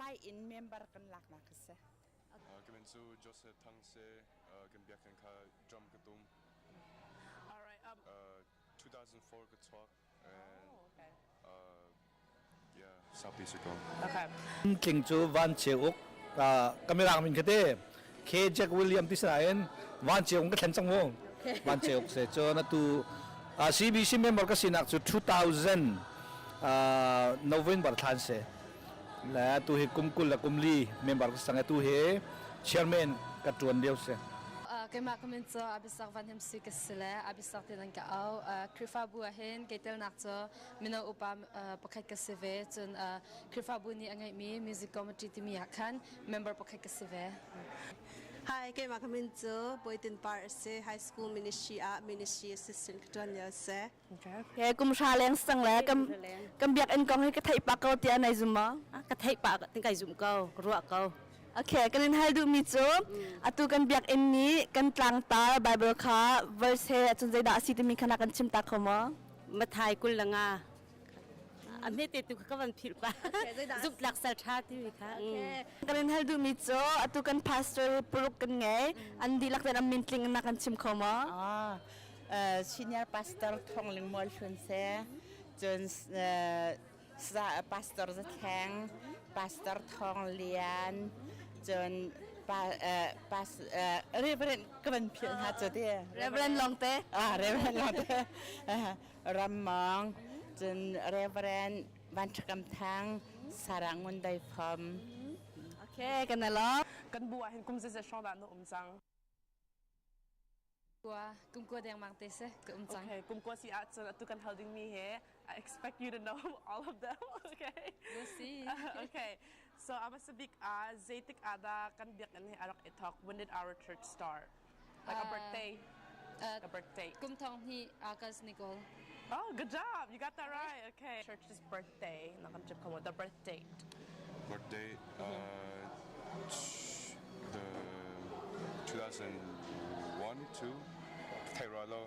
Apply in member kan laknak a si. Ka min cu Joseph Thang si. Kan biakinn kha drum ka tum. All right. 2004 ka chuak. And, oh, okay. Yeah, saupi si ko. Okay. Tling cu Van Ceu Uk ka mirang min kate K Jack William ti sinain Van Ceu ka thlen cang mu. Van Ceu Uk se cun atu CBC member ka sinak cu 2000 November thlan se. Le tu hi kum 20 le kum li member ka sang tu hi chairman ka tuan lio si. Keimah ka min cu Abisak Van Him Si ka si le Abisak ti nan ka au. Khrihfabu ah hin keitelnak cu mino upa pakhat ka si ve. Cun Khrihfabu nih a ngeihmi music committee timi ah khan member pakhat ka si ve. Hi, keimah ka min cu Bawitin Par a si. High school ministry ah ministry assistant ka ṭuan lio a si. Okay, kum hra leng sang le kan kan biakinn kong hi ka theih pah ko tiah nai zum maw? Ka theih pah tin kai zum ko, ka ruah ko. Okay, kan in hal duhmi cu atu kan biakinn nih kan tlangtar Bible kha verse he cun zeidah a si timi kha na kan chim ta kho maw? Mathai kul le nga. A hmete tu ka van philh pa. Zumtlak sal tha timi kha. Kan in hal duhmi cu atu kan pastor paruk kan ngei. An dihlak ten an min tling na kan chim kho maw? Ah, senior pastor Thong Ling Mual Hlun se cun pastor Zathleng pastor Thong Lian cun pas Reverend ka van philh hna cu ti Reverend Longte ah Reverend Longte Rammawng cun Reverend Van Ṭhakam Thang Sarah Ngun Dai Phom Okay kan lo Kan bu ah hin kum zeizat hrawng dah na um cang? Kua kum kua dengmang te se ka um cang. Okay, kum kua si ahcun atu kan hal dingmi he I expect you to know all of them. Okay. We'll see. Okay. So a hmasa bik ah zeitik ah dah kan biakinn hi a rak i thawk? When did our church start? Like a birthday. A birthday. Kum thong hnih August ni kul. Oh, good job. You got that right. Okay. Church's birthday. Na kan chim kho the birth date. Birthday the 2001 2 thei rua lo.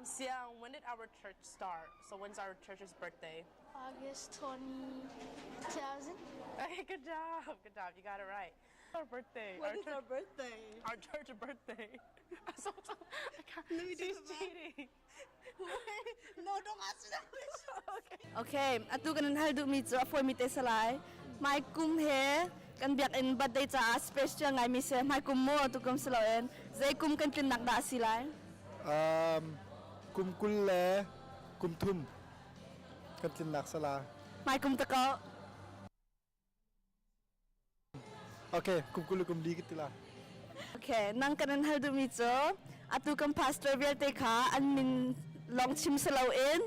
Siang, when did our church start? So when's our church's birthday? August 20, 2000. Okay, good job. Good job. You got it right. Our birthday. What our is church, our birthday? Our church birthday. so, so, she's cheating. No, don't ask me that question. Okay. Okay, atu kan in hal duhmi cu a fawimi te si lai. Hmai kum he kan biakinn birthday caah special ngaimi si. Hmai kum mu tu kum si loin zei kum kan tlinnak dah a si lai? Kum 20 le kum thum kan tlinnak sala. Hmai kum ta ko. Okay, kum 20 le kum li ka ti la. Okay, nang kan in hal duhmi cu atu kan pastor vialte kha an min lawng chim si loin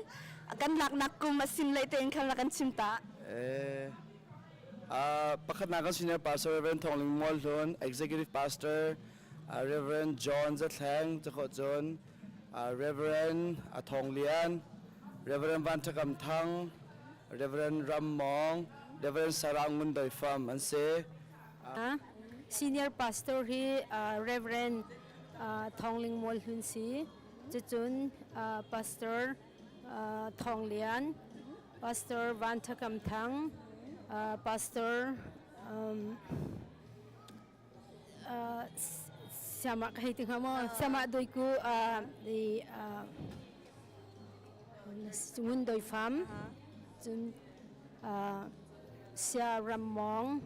kan laknak kum a sim lei tein khan rak kan chim ta. Eh, pakhatnak kan senior pastor Reverend Thong Ling Mual Hlun, executive pastor Reverend John Zathleng, cakhawh cun Reverend Thong Lian, Reverend Van Thakam Thang, Reverend Ram Mawng, Reverend Sarah Ngun Doi Fam an si. Senior pastor hi Reverend Thong Ling Mual Hlun si. Cucun Pastor Thong Lian, Pastor Van Thakam Thang, Pastor Siamah ka hei ti hnga maw? Siamah doi ku i Ngun Doi Fam, cun Sia Ram Mawng,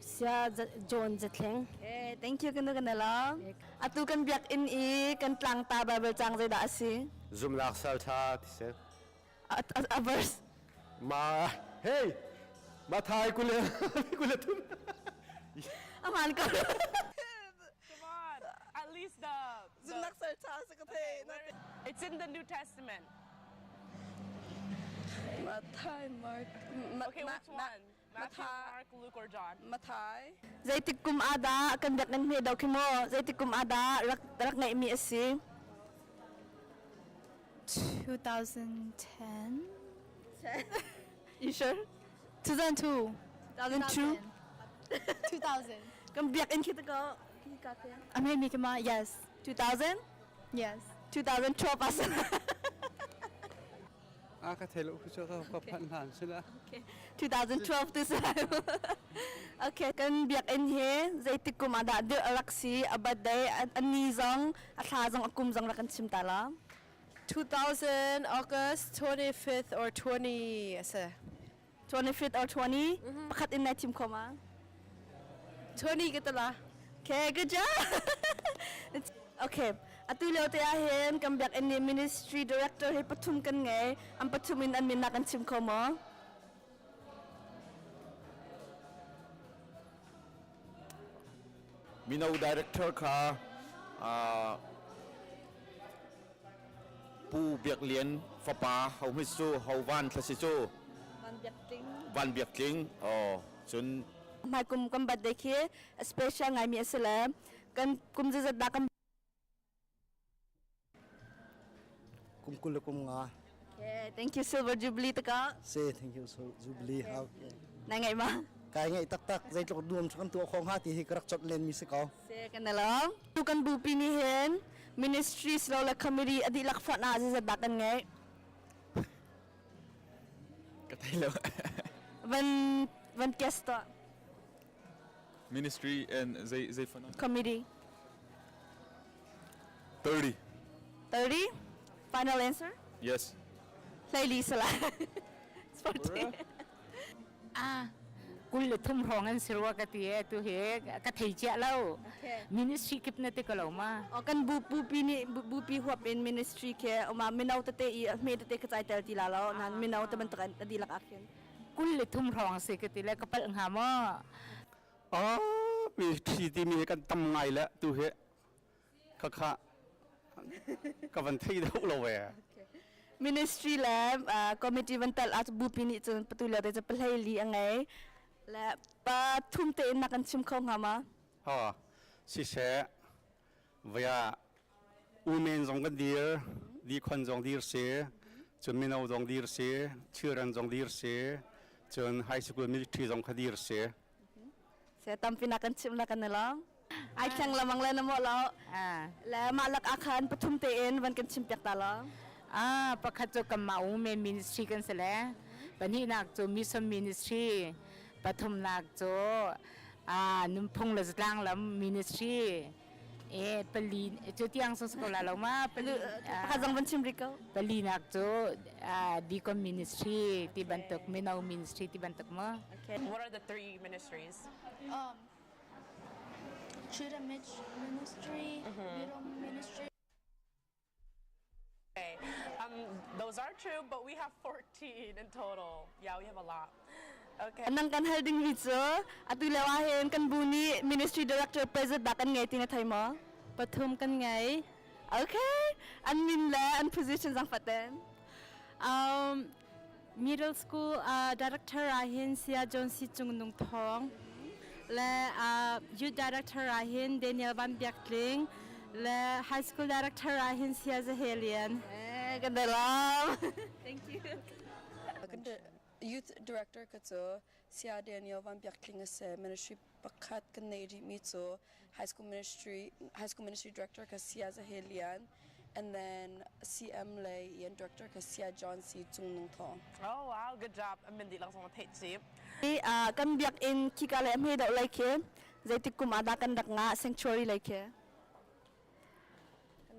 Sia John Zathleng. Okay, thank you kan kan lo. Atu kan biakinn i kan tlangta Bible cang zeidah a si? Zumlak sal tha ti si. A verse. Ma hey Mathai kule kule thum. Aman ko. Come on. At least the, the Zumnak sal tha sa ka thei. It's in the New Testament. Mathai, Mark, Okay, which one? Matthew, Mark, Luke, or John? Mathai. Zeitik kum ah dah kan biakinn hme do khi maw? Zeitik kum ah dah rak rak ngeihmi a si? 2010. You sure? 2002. 2002. 2000. Kan biakinn khi ta ko. I mean, Mikima, yes. 2000? Yes. 2012 as. A ka thei lo khu chu ka phan hlan sila. Okay. 2012 tu sa. Okay, kan biakinn hi zeitik kum ah dah dirh a rak si, a birthday, a ni zong, a thla zong, a kum zong rak kan chim ta la. 2000 August 25th or 20 ase. 25th or 20? Pakhat in nai thim kho ma? 20 ka tala. Okay, good job. okay, atu lio te ah hin kan biakinn nih ministry director hi pathum kan ngei. An pathum in an min nak an chim kho maw? Mino director kha uh, Pu Biak Lian fapa Ho Hmit Su Ho Van Thlasi cu Van Biak Tling. Van Biak Tling oh cun Hmai kum kan birthday khi special ngaimi a si le kan kum zizat dah kan Kum kul le kum nga. Okay, thank you Silver Jubilee taka. Se thank you so Jubilee. Okay. Na ngai ma? Kai ngai taktak zeitluk nuam kan tuah kho hnga ti hi ka rak chot len mi si ko. Se kan along. Tu kan bupi ni hin ministries lo le committee a dihlak fonh ah zeizat dah kan ngeih? Ka thei lo. Van van guess tuah. Ministry and zei zei fana? Committee. 30. 30? Final answer? Yes. Hlei sala. It's 40. Ah, kul le thum hrawng an si rua ka ti e tu he ka thei chia lo. Ministry kip na te ko lo ma. O kan bu bupi ni bupi huap in ministry ke oma mino tete i hme tete ka chai tel ti la lo nan mino te bantuk an adi lak akhin. Kul le thum hrawng si ka ti le ka palh hnga maw? Ah, ministry timi kan tam ngai le tu he khakha ka van thei deuh lo ve. Ministry le committee van tal ah bupi nih cun patu lio te cu pahlei li a ngei le pa thum te in na kan chim kho hnga ma? Ha siseh via women zong kan dir dikhon zong dir si cun mino zong dir si children zong dir si cun high school military zong kha dir si. Se tampi na kan chim na kan long. Ai thleng lamang le na mo lo. Le mah lak akhan pathum te in van kan chim piak ta lo. Ah, pakhat cu kanmah women ministry kan si le pahnihnak cu mission ministry pathumnak cu ah nunphung le zatlang lam ministry e pali cu tiang so ko la lo ma pali pakhat zong van chim rih ko palinak cu deacon ministry ti bantuk mino ministry ti bantuk mo okay What are the three ministries? Children Ministry, Middle Ministry. Okay. Those are true, but we have 14 in total. Yeah, we have a lot. Okay. Nang kan hal ding mi cu atu lio ah hin kan bu nih ministry director president dah kan ngei ti na thei maw? Pathum kan ngei. Okay. An min le an position zang faten. Middle school director ah hin Saya John Si Cung Nung Thawng le youth director ah hin Daniel Van Biak Tling le high school director ah hin Saya Zahe Lian. Kan dalam. Thank you. Youth director ka cu Saya Daniel Van Biak Tling a si. Ministry pakhat kan nei rihmi cu high school ministry high school ministry director ka Saya Zahe Lian and then CM le EN director ka Saya John C Cung Nung Thawng. Oh wow, good job. Min dihlak zong theih chip. Kan biakinn khika le hme deuh lai khi zeitik kum ah dah kan rak ngah sanctuary lai khi?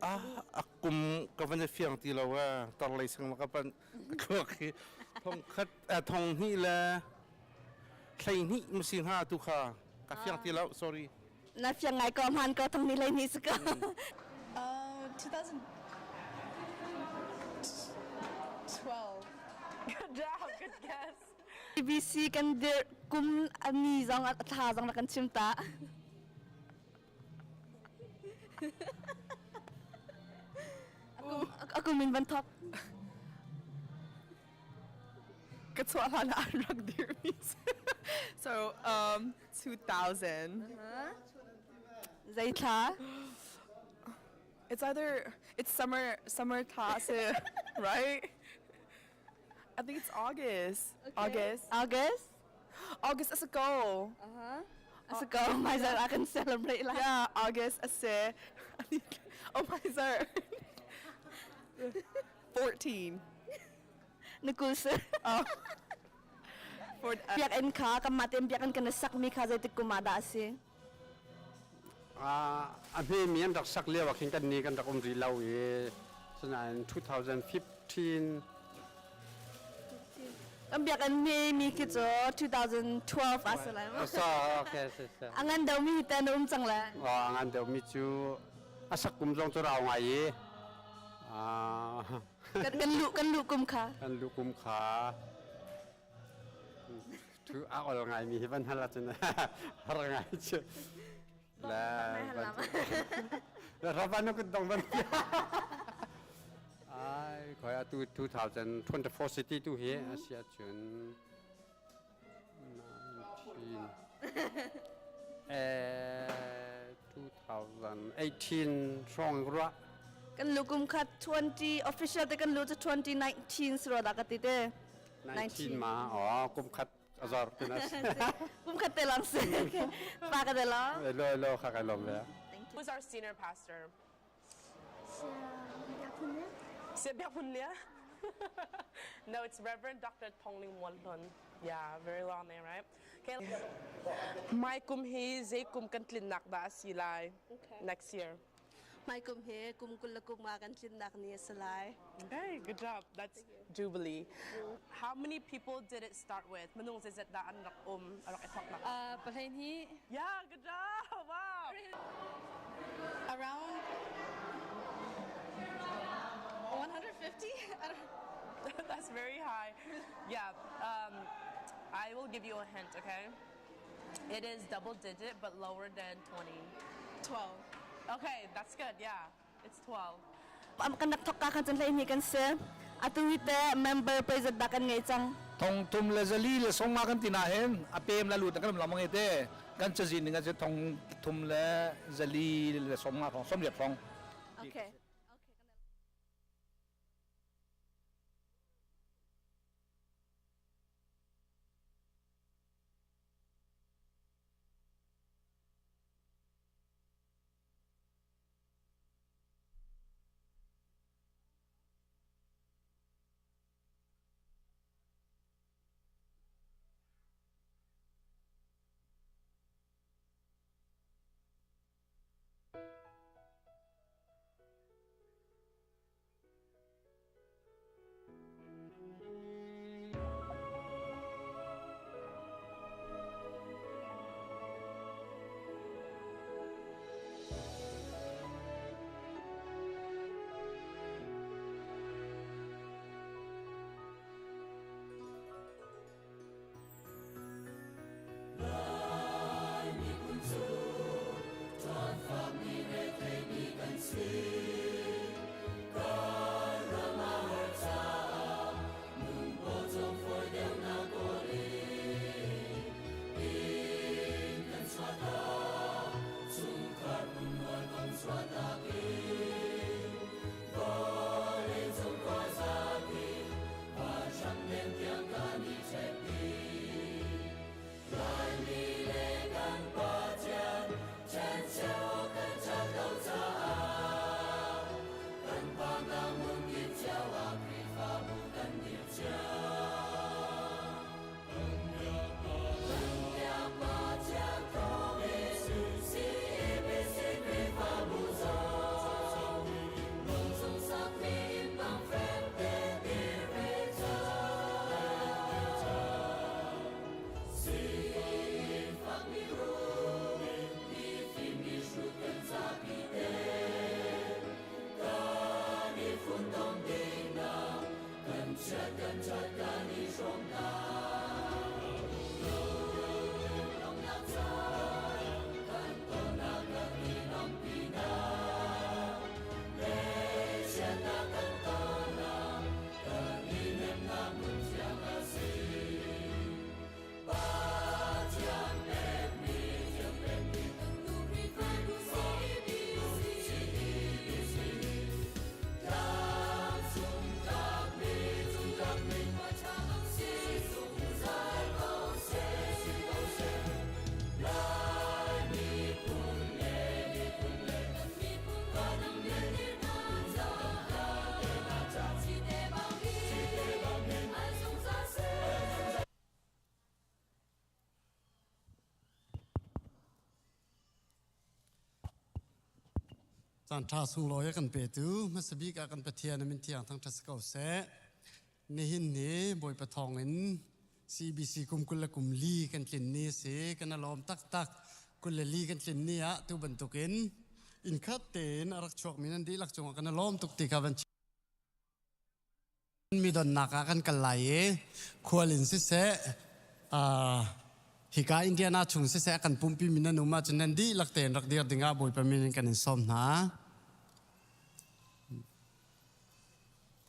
Ah, a kum ka van fiang ti lo a tar lei sang ma ka pan ka thluak hi thong khat thong hnih le hlei hnih masi hnga tu kha ka fiang ti lo sorry Na fiang ngai ko hman ko thong ni hlei hnih si ko. 2012. Good job, good guess. BBC kan dir kum ani zong a thla zong na kan chim ta. Aku min van thok. Ka chuah hlan ah an rak dirmi So, 2000. Zei thla? It's either it's summer summer thla si, right? I think it's August. Okay. August. August? August as a go. Uh-huh. As a go, my zar I can celebrate lah. Yeah, August as a. Oh my zar. 14. Na kul si. Biakinn kha kanmah tein biakinn kan i sakmi kha zeitik kum ah dah a si? A hmemi an rak sak lio ah khin kan ni kan rak um rih lo i sinain 2015 Kan biakinn hmemi khi cu 2012 ah si lai ma? So, okay, si, si. A ngan deuhmi hi te na um cang le? A ngan deuhmi cu a sak kum zong cu rau ngai i Kan kan luh kan luh kum kha. Kan luh kum kha thu a ol ngai mi hi van hal ahcun har ngai cu. Le ravan kut dong van ai khoi atu 2024 city tu hi a si ahcun 19 eh 2018 hrawng ruah. Kan lu kum khat 20 official te kan lu cu 2019 siro da ka ti te. 19 ma oh kum khat azar tin as. Kum khat te lang se. Pa ka de lo. Lo lo kha ka lom ve. Who's our senior pastor? Sia Biak Hun Lia? No, it's Reverend Dr. Tongling Mualhlun. Yeah, very long name, right? Okay. Mai kum hi zei kum kan tlinnak dah a si lai? Next year. Mai kum hi kum kul le kum nga kan tlinnak ni a si lai. Okay, good job. That's Jubilee. How many people did it start with? Minung zeizat dah an rak um, a rak i thawknak? Pahleihnih. Yeah, good job. Wow. Around 150? That's very high. Yeah. I will give you a hint, okay? It is double digit but lower than 20. 12. Okay, that's good. Yeah. It's 12. Kan rak thok ka khan cun hleihnih kan si. Atu hi te member president dah kan ngei cang. Thong thum le zali le songma kan ti na hin a pem la lut kan lam nge te kan cazin ning a thong thum le zali le songma thong somriat thong. Okay. Caan ṭha sunglawi a kan petu hmasa bik ah kan Pathian a min thiang thangṭhat si ko seh. Nihin ni Bawipa thawngin CBC kum 20 le kum li kan tlin ni a si. Kan a lawm taktak. 24 kan tlin ni ah tu bantukin inn khat tein a rak chuakmi nan dihlak cungah kan a lawm tuk ti kha van Mi donnak ah kan kal lai i khual in siseh hika Indiana chung siseh kan pumpi mi nan um ahcun nan dihlak tein rak dir dingah Bawipa min in kan in sawm hna.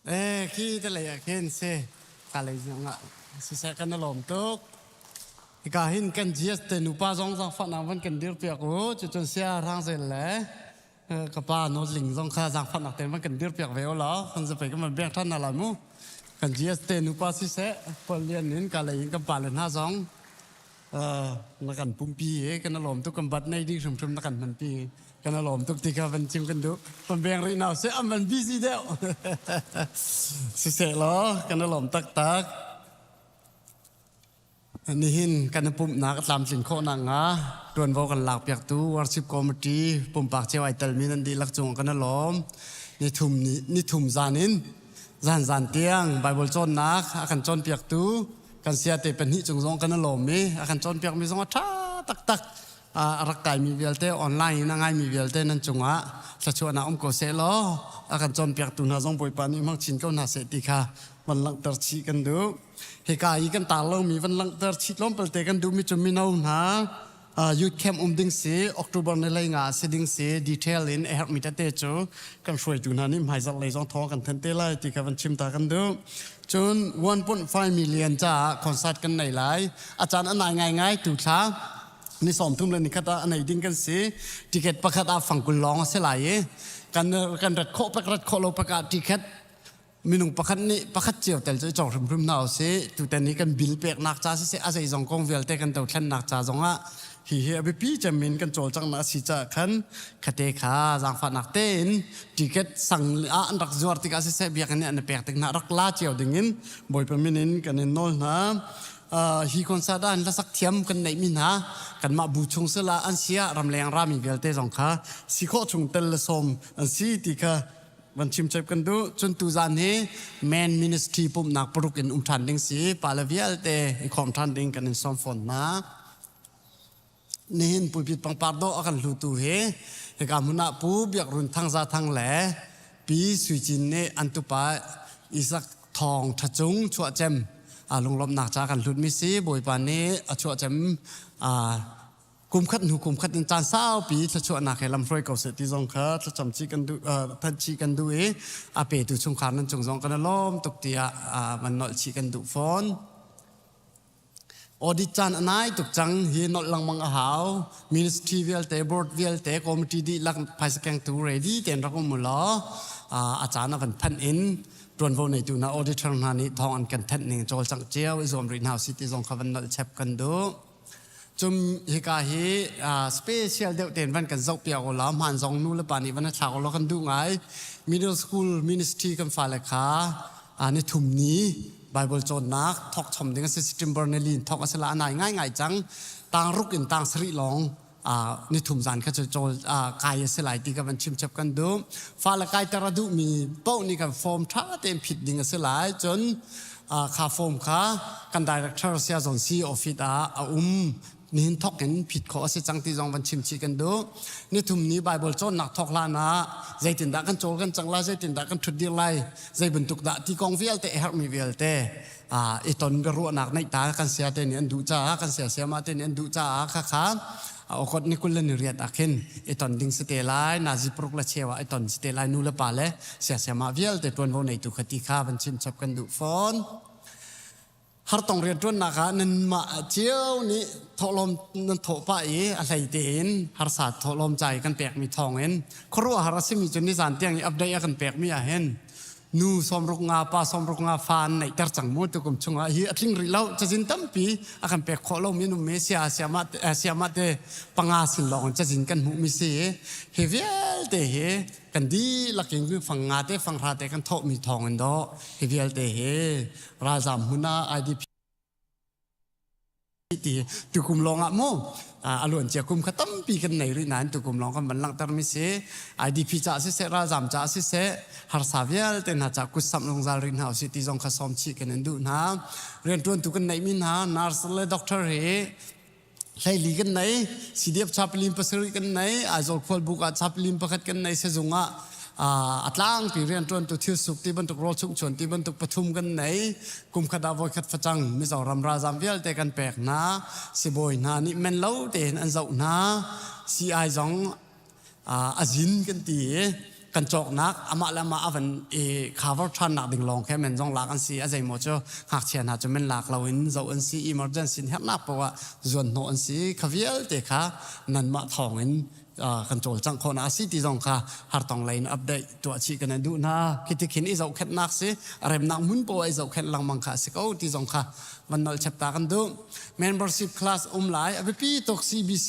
Eh khi te lei ah khin si ka lei zongah siseh kan i lawm tuk. Hika hin kan GS te nupa zong zaangfahnak van kan dir piak u cucun sia rang zel le Ka pa Nawtling zong kha zaangfahnak tein van kan dirpiak ve u law kan zapei kan van bek ṭhan hna lai mu. Kan GS te nupa siseh, Paul Lian in ka lei in kan pale hna zong na kan pumpi i kan lawm tuk kan bat nei ding hrimhrim na kan hmanpi kan lawm tuk ti kha van chim kan duh. Van beng rih nau seh an van busy deuh. Siseh law kan lawm taktak. Nihin kan i pumhnak a tlamtlin khawh nakhnga ṭuanvo kan lakpiaktu Worship Committee pumpak cio ai telmi nan dihlak cungah kan i lawm. Nithum ni nithum zan in zan zan tiang Bible cawnnak a kan cawnpiaktu kan siate pahnih cung zong kan i lawm i a kan cawnpiakmi zong a ṭha taktak. A rak kaimi vialte online in a ngaimi vialte nan cungah thluachuahnak um ko seh law a kan cawnpiaktu hna zong Bawipa nih hmang chin ko hna seh ti kha van langhter chih kan duh. Hika i kan tar lomi van langhter chih tlawmpalte kan duhmi cu mino hna youth camp um ding si October ni lei nga si ding si detail in a herhmi tete cu kan hruaitu hna nih hmaizarh lei zong thawng kan thanh te lai ti kha van chim ta kan duh. Cun 1.5 million caah concert kan nei lai. A caan a nai ngaingai tu thla ni 30 le ni khat ah a nei ding kan si. Ticket pakhat ah fangkul lawng a si lai i kan kan rat khawh pak rat khawh lo pak ah ticket minung pakhat nih pakhat cio tel cu i cawk hrimhrim hna usih. Tutan hi kan bill peknak ca siseh a zeizong kong vialte kan dothlennak ca zongah hi hi a biapi cem in kan cawlcanghnak a si caah khan khate kha zaangfahnak tein ticket sang ah an rak zuar tikah siseh biakinn nih an i pek tik hna rak la cio dingin Bawipa min in kan in nawl hna. Hi concert ah hlasak thiam kan neihmi hna kanmah bu chung sila an sia ramleng rami vialte zong kha si khawh chung tel le sawm an si ti kha van chim chep kan duh. Cun tuzan hi men ministry pumhnak paruk in um ṭhan ding si pale vialte i khawm ṭhan ding kan in sawm fawn hna. Nihin pulpit pangpar dawh a kan hlutu hi hika hmun ah Pu Biak Run Thang Za Thang le Pi Sui Cin nih an tupa Isak Thawng Ṭha Cung chuahcem lunglawmhnak ca kan hlutmi si. Bawipa nih a chuahcem kum khat hnu kum khat in caan saupi thluachuahnak he lamhruai ko seh ti zong kha thlacam chih kan duh thanh chih kan duh i a petu chungkhar nan cung zong kan i lawm tuk tiah van nolh chih kan duh fawn. Audit caan a nai tuk cang hi nolh lengmang a hau. Ministry vialte, board vialte, committee dihlak phaisa kengtu ready tein rak um u law a caan a van phanh in ṭuanvo neitu hna auditor hna nih thawng an kan thanh ning cawlcangh cio i zuam rih hna usih ti zong kha van nolh chep kan duh. Cum hika hi special deuh tein van kan zoh piak u law hmaan zong nu le pa nih van thlak u law kan duh ngai. Middle school ministry kan fale kha ni thum ni Bible cawnnak thawk chom ding a si. September ni li in thawk a si la a nai ngaingai cang. Tang ruk in tang sarih lawng ni thum zan kha cu cawl kai a si lai ti ka van chim chap kan duh. Fale kaiter a duhmi paoh nih kan form ṭha tein phit ding a si lai. Cun kha form kha kan director sia zawn si office ah a um. Nihin thawk in phit khawh a si cang ti zong van chim chih kan duh. Nithum ni Bible cawnnak thawk hlan ah zeitindah kan cawl kan cang lai, zeitindah kan ṭhut dir lai, zei bantuk dah ti kong vialte a herhmi vialte i ton biaruahnak neih ta kan sia te nih an duh caah kan sia siama te nih an duh caah khakha okot ni 28 ah khin i ton ding si te lai nazi paruk le cheu ah i ton si te lai nu le pa le sia siama vialte ṭuanvo neitu kha ti kha van chim chap kan duh fawn. Hartong rianṭuannak ah nanmah cio nih thawhlawm nan thawh pah i a hlei tein harsa thawhlawm ca i kan pekmi thawngin khuaruahhar a simi cu nizan tiang i update a kan pekmi ah hin nu sawmruk nga pa sawmruk nga fa an neihter cang mu tukum chungah hi a tling rih lo cazin tampi a kan pek khawh lomi an um i sia siamah te panga sin lawng in cazin kan hmuhmi si i hi vialte hi kan dihlak in fang nga te fang hra te kan thawhmi thawng in dawh hi vialte hi ralzam hmun ah IDP. ti tukum lawng ah mu a luan cia kum kha tampi kan nei rih nain tukum lawng kan van langhter mi si. IDP ca siseh, ralzam ca siseh, harsa vialte hna ca kutsamh zungzal rih hna usih ti zong kha sawm chih kan in duh hna. Rianṭuantu kan neihmi hna nurse le doctor hi hleili kan nei, CDF chaplain pasarih kan nei, Aizawl khualbuk ah chaplain pakhat kan nei, sezung ah a tlangpi rianṭuantu thil suk ti bantuk rawl chungchuan ti bantuk pathum kan nei. Kum khat ah voikhat facang Mizoram ralzam vialte kan pek hna. Sibawi hna nih men lo tein an zoh hna. CI zong a zin kan ti i kan cawknak amah le amah a van i cover ṭhannak ding lawng khe men zong lak an si. A zeimaw cu ngakchia hna cu men lak loin zoh an si. Emergency herhnak paoh ah zuan hnawh an si. Kha vialte kha nanmah thawngin kan cawlcangh khawhnak a si ti zong kha hartong lei in update tuah chih kan duh hna. Khi ti khin i zohkhenhnak si, a remnak hmun paoh i zohkhenh lengmang kha a si ko ti zong kha van nolh chep ta kan duh. Membership class um lai a biapi tuk. CBC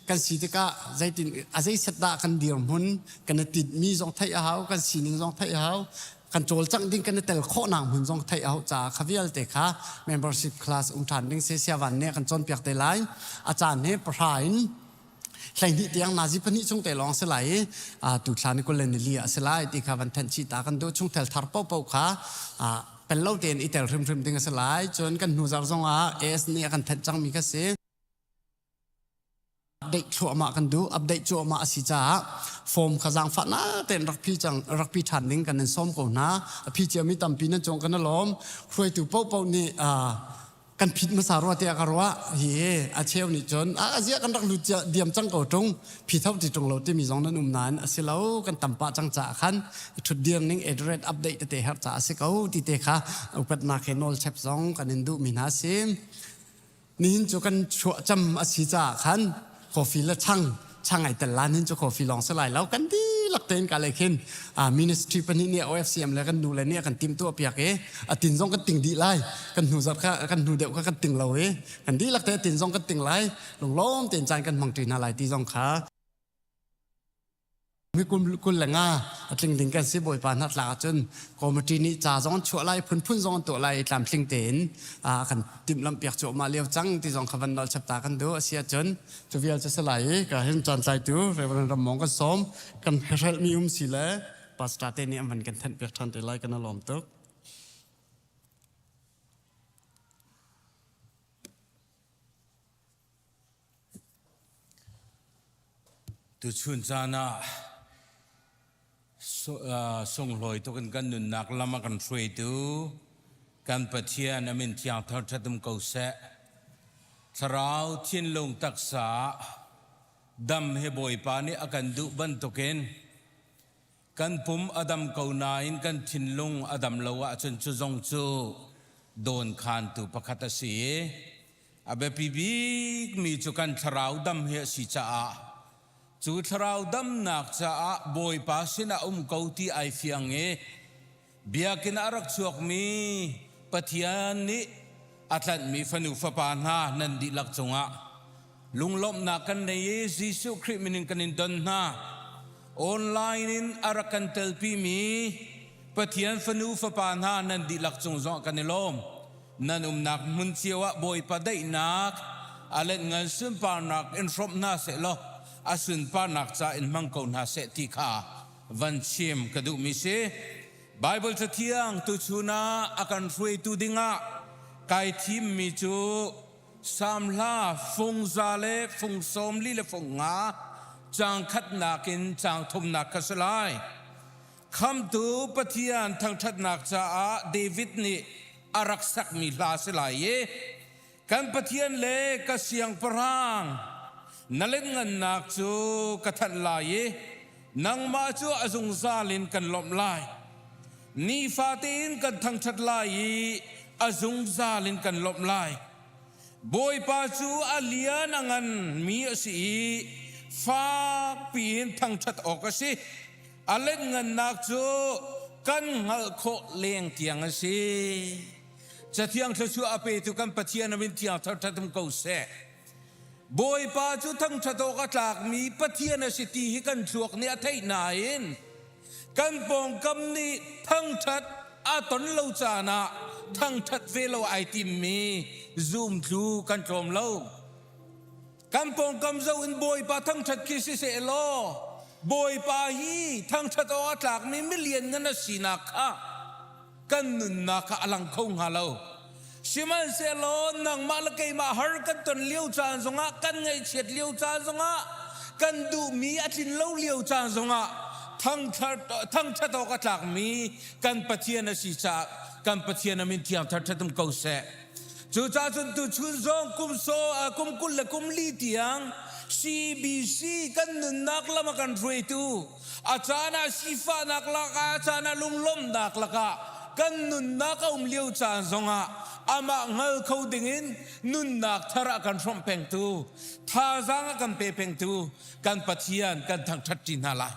kan si tikah zeitin a zeiset dah kan dirhmun kan i tinhmi zong theih a hau, kan sining zong theih a hau, kan cawlcangh ding kan i tel khawhnak hmun zong theih a hau caah kha vialte kha membership class um ṭhan ding si. Siavan nih kan cawnpiak te lai. A caan hi 10 in 12 tiang nazi pahnih chung te lawng si lai i tu thla ni 24 ah si lai ti kha van thenh chih ta kan duh. Chungtel thar paohpaoh kha pel lo tein i tel hrimhrim ding a si lai. Cun kan hnu zarh zong ah AS nih a kan thenh cangmi kha si. Update thluahmah kan duh. Update cuahmah a si caah form kha zaangfahnak tein rak phi cang, rak pi ṭhan ding kan in sawm ko hna. A phi ciami tampi nan cung kan i lawm. Hruaitu paohpaoh nih kan phit hmasa rua tiah ka ruah. Hi a cheu nih cun a zia kan rak lut diam cang ko ṭung, phi tho ti ṭung lo timi zong nan um nain a si lo. Kan tam pah cang caah khan ṭhutdir ning address update tete herh caah a si ko ti te kha upatnak he nawl chep zong kan in duhmi hna si. Nihin cu kan chuahcam a si caah khan coffee le chang chang ai tel la. Nihin cu coffee lawng si lai lo, kan dihlak tein ka lei khin ministry pahnih nih, OFCM le kan nu le nih a kan timhtuah piak i a tin zong kan ting dih lai. Kan hnu zarh kha, kan hnu deuh kha kan ting lo i kan dihlak te a tin zong kan ting lai. Lunglawm tein caan kan hmang ṭi hna lai ti zong kha. Mi kum 25 a tling ding kan si. Bawipa hnatlak ahcun committee nih ca zong an chuah lai, phunphun zong an tuah lai i tlamtling tein kan timhlamh piak cuahmah lio cang ti zong kha van nolh chap ta kan duh. A si ahcun cu vial cu si lai i ka hin caan tlaitu Reverend Rammong kan sawm. Kan hrelhmi um si le pastor te nih an van kan thanh piak ṭhan te lai. Kan i lawm tuk. Tuchun caan ah sunglawi tuk in kan nunnak lam a kan hruaitu kan Pathian a min thiang thangṭhat um ko seh. Thlarau thinlung taksa dam hi Bawipa nih a kan duh bantukin kan pum a dam ko nain kan thinlung a dam lo ahcun cu zong cu dawnkhantu pakhat a si i a biapi bikmi cu kan thlarau dam hi a si caah cu thlarau damnak caah Bawipa sinah um ko ti ai fiang i biakinn ah a rak chuakmi Pathian nih a tlanhmi fanu fapa hna nan dihlak cungah lunglawmhnak kan nei i Jesuh Khrih min in kan in don hna. Online in a rak kan telpimi Pathian fanu fapa hna nan dihlak cung zongah kan i lawm. Nan umnak hmun cio ah Bawipa daihnak a let ngan sunparnak in hrawmh hna seh law a sunparnak ca in hmang ko hna seh ti kha van chim ka duhmi si. Bible Cathiang tuchun ah a kan hruaitu dingah kai thimmi cu Salm hla fung za le fung 40 le fung nga caang khatnak in caang thumnak kha si lai. Khamtu Pathian thangṭhatnak caah David nih a rak sakmi hla si lai i kan Pathian le ka siangpahrang, na lianngannak cu ka thanh lai i nangmah cu a zungzal in kan lawmh lai. Nifate in kan thangṭhat lai i a zungzal in kan lawmh lai. Bawipa cu a lian a ngan mi a si i fakpi in thangṭhat awk a si. A lianngannak cu kan hngalh khawh leng tiang a si. Cathiang thluachuah a petu kan Pathian a min thiang thangṭhat um ko seh. Bawipa cu thangṭhat awk a tlakmi Pathian a si ti hi kan thluak nih a theih nain kan pawngkam nih thangṭhat a ton lo caan ah thangṭhat ve lo ai timmi zumtlu kan tlawm lo. Kan pawngkam zoh in Bawipa thangṭhat khi siseh law Bawipa hi thangṭhat awk a tlakmi milian ngan a sinak kha kan nunnak kha a lang kho hnga lo. Sihmanhsehlaw nangmah le keimah har kan ton lio caan zongah kan ngaihchiat lio caan zongah kan duhmi a tlin lo lio caan zongah thangṭhat awk a tlakmi kan Pathian a si caah kan Pathian a min thiang thar um ko seh. Cucaah cun tuchun zong kum so kum 20 le kum li tiang CBC kan nunnak lam a kan hruaitu a caan ah sifahnak lakah a caan ah lunglawmhnak lakah kan nunnak a um lio caan zongah amah hngal kho dingin nunnak thar a kan hrawmh pengtu thazaang a kan pe pengtu kan Pathian kan thangṭhat ṭi hna lai.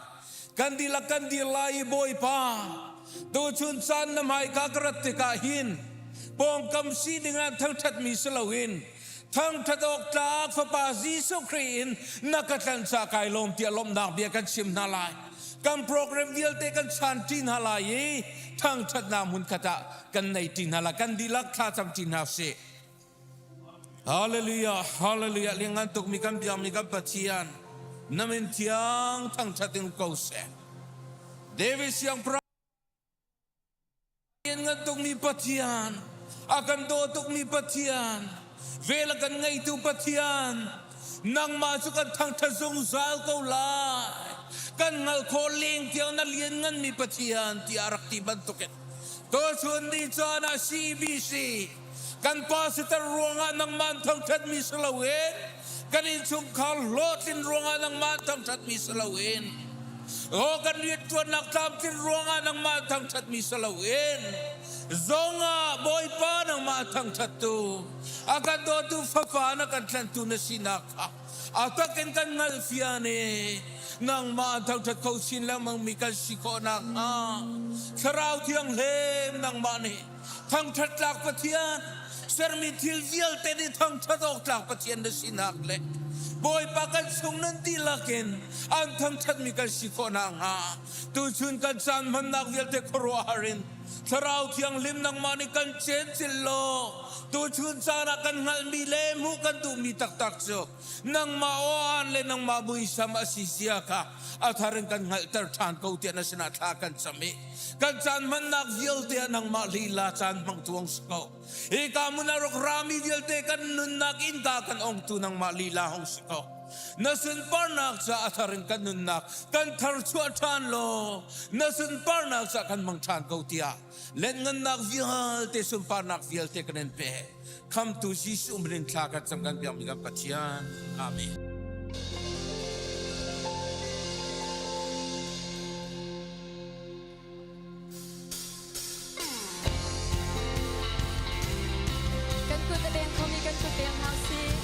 Kan dihlak kan dir lai i Bawipa tuchun caan na hmaika ka rat tikah hin pawngkam sining ah thangṭhatmi si loin thangṭhat awk tlak Fapa Jesuh Khrih in na ka tlanh ca kai lawm tiah lawmhnak bia kan chim hna lai. Kan program vialte kan chan ṭi hna lai i thangṭhatnak hmunkhat ah kan nei ṭi hna lai. Kan dihlak thlacam ṭi hna sih. Hallelujah, hallelujah. Liangngan tukmi kan biakmi kan Pathian, na min thiang thangṭhat in ko seh. David siangpahrang ngan tukmi Pathian, a kan daw tukmi Pathian, vel a kan ngeitu Pathian, nangmah cu kan thangṭhat zungzal ko lai. Kan hngalh khawh leng tiang na liannganmi Pathian tiah a rak ti bantukin. Tuchun ni caan ah CBC Kan pastor ruangah nangmah an thangṭhatmi si loin kan innchungkhar hlawhtlin ruangah nangmah an thangṭhatmi si loin aw kan rianṭuannak tlamtlin ruangah nangmah an thangṭhatmi si loin zongah Bawipa nangmah a thangṭhattu a kan dawtu fapa na kan tlanhtu na sinak kha a takin kan hngalhfian i nangmah an thangṭhat kho chin lengmangmi kan si khawh nakhnga Thlarau Thianghlim nangmah nih Thangṭhat tlak Pathian, sermi thil vialte nih thangṭhat awk tlak Pathian na sinak le Bawipa kan chung nan dihlak in an thangṭhatmi kan si khawh nakhnga tuchun kan caan hmannak vialte khuaruahhar in Thlarau Thianghlim nangmah nih kan cencil law tuchun caan ah kan hngalhmi le hmuh kan duhmi taktak cu nangmah aw-aan le nangmah muisam a si zia kha a thar in kan hngalhter ṭhan ko tiah na sinah thla kan cam i kan caan hmannak vialte ah nangmah lila caan hmang tuang si ko. Hika hmun ah rak rami vialte kan nunnak innka kan ongtu nangmah lila hong si ko. Na sunparnak ca a thar in kan nunnak kan tharchuah ṭhan law na sunparnak ca kan hmang ṭhan ko tiah Lengngannak vialte sunparnak vialte kan in pe. Khamtu Jesuh min in thla kan cam kan biakmi kan Pathian. Amen. Kan kut a beng khomi kan kut beng hna usih.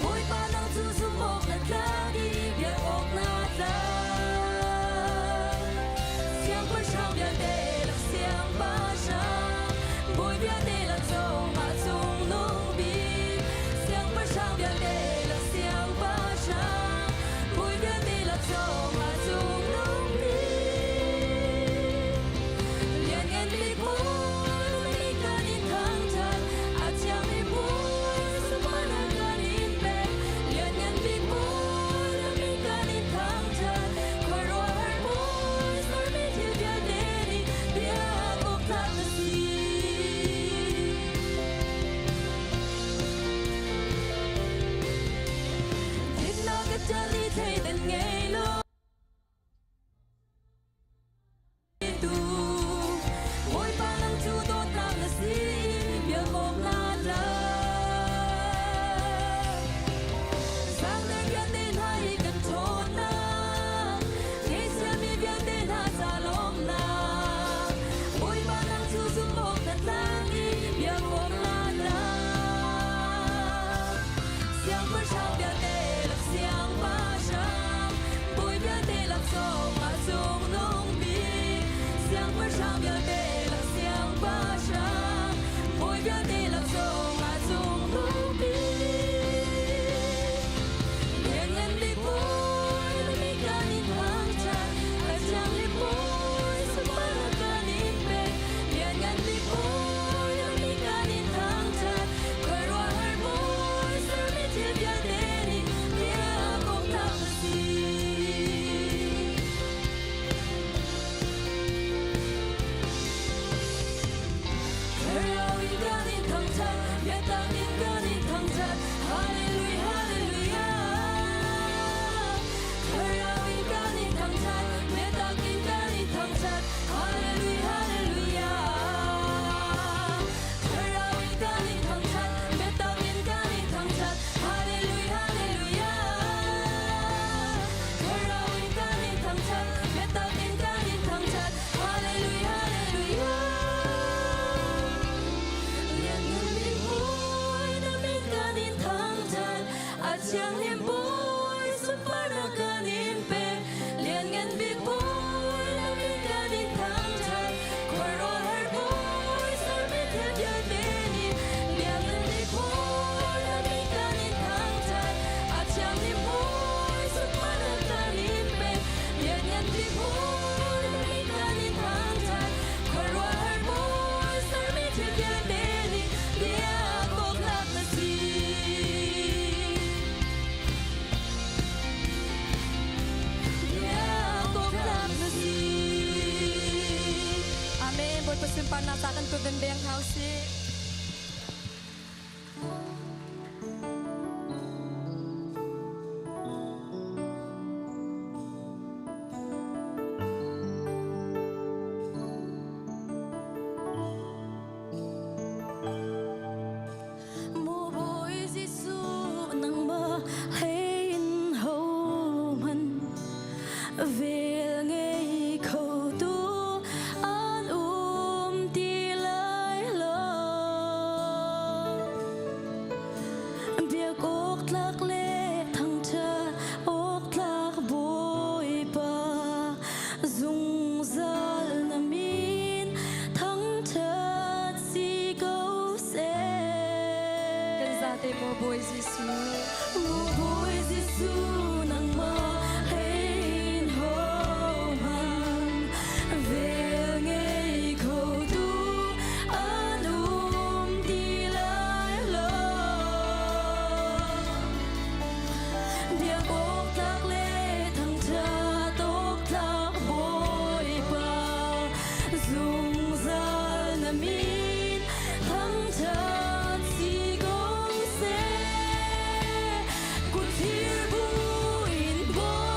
Bawipa nang cu zumh awk na tlak i biak awk na tlak. Siangpahrang vialte lak siangpahrang, bawi vialte lak zongah cungnung bik. Biatak in kan in thangṭhat. Hallelujah, hallelujah. Thlarau in kan in thangṭhat. Biatak in kan in thangṭhat. Hallelujah, hallelujah. Thlarau in kan in thangṭhat. Biatak in kan in thangṭhat. Hallelujah, hallelujah. Thlarau in kan in thangṭhat. Biatak in kan in thangṭhat. Hallelujah, hallelujah. Lianngan bik Bawi na min kan in thangṭhat. A thianghlim Bawi sunparnak kan in pek. Lianngan bik Bawi na min kan in thangṭhat. Khuaruahhar Bawi sermi thil vialte nih Lianngan bik Bawi na min kan in thangṭhat. A thianghlim Bawi sunparnak kan in pek. Lianngan bik Bawi na min kan in thangṭhat. Khuaruahhar Bawi sermi thil vialte nih biak awk tlak na si. Biak awk tlak na si. Amen. Bawipa sunparnak ca kan kut van beng hna usih. Maw Bawi Jesuh nangmah hlei in hohmanh vel ngei kho tu an um ti lai lo. Biak awk tlak le thangṭhat awk tlak Bawipa zungzal na min thangṭhat si ko seh. Kan zate maw Bawi Jesuh. Maw Bawi Jesuh nangmah hlei in hohmanh vel ngei kho tu an um ti lai lo. Biak awk tlak le thangṭhat awk tlak Bawipa zungzal na min thangṭhat si ko seh. Kut thir bu in Bawipa.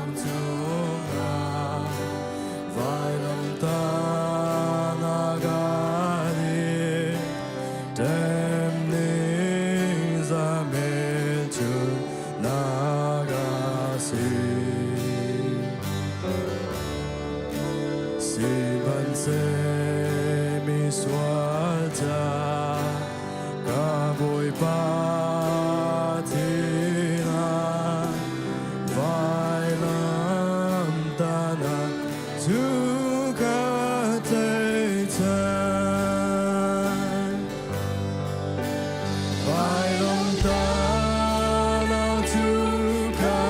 Cungah vailamtahnak ah in Temning zamelchunhnak a si. Sihmanhseh misual ca ka Bawipa thinah vailamtahnak cu ka tlaihchan. Vailamtahnak cu ka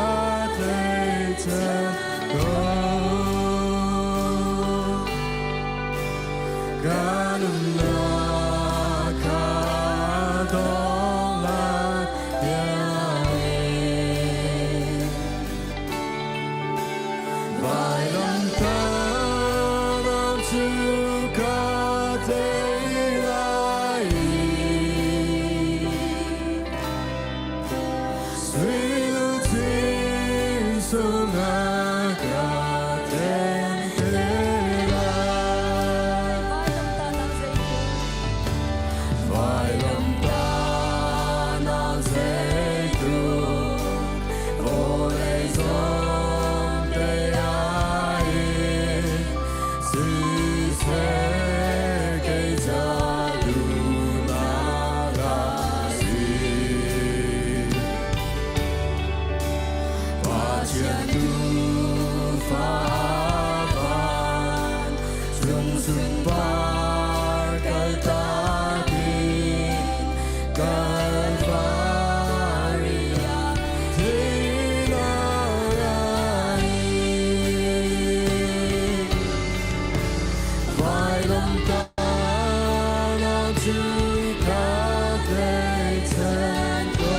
tlaihchan ko. Ka nunnak ka dong lai tiangin. Vailamtahnak cu ka tei lai i Sui luchin sungah ka ten te lai. Vailamtahnak zeitluk vawlei zong tei ai siseh kei ca duhnak a si. Pathian tuufa van cung sunpar kaltak in Kalvari ah thihnak a ing. Vailamtahnak cu ka tlaihchan ko.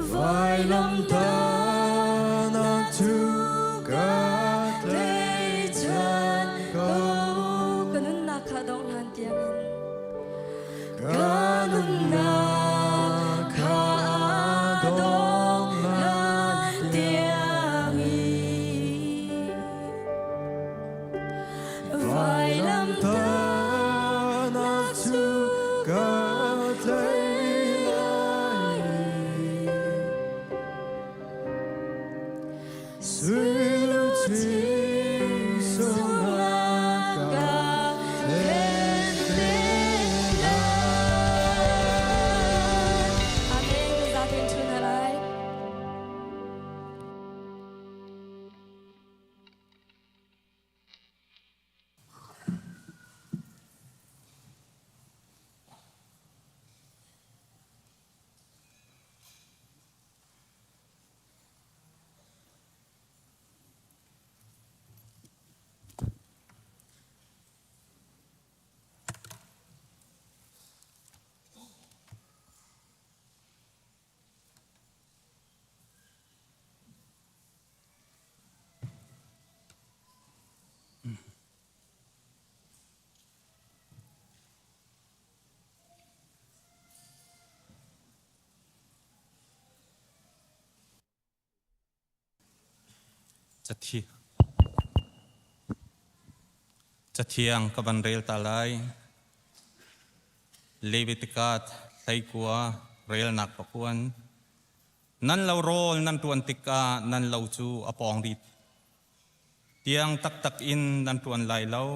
Vailamtahnak cu ka tleichan ko. Ka nunnak kha dongh hlan tiangin. Ka nunnak kha dongh hlan tiangin. Vailamtahnak cu ka tlei lai. Sui sungah ka thlen te lai. Amen. Kan zaten ṭhu hna lai. Cathi Cathiang ka van rel ta lai. Levitikat hleikua relnak pakuan. Nan lo rawl nan ṭuan tikah nan lo cu a pawng rit tiang taktak in nan ṭuan lai lo.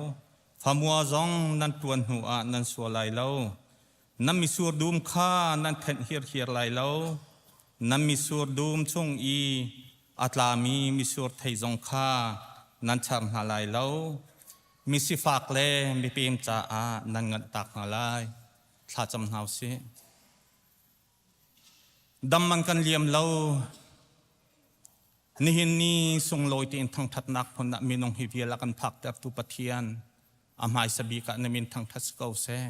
Famua zong nan ṭuan hnuah nan sua lai lo. Nan misur dum kha nan thenh hirhiar lai lo. Nan misur dum chung i a tlami misur thei zong kha nan char hna lai lo. Misifak le mipem caah nan nganhtak hna lai. Thlacam hna u sih. Dam man kan liam lo. Nihin ni sunglawi tein thangthatnak hmun ah minung hi vial a kan phaktertu Pathian a hmaisa bik ah na min thangthat si ko seh.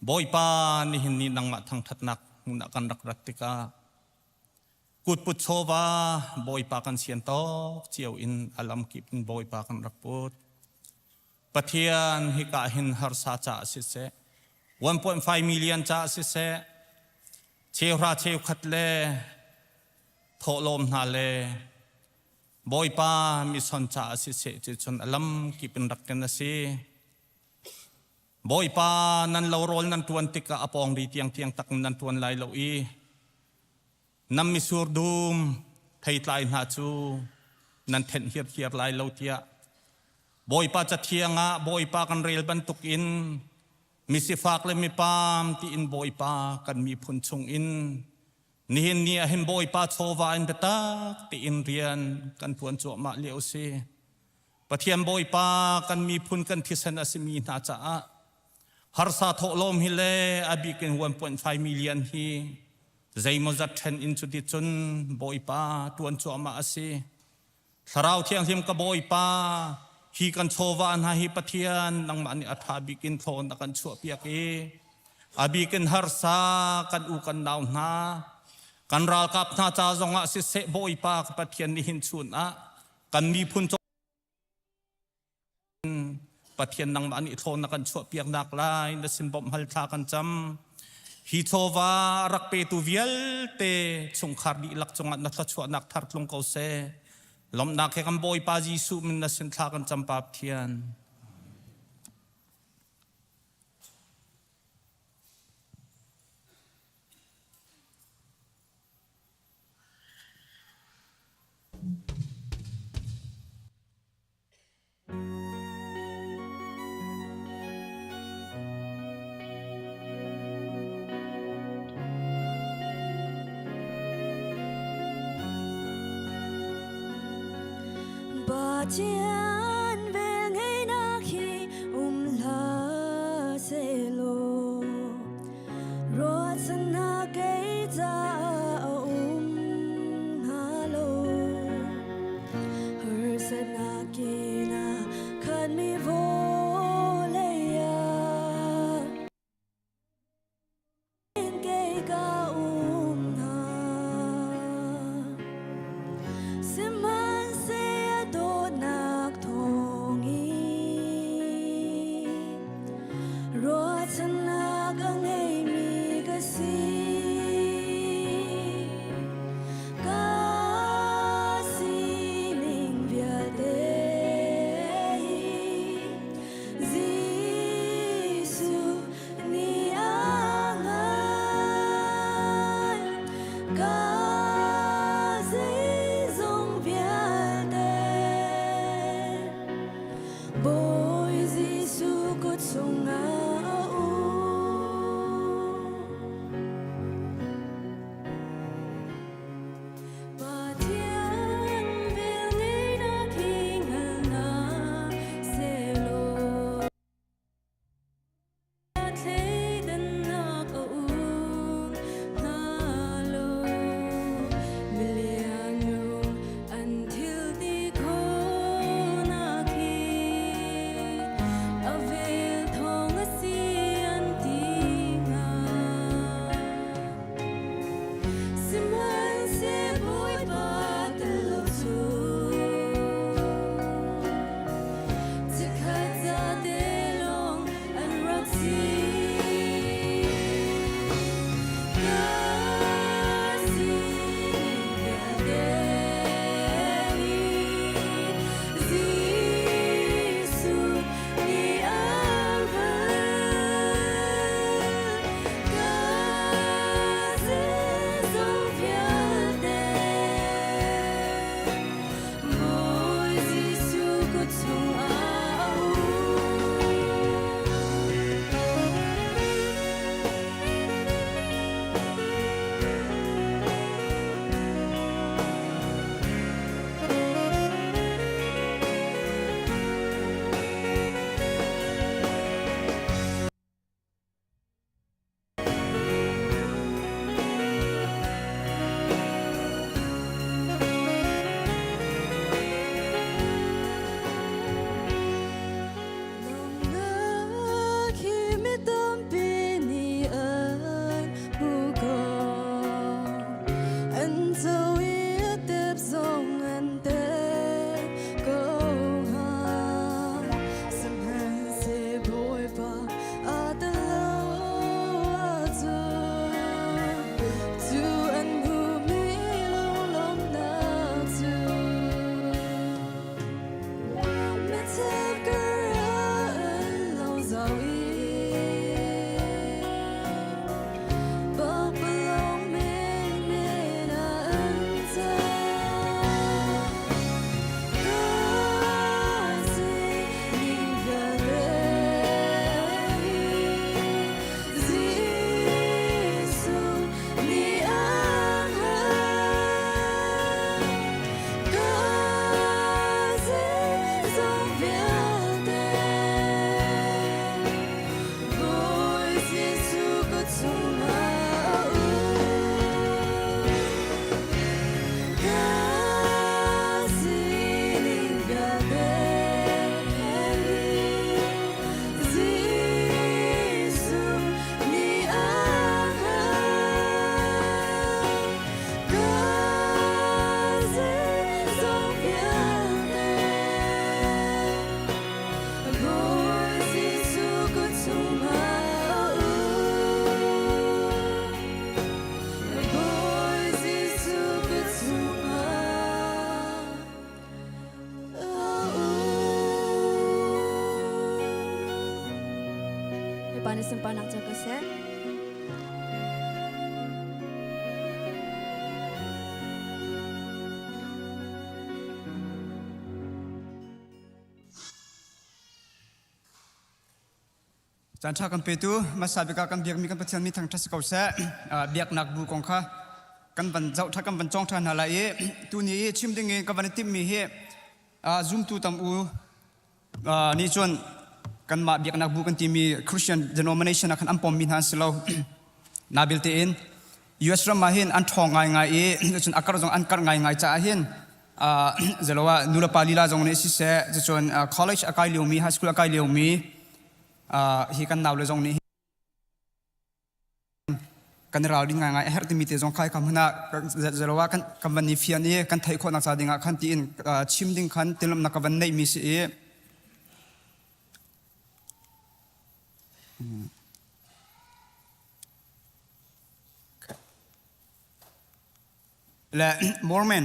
Bawipa nihin ni nangmah thangthatnak hmun ah kan rak rat tikah kutput chawva Bawipa kan sian tawk cio in a lamkip in Bawipa kan rak put. Pathian hika hin harsa caah siseh 1.5 million caah siseh cheuhra cheukhat le thawhlawm hna le Bawipa mison caah siseh cu cun a lamkip in rak ken a si. Bawipa nan lo rawl nan ṭuan tikah a pawng ri tiangtiang tak in nan ṭuan lai lo i Nan misur dum theitlai hna cu nan thenh hirhiar lai lo tiah Bawipa Cathiang ah Bawipa kan rel bantukin misifak le mipam tiin Bawipa kan miphun chungin nihin ni ah hin Bawipa chawva in biatak tiin rian kan tuan cuahmah lio si. Pathian Bawipa kan miphun kan thisen a simi hna caah harsa thawhlawm hi le a bik in 1.5 million hi zeimawzat ṭhen in cuticun Bawipa ṭuan cuahmah a si. Thlarau Thianghlim ka Bawipa, hi kan chawva hna hi Pathian nangmah nih a ṭha bik in thlawn a kan chuahpiak i a bik in harsa kan u kan nau hna kan ralkap hna ca zongah siseh Bawipa ka Pathian nihin chun ah kan miphun Pathian nangmah nih thlawn na kan chuahpiaknak lai na sin bawmh hal thla kan cam. Hi chawva rak petu vialte chungkhar dihlak cungah na thluachuahnak thar tlung ko seh. Lawmhnak he kan Bawipa Jesuh min na sin thla kan cam Pa Pathian. Pathian velngeihnak hi um hlah sehlaw ruahchannak kei caah a um hnga lo. Harsatnak in a khatmi vawlei ah kei ka um hna. Bawipa nih sunparnak co ko seh. Caan ṭha kan petu hmasa bik ah kan biakmi kan Pathian mi thangṭhat si ko seh. Biaknak bu kong kha kan van zoh ṭha kan van cawng ṭhan hna lai i tuni i chim ding in ka van i timhmi hi zumtu tam u nih cun kanmah biaknak bu kan timi Christian denomination ah khan an pommi hna an si lo. Nabil tein US ram ah hin an ṭhawng ngaingai i cun a karh zong an karh ngaingai caah hin zelo ah nulepa lila zong nih siseh cucun college a kai liomi high school a kai liomi hi kan naule zong nih kan ralrin ngaingai a herh timi te zong khai ka hmun ah zelo ah kan kan van i fian i kan theih khawhnak ca ding ah khan tiin chim ding khan tilawmnak ka van neihmi si i Le Mormon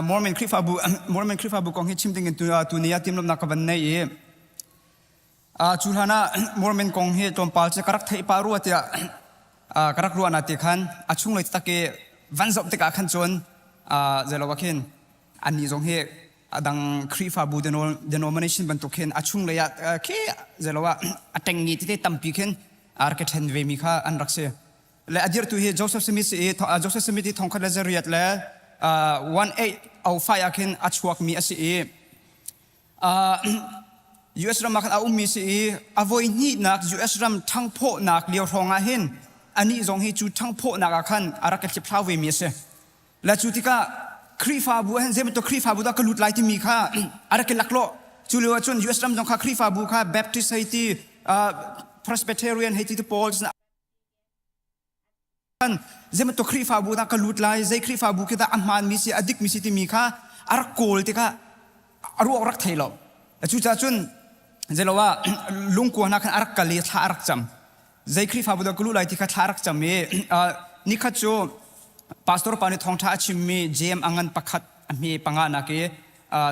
Mormon Khrihfabu Mormon Khrihfabu kong hi chim ding in tu tu ni ah timhlamhnak ka van nei i cu hlan ah Mormon kong hi tlawmpal cu ka rak theih pah rua tiah ka rak ruah na ti khan a chunglei tak i van zoh tikah khan cun zeilo ah khin annih zong hi a dang Khrihfabu denomination bantuk khin a chunglei ah khi zeilo ah a ṭengngi tete tampi khin a rak i ṭhen ve mi kha an rak si. Le a dirtu hi Joseph Smith i Joseph Smith i thongkhat le zariat le 1805 ah khin a chuakmi a si i US ram ah khan a ummi si i a voi hnihnak US ram ṭhangphawhnak lio hrawng ah hin anih zong hi cu ṭhangphawhnak ah khan a rak i hliphlau vemi a si. Le cu tikah Khrihfabu ah hin zei bantuk Khrihfabu dah ka lut lai timi kha a rak i laklawh. Cu lio ah cun US ram zong kha Khrihfabu kha Baptist hei ti Presbyterian hei ti te pawl kan zei bantuk Khrihfabu dah ka lut lai zei Khrihfabu khi dah a hmaanmi si a dikmi si timi kha a rak kawl tikah a ruak rak thei lo. Cucaah cun zeilo ah lungkua hna khan a rak kal i thla a rak cam. Zei Khrihfabu dah ka luh lai ti kha thla a rak cam i nikhat cu pastor pa nih thawngṭha a chimmi Jeim a ngan pakhat a hme panga nak i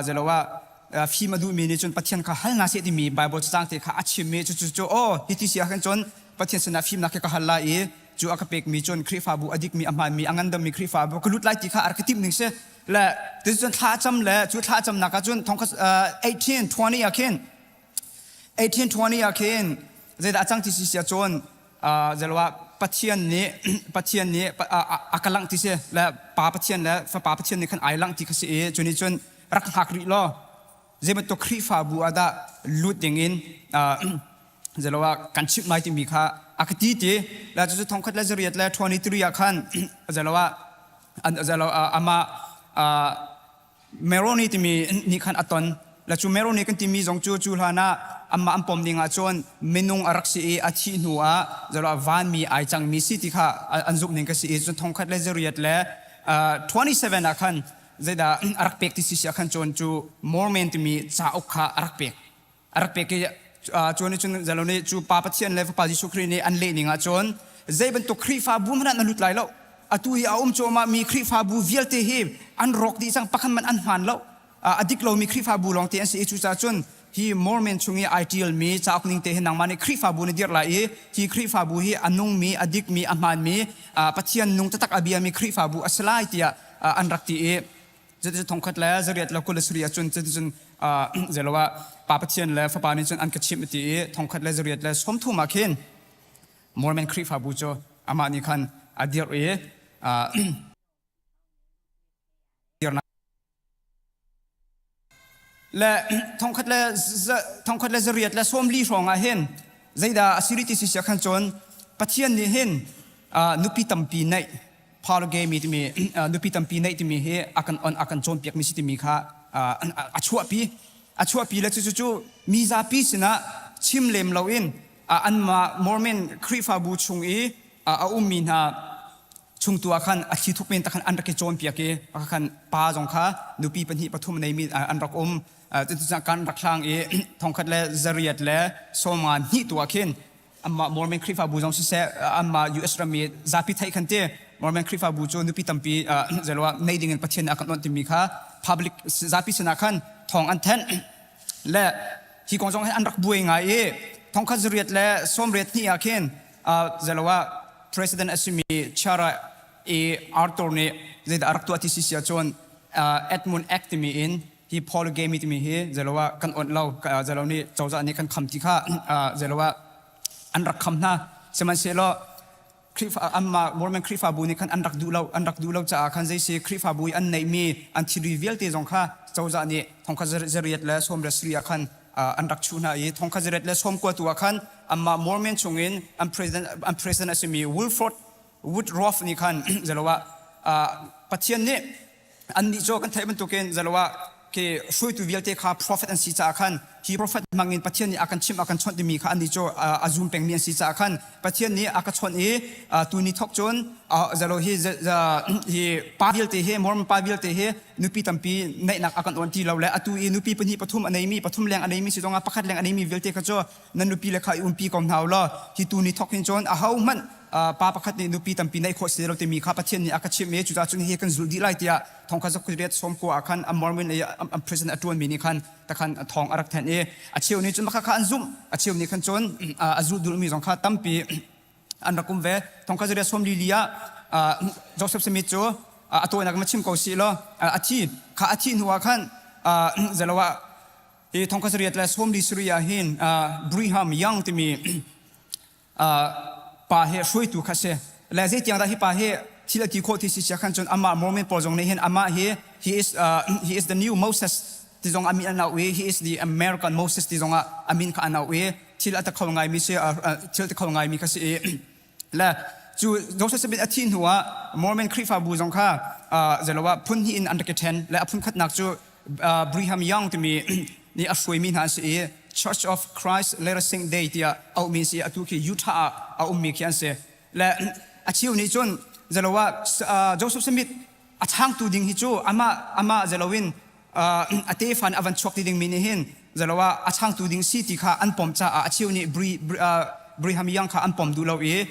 zeilo ah fim a duhmi nih cun Pathian kha hal hna seh timi Bible cacang te kha a chim i cucu cu aw hiti si ah khan cun Pathian sinah fimnak hi ka hal lai i cu a ka pekmi cun Khrihfabu a dikmi a hmaanmi a ngandammi Khrihfabu ka lut lai ti kha a rak ka timh ning si le tucun thla a cam le cu thla a camnak ah cun thongkhat 1820 ah khin 1820 ah khin zeidah a cang ti si sia cun zeloah Pathian nih Pathian nih a ka langh ti si le Pa Pathian le Fapa Pathian nih khan ai langh ti kha si i cu nih cun rak hngak rih law zei bantuk Khrihfabu ah dah lut ding in zeloah kan chimh lai timi kha a ka ti ti le cucu thongkhat le zariat le 23 ah khan zeloah zeloah amah Meroni timi nih khan a ton. Le cu Meroni kan timi zong cu cu hlan ah amah an pom ding ah cun minung a rak si i a thih hnu ah zalo vanmi ai cangmi si ti kha an zumh ning ka si i cun thongkhat le zariat le 27 ah khan zeidah a rak pek ti si si ah khan cun cu Mormon timi cauk kha a rak pek. A rak pek i cu nih cun zalo nih cu Pa Pathian le Fapa Jesuh Khrih nih an leh ning ah cun zei bantuk Khrihfabu hmanh ah na lut lai lo. Atu hi a um cuahmah mi Khrihfabu vialte hi an rawk dih cang pakhat hmanh an hmaan lo. A dik lomi Khrihfabu lawngte an si i cucaah cun hi Mormon chung i ai ṭialmi cauk ning te hi nangmah nih Khrihfabu na dirh lai i hi Khrihfabu hi a nungmi, a dikmi, a hmaanmi, Pathian nung taktak a biami Khrihfabu a si lai tiah an rak ti i Cuticun thongkhat le zariat le 27 ah cun cuticun zeilo ah Pa Pathian le Fapa nih cun an ka chimh ti i thongkhat le zariat le 30 ah khin Mormon Khrihfabu cu amah nih khan a dirh i dirnak le thongkhat le thongkhat le zariat le 40 hrawng ah hin zeidah a si rih ti si sia khan cun Pathian nih hin nupi tampi neih polygamy timi nupi tampi neih timi hi a kan on a kan cawnpiak mi si timi kha a chuahpi a chuahpi le cucu cu mi zapi sinah chim lem loin anmah Mormon Khrihfabu chung i a ummi hna chung tu ah khan a thli thuk men tak khan an rak i cawnpiak i khan pa zong kha nupi pahnih pathum neimi an rak um cucu kan rak hlang i thongkhat le zariat le sawmnga hnih tu ah khin Amah Mormon Khrihfabu zong siseh anmah US ram i zapi theih khan ti Mormon Khrihfabu cu nupi tampi zeilo ah nei ding in Pathian nih a kan onh timi kha public zapi sinah khan thawng an thanh le hi kong zong hin an rak buai ngai i. Thongkhat zariat le sawmriat hnih ah khin zeloah president a simi Chara i Arthur nih zeidah a rak tuah ti si si ahcun Edmund Act timi in hi polygamy timi hi zeloah kan onh lo zelo nih cozah nih kan kham ti kha zeloah an rak kham hna. Sihmanhsehlaw Khrihfa anmah Mormon Khrihfabu nih khan an rak duh lo an rak duh lo caah khan zeisi Khrihfabu i an neihmi an thilri vialte zong kha cozah nih thongkhat zariat le sawmriat sarih ah khan an rak chuh hna i thongkhat zariat le sawmkua tu ah khan anmah Mormon chungin an president an president a simi Wilford Woodruff nih khan zeloah Pathian nih Annih cu kan theih bantukin zeloah khi hruaitu vialte kha profet an si caah khan hi profet hmangin Pathian nih a kan chimh a kan chawnh timi kha annih cu a zum pengmi an si caah khan Pathian nih a ka chawnh i tuni thawk cun zelo hi hi pa vialte hi Mormon pa vialte hi nupi tampi neihnak a kan awn ti lo le atu i nupi pahnih pathum a neimi pathum leng a neimi si zongah pakhat leng a neimi vialte kha cu nan nupi le kha i umpi ko hna u law hi tuni thawk hin cun ahohmanh pa pakhat nih nupi tampi neih khawh si lo timi kha Pathian nih a ka chimh i cucaah cun hihi kan zulh dih lai tiah thongkhat zakhat sawmkua ah khan a Mormon i an prison a ṭuanmi nih khan takhan thawng a rak thanh i a cheu nih cun mah kha an zumh a cheu nih khan cun a zulh dulmi zong kha tampi an rak um ve thongkhat zariat sawm li li ah Joseph Smith cu a tawinak ma chim ko si law a thi kha a thih hnu ah khan zelo ah hi thongkhat zariat le sawm li sarih ah hin Brigham Young timi pa hi hruaitu kha si le zeitiang dah hi pa hi thil a ti khawh ti si sia khan cun amah Mormon pawl zong nih hin amah hi he is uh, he is the new Moses ti zong amin an au i he is the American Moses ti zong ah amin kha an au i thil a ta kho ngai mi si thil ta kho ngai mi kha si i le cu Joseph Smith a thih hnu ah Mormon Khrihfabu zong kha zeloah phun hnih in an rak i ṭhen le a phun khatnak cu Brigham Young timi nih a hruaimi hna an si i Church of Christ Latter Saint Day tiah auhmi an si i atu khi Utah ah a ummi khi an si. Le a cheu nih cun zelo ah Joseph Smith a changtu ding hi cu amah amah zelo in a tefa nih a van chuak ti dingmi nih hin zelo ah a changtu ding si ti kha an pom caah a cheu nih Brigham Young kha an pom duh lo i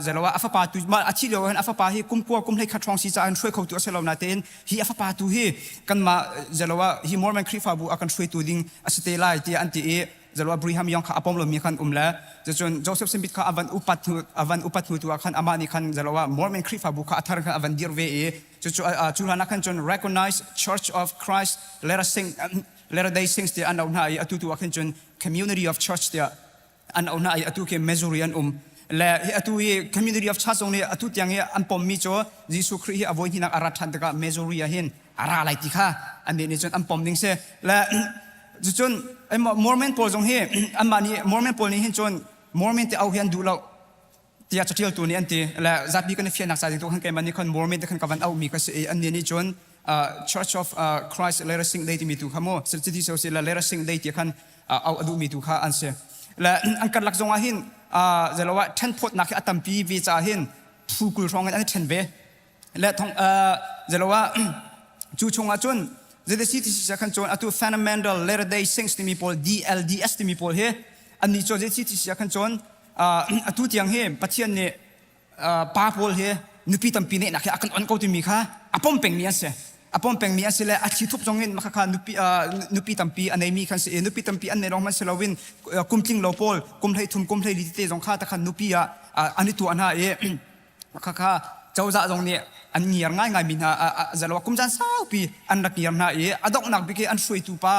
zelo ah a fapa tu a thih lio hin a fapa hi kum kua kum hlei khat hrawng si caah hin hruai khotu a si lo natein hi a fapa tu hi kanmah zelo ah hi Mormon Khrihfabu a kan hruaitu ding a si te lai tiah an ti i zelo ah Brigham Young kha a pom lomi khan um le cucun Joseph Smith kha a van upat hnu a van upat hnu tu ah khan amah nih khan zelo ah Mormon Khrihfabu kha a thar khan a van dirh ve i cucu cu hlan ah khan cun Recognized Church of Christ Latter Saint Latter Day Saints tiah an auh hna i atu tu ah khin cun Community of Church tiah an auh hna i atu khi Missouri an um le hi atu hi community of church zong nih atu tiang hi an pommi cu Jesuh Khrih hi a voi hnihnak a rat ṭhan tikah Missouri ah hin a ra lai ti kha annih nih cun an pom ding si le cucun Mormon pawl zong hi anmah nih Mormon pawl nih hin cun Mormon ti auh hi an duh lo tiah caṭialtu nih an ti le zapi kan i fiannak ca ding tu khan keimah nih khan Mormon te khan ka van auhmi ka si i annih nih cun Church of Christ Latter Saint Day timi tu kha mu cuti so si le Latter Saint Day ti khan auh a duhmi tu kha an si le an karlak zong ah hin zelo ah ṭhenphawtnak hi a tampi ve caah hin phu 20 hrawng in an i ṭhen ve le thong zelo ah cu chung ah cun ZDC ti si khan cun atu fundamental Latter Day Saints timi pawl DLDS timi pawl hi annih cu ZDC ti si khan cun atu tiang hi Pathian nih pa pawl hi nupi tampi neihnak hi a kan on ko timi kha a pom pengmi an si a pom pengmi an si le a thli thup zong in maka kha nupi nupi tampi a neimi khan si i nupi tampi an nei lawng hmanh si loin kum tling lo pawl kum hlei thum kum hlei li tete zong kha takhan nupi ah an i tuah hna i khakha cozah zong nih an ngiar ngaingai mi hna zalo kum caan saupi an rak ngiar hna i a donghnak bik i an hruaitu pa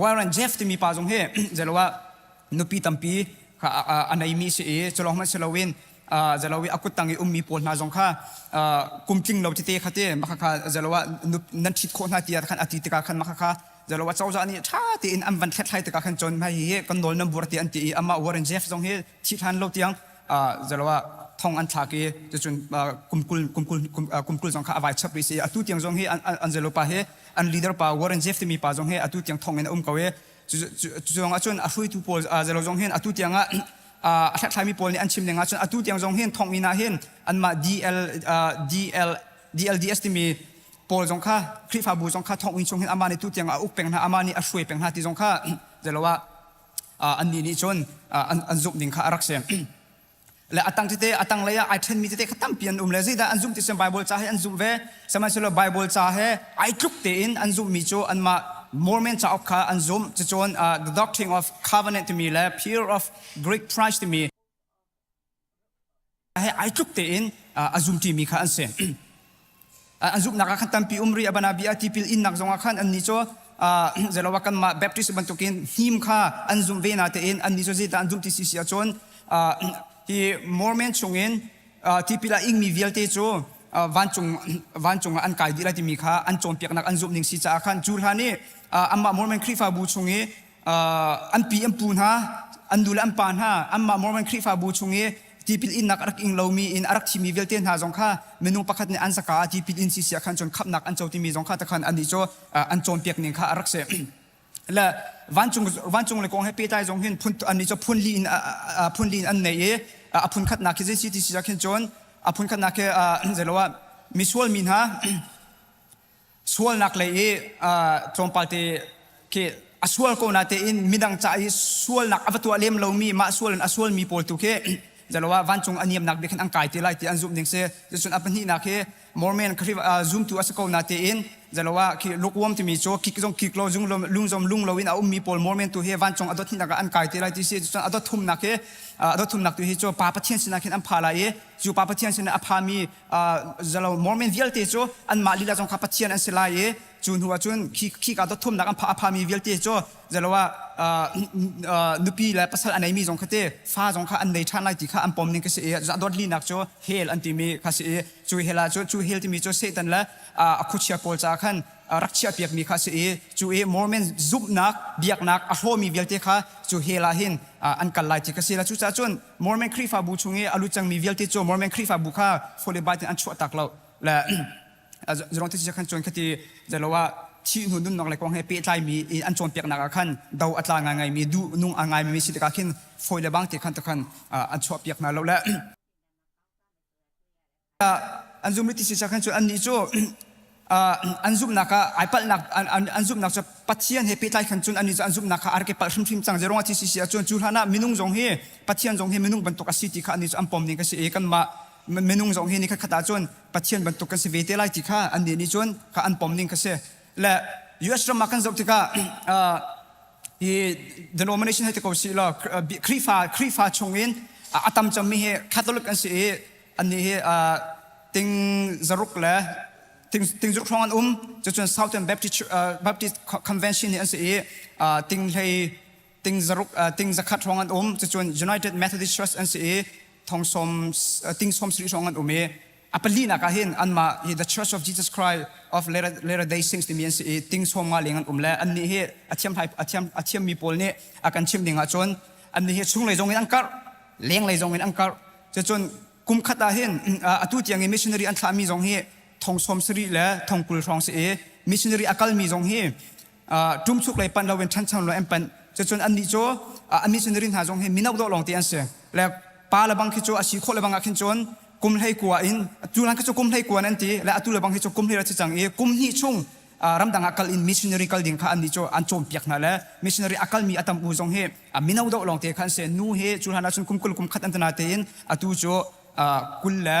Warren Jeff timi pa zong hi zalo ah nupi tampi kha a neimi si i culawng hmanh si loin zalo i a kuttang i ummi pawl hna zong kha kum tling lo tete kha te maka kha zalo ah nan ṭhit khawh hna tiah khan a ti tikah khan maka kha zalo ah cozah nih ṭha tein an van hlethlai tikah khan cun hi hi kan nawl nan bur ti an ti i amah Warren Jeff zong hi thih hlan lo tiang zalo ah thong an thlak i cucun kumkul kumkul kumkul zong kha a vai chap rih si atu tiang zong hi an zalo pa hi an leader pa Warren Jeff timi pa zong hi atu tiang thong in a um ko i cu zong ah cun a hruaitu pawl zalo zong hin atu tiang ah a hlathlaimi pawl nih an chim ning ah cun atu tiang zong hin thonginn ah hin anmah DL DL DLDS timi pawl zong kha Khrihfabu zong kha thonginn chung hin amah nih tu tiang a uk peng hna amah nih a hruai peng hna ti zong kha zalo ah annih nih cun an zumh ding kha a rak si le a tang tete a tang lei ah ai ṭhenmi tete kha tampi an um le zeidah an zumh ti cun Bible ca he an zumh ve sihmanhsehlaw Bible ca he ai tluk tein an zumhmi cu anmah. Mormon cauk kha an zumh. Cucun The Doctrine of Covenant timi le Peer of Great Price timi he ai tluk tein a zumṭimi kha an si. An zumhnak ah khan tampi um rih a bana bia tipil innak zongah khan annih cu zeiloah kanmah Baptist bantukin hnim kha an zumh ve na tein annih cu zeidah an zumh ti si si ahcun hi Mormon chungin tipil a ingmi vialte cu vancung vancung ah an kai dih lai timi kha an cawnpiaknak an zumh ning si caah khan cu hlan i anmah Mormon Khrihfabu chung i an pi an pu hna an nu le an pa hna anmah Mormon Khrihfabu chung i tipil innak a rak ing lomi in a rak thimi vialte hna zong kha minung pakhat nih an zaka ah tipil in si siah khan cun khamhnak an co timi zong kha takhan annih cu an cawnpiak ning kha a rak si. Le vancung vancung le kong he pehtlai zong hin phun annih cu phun li in phun li in an nei i a phun khatnak khi zei si ti si ah khin cun a phun khatnak khi zeilo ah misual mi hna sualnak lei i tlawmpal te khi a sual ko na tein midang ca i sualnak a va tuah lem lomi mah sual in a sualmi pawl tu khi zalo ah vancung a niamnak bik khin an kai te lai ti an zumh ding si cun a pahnihnak hi Mormon Khrihfa zumtu a si ko na tein zalo ah khi lukewarm timi cu kik zong kik lo zung lung zong lung lo in a ummi pawl Mormon tu hi vancung a dot hnih ah an kai te lai ti si cun a dot thumnak hi a dot thumnak tu hi cu pa Pathian sinah khin an pha lai i cu pa Pathian sinah a phami zalo Mormon vialte cu anmah lila zong kha Pathian an si lai i cu hnu ah cun khi khika dot thumnak an pha a phami vialte cu zalo ah nupi le pasal a neimi zong kha te fa zong kha an nei ṭhan lai ti kha an pom ning ka si i dot linak cu hell an timi kha si i cu hell ah cu cu hell timi cu Satan le a khuachia pawl caah khan rak chiahpiakmi kha si i cu i Mormon zumhnak biaknak a hlawmi vialte kha cu hell ah hin an kal lai ti kha si la cucaah cun Mormon Khrihfabu chung i a lut cangmi vialte cu Mormon Khrihfabu kha fole bai an chuah tak lo le zurong ti khan cun khati zelo ah thih hnu nunnak le kong he pehtlaimi an cawnpiaknak ah khan do a tla ngaingaimi duh nung a ngaimi si tikah khin fawi le bang te khan takhan an chuahpiak hna lo le An zum ti si khan cu annih cu an zumhnak ah ai palhnak an zumhnak cu Pathian he pehtlai khan cun annih cu an zumhnak kha a rak i palh hrimhrim cang. Zeruang ah ti si si ahcun cu hlan ah minung zong hi Pathian zong hi minung bantuk a si ti kha annih cu an pom ning a si i kanmah minung zong hi ni khat ah cun Pathian bantuk kan si ve te lai ti kha annih nih cun kha an pom ning kha si. Le US ram ah kan zoh tikah hi denomination hei ti ko si law Khrihfa Khrihfa chungin a tam cemmi hi Catholic an si i annih hi ting zaruk le ting ting zaruk hrawng an um cucun Southern Baptist Baptist Convention hi an si i ting hlei ting zaruk ting zakhat hrawng an um cucun United Methodist Church an si i thong sawm ting sawm sarih hrawng an um i a palinak ah hin anmah hi The Church of Jesus Christ of Latter-day Saints timi an si i ting sawm nga leng an um le annih hi a thiam a thiam a thiammi pawl nih a kan chimh ding ahcun annih hi chunglei zong in an karh lenglei zong in an karh cucun kum khat ah hin atu tiang i missionary an thlahmi zong hi thong sawm sarih le thong 20 hrawng si i missionary a kalmi zong hi ṭumchuk lei panh loin ṭhancho lo an panh cucun annih cu a missionary hna zong hi mino dawh lawng te an si le pa le bang khi cu a si khawh le bang ah khin cun kum hlei kua in tu lan khi cu kum hlei kua an ti le atu le bang hi cu kum hlei ra si cang i kum hnih chung ramdang ah kal in missionary kal ding kha annih cu an cawnpiak hna le missionary a kalmi a tam u zong hi mino dawh lawng te kha an si nu hi cu hlan ah cun kum 20 kum khat an tana tein atu cu kul le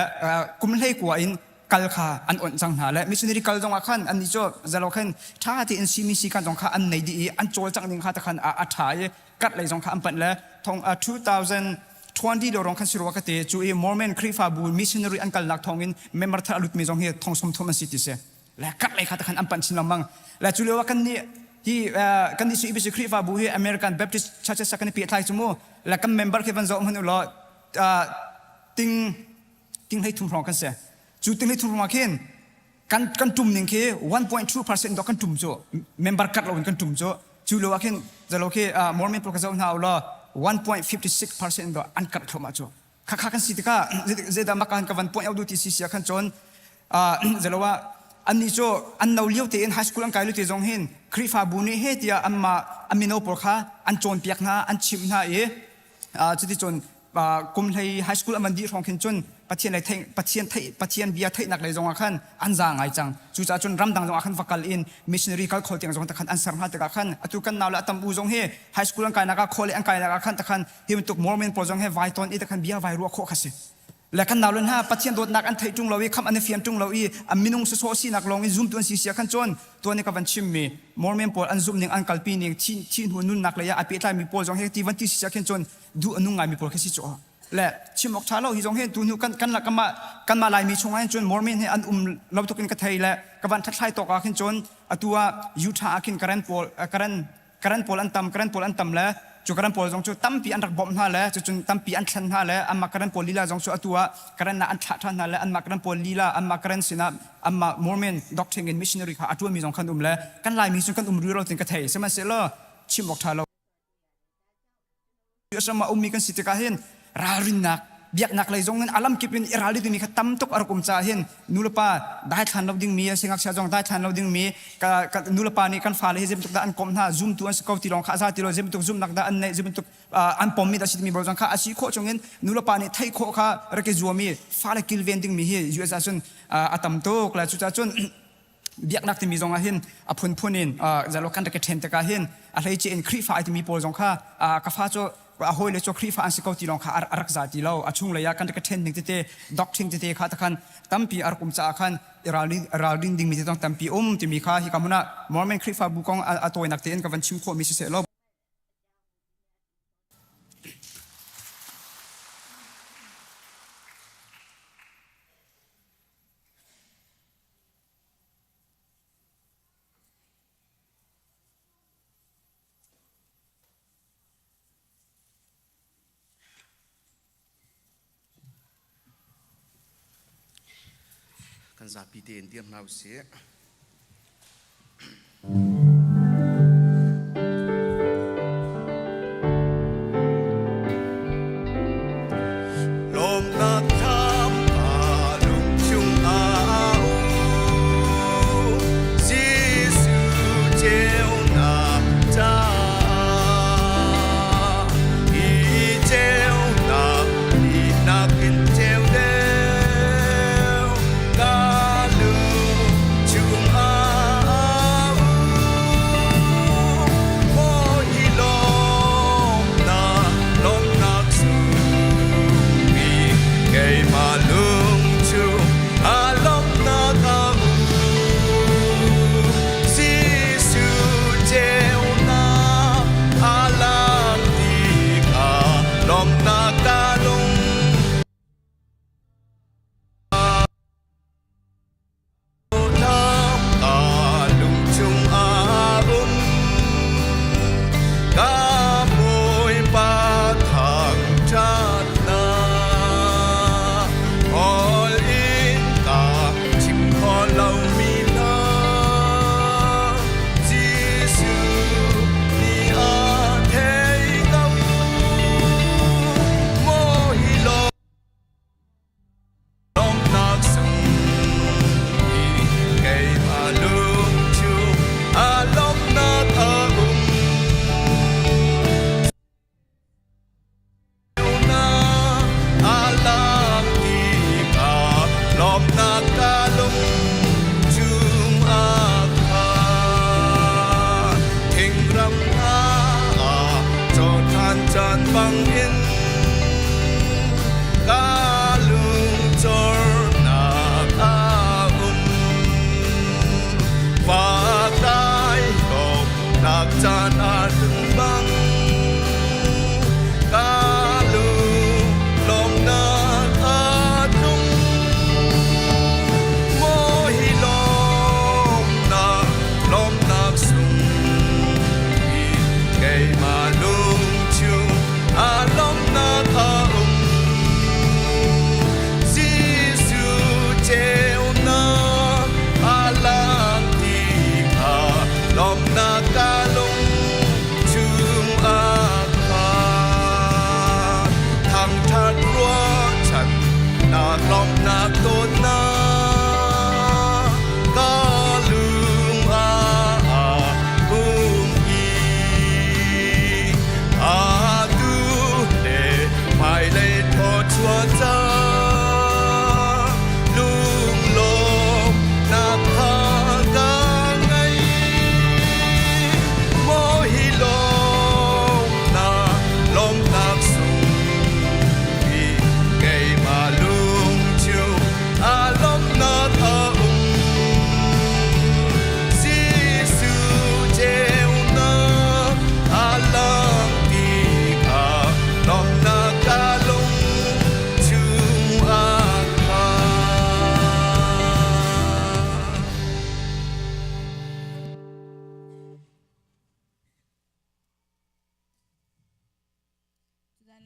kum hlei kua in kal kha an onh cang hna le missionary kal zong ah khan annih cu zalo khan ṭha tein simi si khan zong kha an nei dih i an cawlcangh ding kha takhan a ṭha i kat lei zong kha an panh le thong 2020 lo rong khan si rua ka te cu i Mormon Khrihfabu missionary an kalnak thawng in member thar a lutmi zong hi thong sum thum an si ti si le kat lei kha takhan an panh chin lengmang le cu lio ah kan nih hi kan nih su IBC Khrihfabu hi American Baptist Churches kan i pehtlai cu mu le kan member khi van zoh hmanh u law ting ting hlei thum hrawng kan si cu ting hlei thum hrawng ah khin kan kan tum ning khi 1.2% dok kan tum cu member kat lo in kan tum cu cu lo ah khin zalo khi Mormon pawl ka zoh hna u law 1.56% dok an kat thluahmah cu khakha kan si tikah zeidah makan ka van point out du ti si sia khan cun zalo ah annih cu an no lio tein high school an kai lio te zong hin Khrihfabu nih he tiah anmah an mino pawl kha an cawnpiak hna an chimh hna i cuticun kum hlei high school an dih hrawng khin cun Pathian lei theih Pathian theih Pathian bia theihnak lei zongah khan an za ngai cang cucaah cun ramdang zongah khan va kal in missionary kal kho tiang zong takhan an ser hna tikah khan atu kan nau le a tam u zong hi high school an kainak ah khawle an kainak ah khan takhan hi bantuk Mormon pawl zong he vai ton i takhan bia vai ruah khawh kha si. Le kan nau le hna Pathian dawtnak an theih ṭung lo i khamh an i fian ṭung lo i a minung sawsawh sinak lawng in zumtu an si sia khan cun tuan i ka van chimmi Mormon pawl an zumh ning an kalpi ning thi thi hnu nunnak lei ah a pehtlaimi pawl zong hi ti van ti si sia khin cun duh a nung ngaimi pawl khi si cu le chim awk ṭha lo hi zong hin tu hnu kan kan kanmah kanmah Laimi chung ah hin cun Mormon hi an um lo tuk in ka thei le ka van ṭhathlai tawk ah khin cun atu ah Utah ah khin Karen pawl Karen Karen pawl an tam Karen pawl an tam le cu Karen pawl zong cu tampi an rak bawmh hna le cucun tampi an thlen hna le anmah Karen pawl lila zong cu atu ah Karen ah an thlah ṭhan hna le anmah Karen pawl lila anmah Karen sinah anmah Mormon doctrine in missionary kha a ṭuanmi zong khan um le kan Laimi cu kan um rih lo tin ka thei sihmanhsehlaw chim awk ṭha lo US ram ah ummi kan si tikah hin ralrinnak biaknak lei zong in alam kip in i ralri dingmi kha tam tuk a rak um caah hin nulepa daithlan lo dingmi a si ngakchia zong daithlan lo dingmi ka, ka nulepa nih kan fale hi zeibantuk dah an komh hna zumtu an si ko ti lawng kha a za ti lo zeibantuk zumnak dah an neih zeibantuk uh, an pommi dah si timi zong kha a si khawh chungin nulepa nih theih khawh kha rak i zuam i fale kilven dingmi hi US ah cun uh, a tam tuk le cucaah cun biaknak timi zong ah hin a phunphun in zalo kan rak i ṭhen tikah hin a hleice in Khrihfa ai timi pawl zong kha ka fa cu a hawile cu Khrihfa an si ko ti lawng kha a rak za ti lo a chunglei ah kan rak i ṭhen ning tete doctrine tete kha takhan tampi a rak um caah khan i ralring dingmi te zong tampi um timi kha hika hmun ah Mormon Khrihfabu kong a tawinak tein ka van chim khawhmi siseh law Kan zapi tein dir hna usih. Lawmnak tham a lung chung ah um Jesuh ceunak caah hi ceunak nihnak in ceu deuh ka lung chung ah um Maw hi lawmnak lawmnak sungpi keimah lung chung ah lawmnak a um Jesuh ceunak a lang tikah lawmnak ka lung Ka lung chung ah um ka Bawipa thangṭhatnak Hawl in ka chim khawh lomi hna Jesuh nih a thei ko maw hi lawm Lawmhnak sungpi keimah lung chung ah lawmhnak a um. Ceunak a lang tikah lawmhnak ka lung chung ah khan thingram hna ah cawhṭhan caan bangin Ka lungcornak a um. Fatai nak caan ah tlung bang ka lung lawmnak a tlung. Maw hi lawmnak, lawmnak sung hi keimah lung chung ah lawmnak a um. Jesuh ceunak a lang tikah lawmnak ka lung chung ah khan thangṭhat ruahchannak lawmhnak dawtnak ka lung ah um i Atu le hmailei thawchuah ca lunglawmhnak kha ka ngei.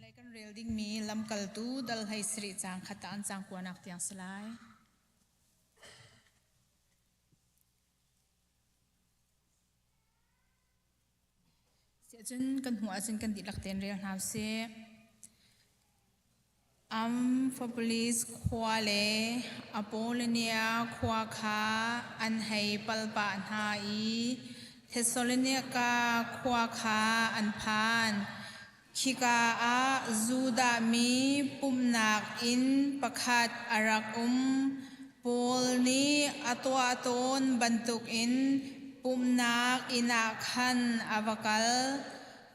Zinglei kan rel dingmi lamkaltu dal hlei sarih caang khat ah an caang kuanak tiang si lai. Siahcun kan hmuh ahcun kan dihlak tein rel hna usih. Amphipolis khua le Apollonia khua kha an hei palpah hna i Thessalonika khua kha an phan. Khika ah Judah mi pumhnak inn pakhat a rak um. Paul nih a tuah tawn bantukin pumhnak inn ah khan a va kal.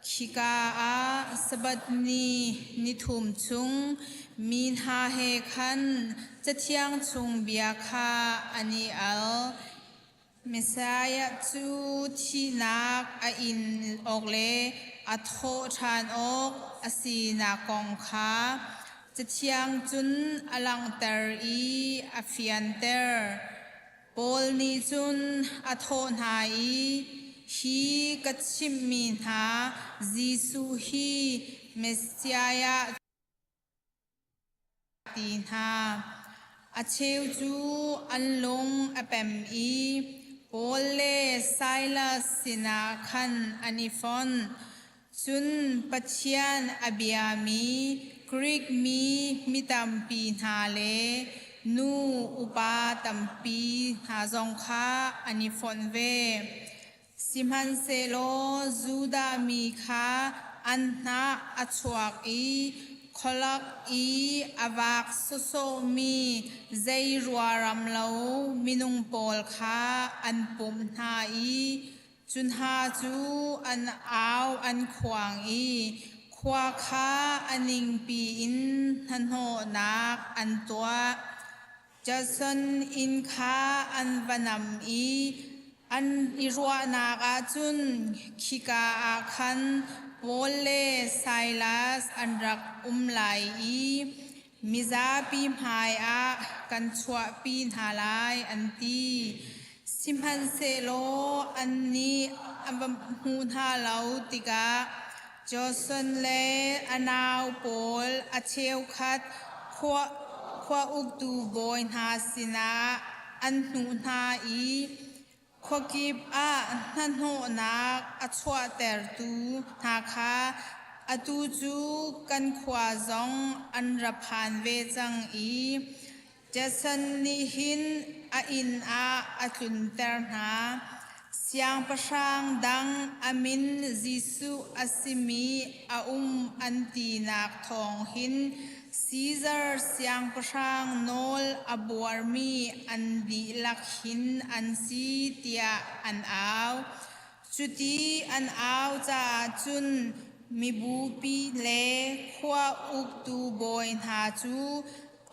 Khika ah Sabbath ni nithum chung mi hna he khan Cathiang chung bia kha an i al. Messiah cu thihnak a in awk le a thawh ṭhan awk a sinak kong kha Cathiang cun a langhter i a fianter. Paul nih cun a thawh hna i, Hi ka chimhmi hna Jesuh hi Messiah ti hna. A cheu cu an lung a pem i Paul le Silas sinah khan an i fonh. Cun Pathian a biami Greek mi mi tampi hna le nu upa tampi hna zong kha an i fonh ve. Sihmanhsehlaw Judah mi kha an hnah a chuak i khualak i a vak sawsawhmi zei ruaram lo minung pawl kha an pumh hna i cu hna cu an au an khuang i khua kha a ningpi in hnahnawhnak an tuah. Jason inn kha an va nam i an i ruahnak ah cun khika ah khan Paul le Silas an rak um lai i mizapi hmaiah kan chuahpi hna lai an ti. Sihmanhsehlaw annih an va hmuh hna lo tikah Johnson le a nau pawl a cheukhat khua uktu bawi hna sinah an hnuh hna i khuakip ah hnahnawhnak a chuahtertu hna kha atu cu kan khua zong an ra phan ve cang i Jason nih hin a inn ah a tlunter hna. Siangpahrang dang a min Jesuh a simi a um an tinak thawng hin Caesar siangpahrang nawl a buarmi an dihlak hin an si tiah an au. Cuti an au caah cun mibupi le khua uktu bawi hna cu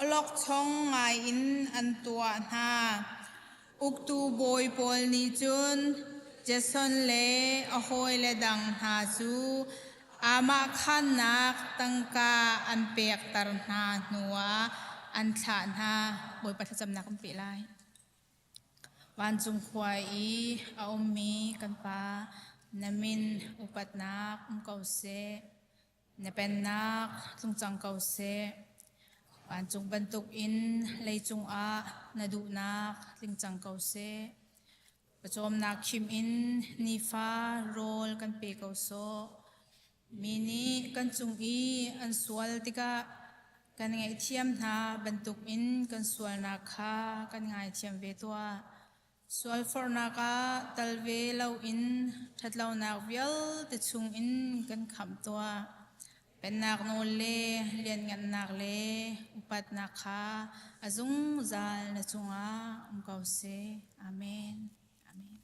awlokchong ngaiin an tuah hna. Uktu bawi pawl nih cun Jason le a hawile dang hna cu aamahkhannak tangka an pekter hna hnuah an thlah hna. Bawipa thlacamnak kan peh lai. Vancung khua i a ummi kan Pa, na min upatnak um ko seh. Na pennak tlung cang ko seh. Vancung bantukin leicung ah na duhnak tling cang ko seh. Pawcawmnak khim in nifa rawl kan pe ko sawh. Mi nih kan cung i an sual tikah kan ngaihthiam hna bantukin kan sualnak kha kan ngaithiam ve tuah. Sualforhnak ah tal ve loin ṭhatlonak vialte chungin kan khamh tuah. Pennak nawl le lianngannak le upatnak kha a zungzal na cungah um ko seh. Amen. Amen.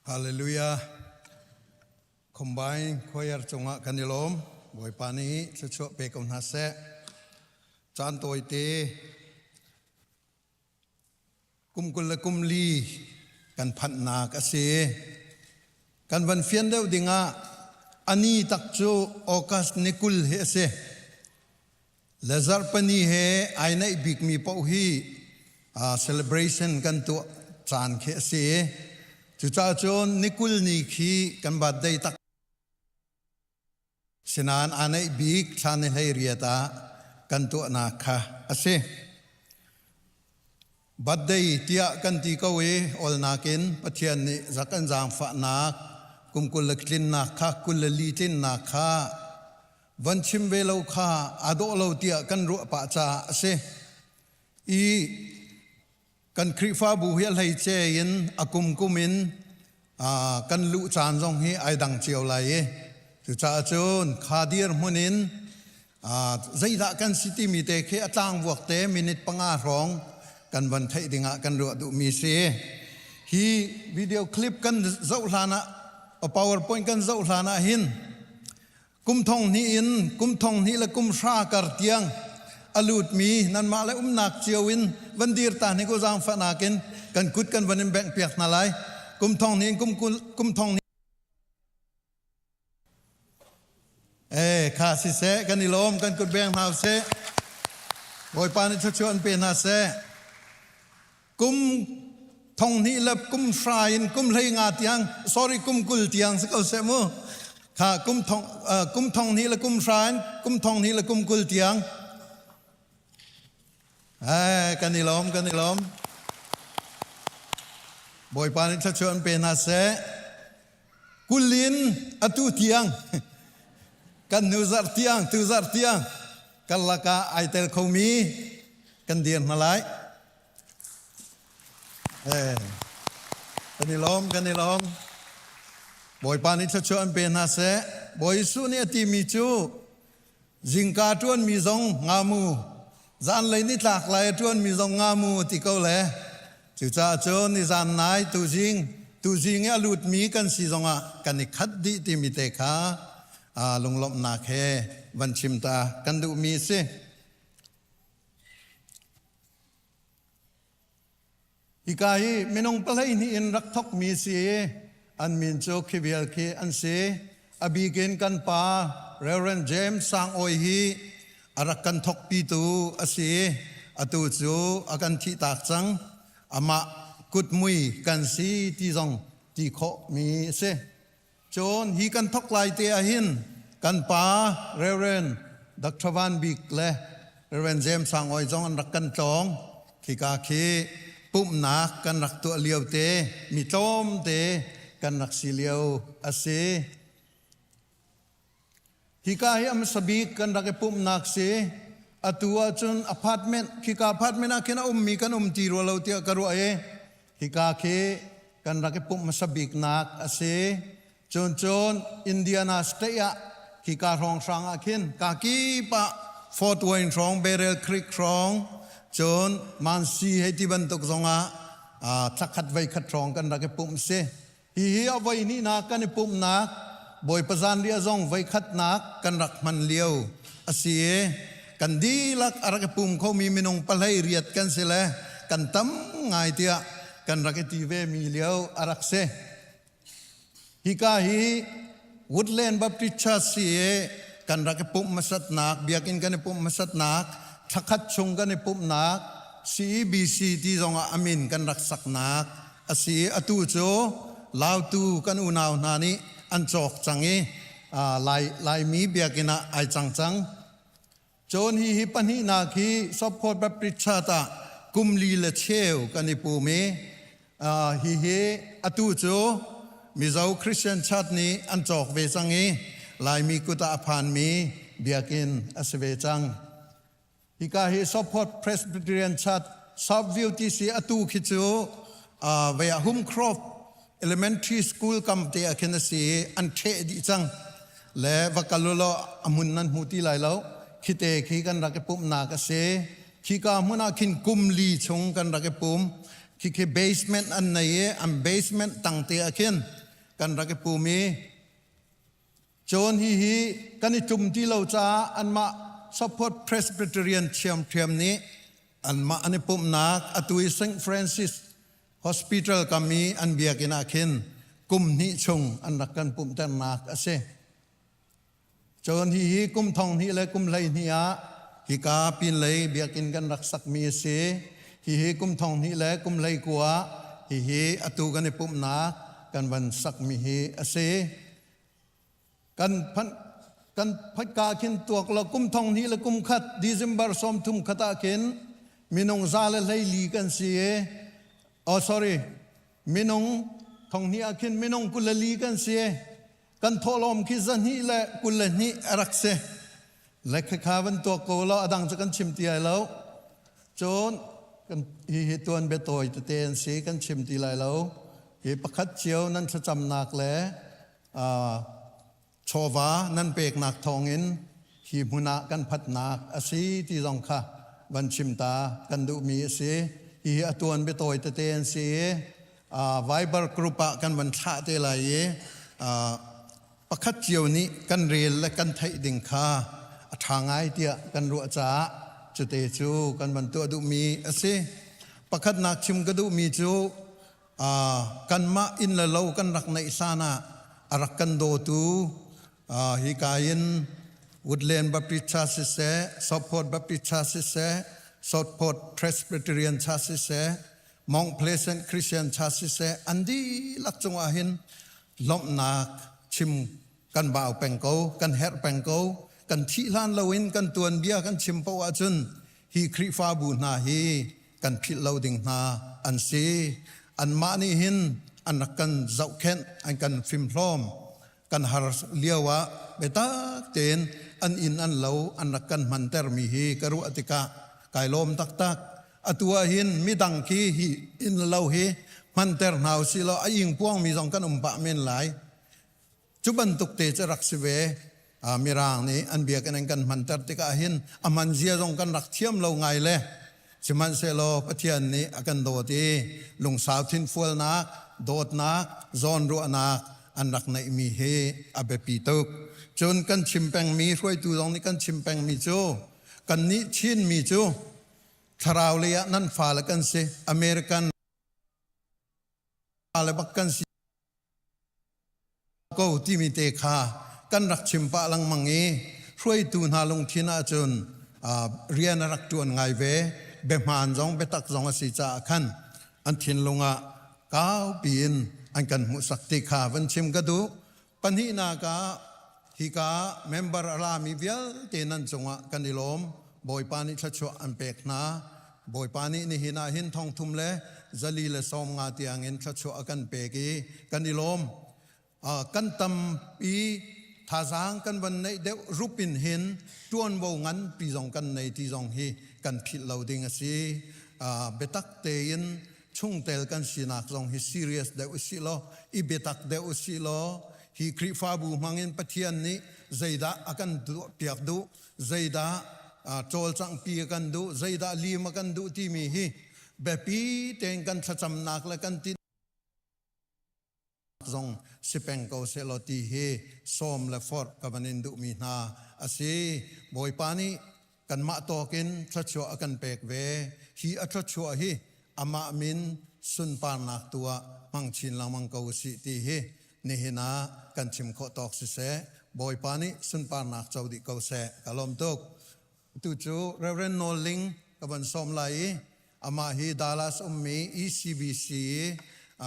Hallelujah. Combine choir cungah kan i lawm. Bawipa nih thluachuah pe ko hna seh. Caan tawite kum 20 le kum li kan phanhnak a si. Kan van fian deuh dingah ani tak cu August ni 20 hi a si. Le zarhpini he ai naih bikmi paoh hi celebration kan tuah caan khi a si. Cucaah cun ni 20 ni khi kan birthday tak sinain aa naih bik thla ni 18 ah kan tuahnak kha a si. Birthday tiah kan ti ko i olnak in Pathian nih zak an zaangfahnak kum 20 le tlinnak kha 24 tlinnak kha van chim ve lo kha aa dawh lo tiah kan ruah pah caah a si. I kan Khrihfabu hi a hleice in a kumkum in kan luh caan zong hi ai dang cio lai i cucaah cun kha dirhmun in zeidah kan si timi te khi a tlangvuak te minute panga hrawng kan van theih dingah kan ruah duhmi si. Hi video clip kan zoh hlan ah PowerPoint kan zoh hlan ah hin Kum thong hnih in kum thong hnih le kum hra kar tiang a lutmi nanmah le umnak cio in van dir ta hnik u zaangfahnak in kan kut kan van in bengh piak hna lai. Kum thong hnih in kum kul kum thong hnih Eh kha siseh kan i lawm kan kut beng hna usih. Bawipa nih thluachuah an pe hna seh. Kum thong hnih le kum hra in kum 15 tiang sorry kum 20 tiang si ko seh mu kha kum thong kum thong hnih le kum hra in kum thong hnih le kum 20 tiang eh kan i lawm kan i lawm Bawipa nih thluachuah an pe hna seh kulin atu tiang kan hnu zarh tiang tu zarh tiang kan lakah ai tel khomi kan dir hna lai Eh, kan i lawm, kan i lawm. Bawipa nih thluachuah an pe hna seh. Bawi Jesuh nih a timi cu zingka ṭuanmi zong ngamu, zanlei nitlak lai a ṭuanmi zong ngamu ti ko le cucaah cun nizan nai tuzing tuzing i a lutmi kan si zongah kan i khat dih timi te kha lunglawmhnak he van chim ta kan duhmi a si. Hika hi minung 12 in rak thokmi si i an min cu khi vial khi an si. A bik in kan pa Reverend James Sang Awi hi a rak kan thokpitu a si i atu cu a kan thihtak cang. Amah kutmui kan si ti zong ti khawhmi a si. Cun hi kan thok lai te ah hin kan pa Reverend Dr. Van Bik le Reverend James Sang Awi zong an rak kan tlawng. Khika khi pumhnak kan rak tuah lio te, mi tlawm te kan rak si lio a si. Hika hi a hmasa bik kan rak i pumhnak si. Atu ahcun apartment, khika apartment ah khin a ummi kan um ti rua lo tiah ka ruah i hika khi kan rak i pumh hmasa biknak a si. Cun cun Indiana State ah khika hrawnghrang ah khin ka kip ah Fort Wayne hrawng, Barrel Creek hrawng, cun Mansi hei ti bantuk zongah thlakhat voikhat hrawng kan rak i pumh si. Hihi a voi hnihnak kan i pumhnak Bawipa zanriah zong voikhatnak kan rak hman lio a si i kan dihlak a rak i pum khomi minung 18 kan si le kan tam ngai tiah kan rak i ti ve mi lio a rak si. Hika hi Woodland Baptist Church si i kan rak i pumh hmasatnak, biakinn kan i pumh hmasatnak, thlakhat chung kan i pumhnak, CEBC ti zongah a min kan rak saknak a si i atu cu Lautu kan unau hna nih an cawk cang i Lai, Laimi biakinn ah ai cang cang. Cun hi hi pahnihnak hi Sopkhawt Baptist Church ah kum li le cheu kan i pum i hihi atu cu Mizo Christian Church nih an cawk ve cang i Laimi kut ah a phanmi biakinn a si ve cang. Hika hi Sopot Presbyterian Church Southview ti si atu khi cu vei ah Humcroft Elementary School kam te ah khin a si i an ṭheh dih cang. Le va kal u law a hmun nan hmu ti lai lo. Khite khi kan rak i pumhnak a si. Khika hmun ah khin kum li chung kan rak i pum. Khikhi basement an nei i an basement tangte ah khin kan rak i pum i cun hihi kan i tlum ti lo caah anmah Support Presbyterian ṭhiamṭhiam nih anmah an i pumhnak atu i St. Francis Hospital kam i an biakinn ah khin kum hnih chung an rak kan pumhternak a si. Cun hihi kum thong hnih le kum 12 ah hika pinlei biakinn kan rak sakmi a si. Hihi kum thong hnih le kum 19 ah hihi atu kan i pumhnak kan van sakmi hi a si. Kan phanh kan phatka khin tuak lo kum thong hnih le kum khat December 30 khat ah khin minung 114 kan si i oh sorry minung thong hnih ah khin minung 24 kan si. Kan thawhlawm khi 222 a rak si. Le khakha van tuak ko law a dang cu kan chim ti lai lo. Cun kan hihi tuan biatawi tete an si kan chim ti lai lo. Hi pakhat cio nan thlacamnak le uh, chawva nan peknak thawngin hi hmun ah kan phatnak a si ti zong kha van chim ta kan duhmi a si. Hihi a tuan biatawi tete an si i Viber group ah kan van thlah te lai i pakhat cio nih kan rel le kan theih ding kha a ṭha ngai tiah kan ruah caah cute cu kan van tuah duhmi a si. Pakhatnak chim ka duhmi cu kanmah inn le lo kan rak neih hlan ah a rak kan dawtu hika in Woodland Baptist Church siseh, Southport Baptist Church siseh, Southport Presbyterian Church siseh, Mount Pleasant Christian Church siseh an dihlak cungah hin lawmhnak chim kan bau peng ko, kan herh peng ko. Kan thih hlan loin kan tuanbia kan chim paoh ahcun hi Khrihfabu hna hi kan philh lo ding hna an si. Anmah nih hin an rak kan zohkhenh, an kan fimhlawm. Kan har lio ah biatak tein an inn an lo an rak kan hmantermi hi ka ruah tikah kai lawm taktak. Atu ah hin midang khi hi inn le lo hi hmanter hna usih law a ingpuangmi zong kan um pah men lai. Cu bantuk te cu rak si ve. Mirang nih an biakinn an kan hmanter tikah hin a hman zia zong kan rak thiam lo ngai le sihmanhsehlaw Pathian nih a kan dawt i lungsau thinfualnak, dawtnak, zawnruahnak an rak neihmi hi a biapi tuk. Cun kan chim pengmi hruaitu zong nih kan chim pengmi cu kannih Chinmi cu thlarau lei ah nan fale kan si American fale bak kan si ko timi te kha kan rak chim pah lengmang i hruaitu hna lungthin ahcun rian a rak ṭuan ngai ve biahmaan zong biatak zong a si caah khan an thinlung ah kaupi in an kan hmuhsak ti kha van chim ka duh Pahnihnak ah hika member a rami vialte nan cungah kan i lawm. Bawipa nih thluachuah an pek hna. Bawipa nih nihin ah hin thongthum le 450 tiangin thluachuah a kan pek i kan i lawm. Kan tampi thazaang kan van neih deuh rup in hin ṭuanvo nganpi zong kan nei ti zong hi kan philh lo ding a si. Biatak tein chungtel kan sinak zong hi serious deuh usih law i biatak deuh usih law hi Khrihfabu hmangin Pathian nih zeidah a kan tuahpiak duh zeidah cawlcanghpi a kan duh zeidah lim a kan duh timi hi biapi tein kan thlacamnak le kan tin zong si peng ko sehlaw ti hi sawm le forh ka van in duhmi hna a si. Bawipa nih kanmah tawkin thluachuah a kan pek ve. Hi a thluachuah hi amah min sunparnak tu ah hmang chin lengmang ko usih ti hi nihin ah kan chim khawh tawk siseh. Bawipa nih sunparnak co dih ko seh. Ka lawm tuk. Tu cu Reverend Nawl Ling ka van sawm lai i Amah hi Dallas ummi ECBC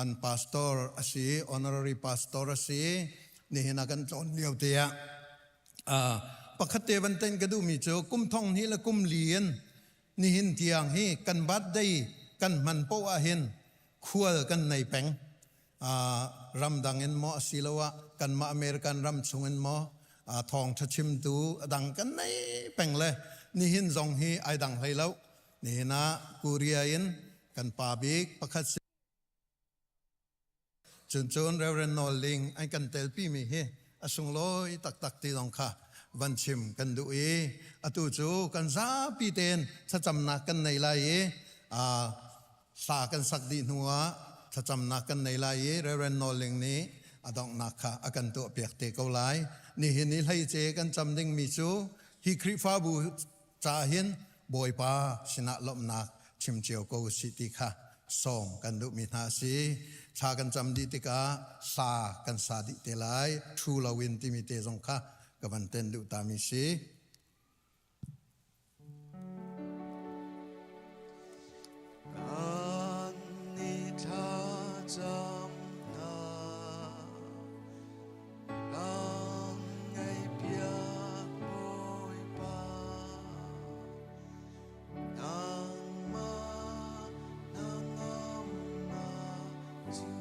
an pastor a si, honorary pastor a si. Nihin ah kan tlawn lio te ah uh, pakhat te van ten ka duhmi cu kum thong hnih le kum li in nihin tiang hi kan birthday kan hman poah ah hin khual kan nei peng. Uh, ramdang in maw asiloah kanmah American ram chung in maw uh, thawngṭha chimtu a dang kan nei peng le nihin zong hi ai dang hlei lo. Nihin ah Korea in kan pa bik pakhat si cun cun Reverend Nawl Ling an kan telpi mi hi a sunglawi taktak ti zong kha van chim kan duh i atu cu kan zapi tein thlacamnak kan nei lai i. Hla kan sak dih hnu ah thlacamnak kan nei lai i Reverend Nawl Ling nih a donghnak kha a kan tuahpiak te ko lai. Nihin i hleice kan cam dingmi cu hi Khrihfabu ca hin Bawipa sinah lawmhnak chim cio ko usih ti kha sawm kan duhmi hna a si. Thla kan cam dih tikah hla kan sa dih te lai. Thu loin timi te zong kha ka van ten duh tami si. Kan ni thlacam hna, kan ngaihpiak Bawipa. Nangmah hnangamnak cu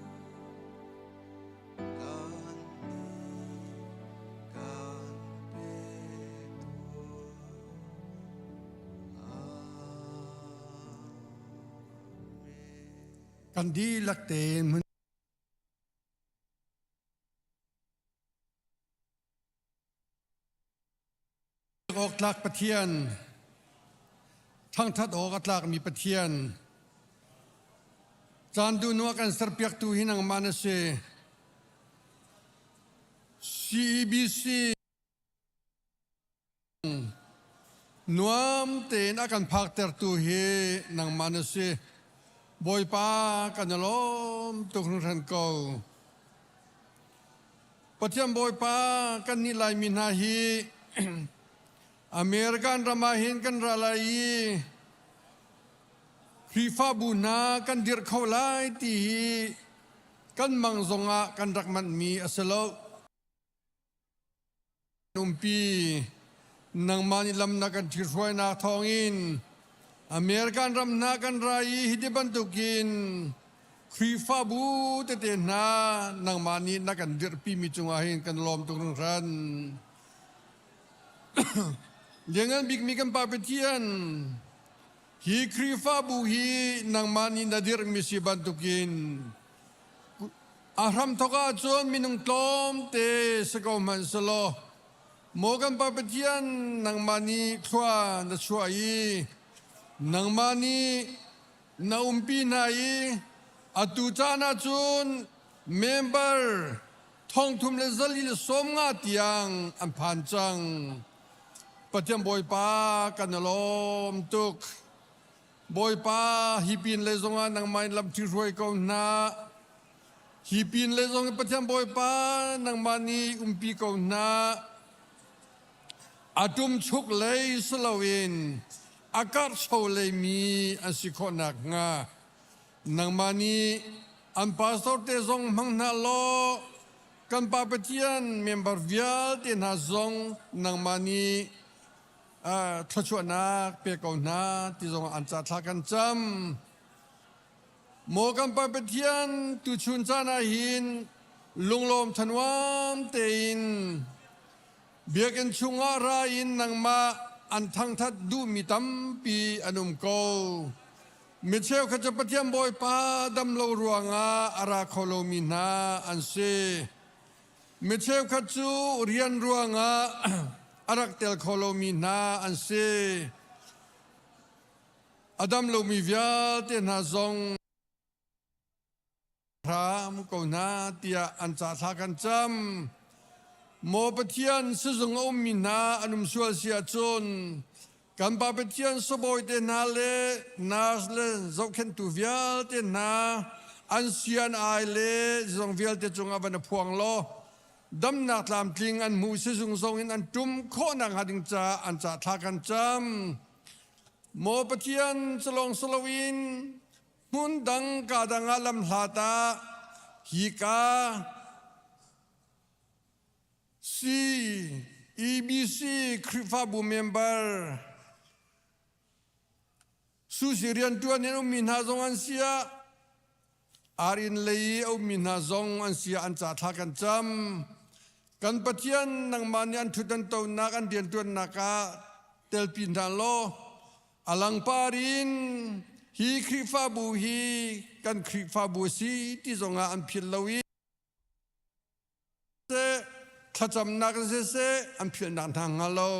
kan nih kan pe tuah. Kan dihlak tein hmun awk tlak Pathian, thangthat awk a tlakmi Pathian, caan duhnu a kan serpiaktu hi nangmah na si. CEBC Nuam tein a kan phaktertu hi nangmah na si. Bawipa kan i lawm tuk hringhran ko. Pathian Bawipa kan nih Laimi hna hi American ram ah hin kan ra lai i Khrihfabu hna kan dirh kho lai ti hi kan mang zongah kan rak manhmi a si lo. Umpi nangmah nih lam na kan ṭhithruainak thawngin American ram hna kan ra i hiti bantukin Khrihfabu tete hna nangmah nih na kan dirhpimi cungah hin kan lawm tuk hringhran. Lianngan bikmi kan Pa Pathian, hi Khrihfabu hi nangmah nih na dirhmi si bantukin A hramthawk ahcun minung tlawmte si ko hmanh selaw, maw kan Pa Pathian nangmah nih thlua na chuah i nangmah nih na umpi hna i atu caan ahcun member thongthum le zali le 50 tiang an phan cang. Pathian Bawipa kan i lawm tuk. Bawipa, hi pin lei zongah nangmah in lam ṭhihruai ko hna. Hi pin lei zong in Pathian Bawipa, nangmah nih umpi ko hna. A ṭumchuk lei si loin a karhcho leimi an si khawh nakhnga nangmah nih an pastor te zong hmang hna law kan Pa Pathian member vialte hna zong nangmah nih thluachuahnak pe ko hna ti zong an ca thla kan cam. Maw kan Pa Pathian tuchun caan ah hin lunglawm thanuam tein biakinn chungah ra in nangmah an thangthat duhmi tampi an um ko. Mi cheukhat cu Pathian Bawipa dam lo ruangah a ra kho lomi hna an si. Mi cheukhat cu rian ruangah a rak tel kho lomi hna an si. A dam lomi vialte hna zong hram ko hna tiah an ca thla kan cam. Maw Pathian sizung a ummi hna an um sual si ahcun kan Pa Pathian sabawi te hna le nurse le zohkhenhtu vialte hna an sian ai le zong vialte cungah van a phuang law damnak tlamtling an hmuh sizung zong in an ṭum khawhnak hnga ding caah an ca thla kan cam. Maw Pathian calong saloin hmun dang ka dang ah lam hlat ah hi ka C. EBC Khrihfabu member Susi rianṭuan in ummi hna zong an si ah Arin lei i a ummi hna zong an si ah an ca thla kan cam. Kan Pathian nangmah nih an ṭhut an tonak an rianṭuannak ah telpi hna law a langpar in hi Khrihfabu hi kan Khrihfabu a si ti zongah an philh lo i seh thlacamnak in siseh an philhnak hna hnga lo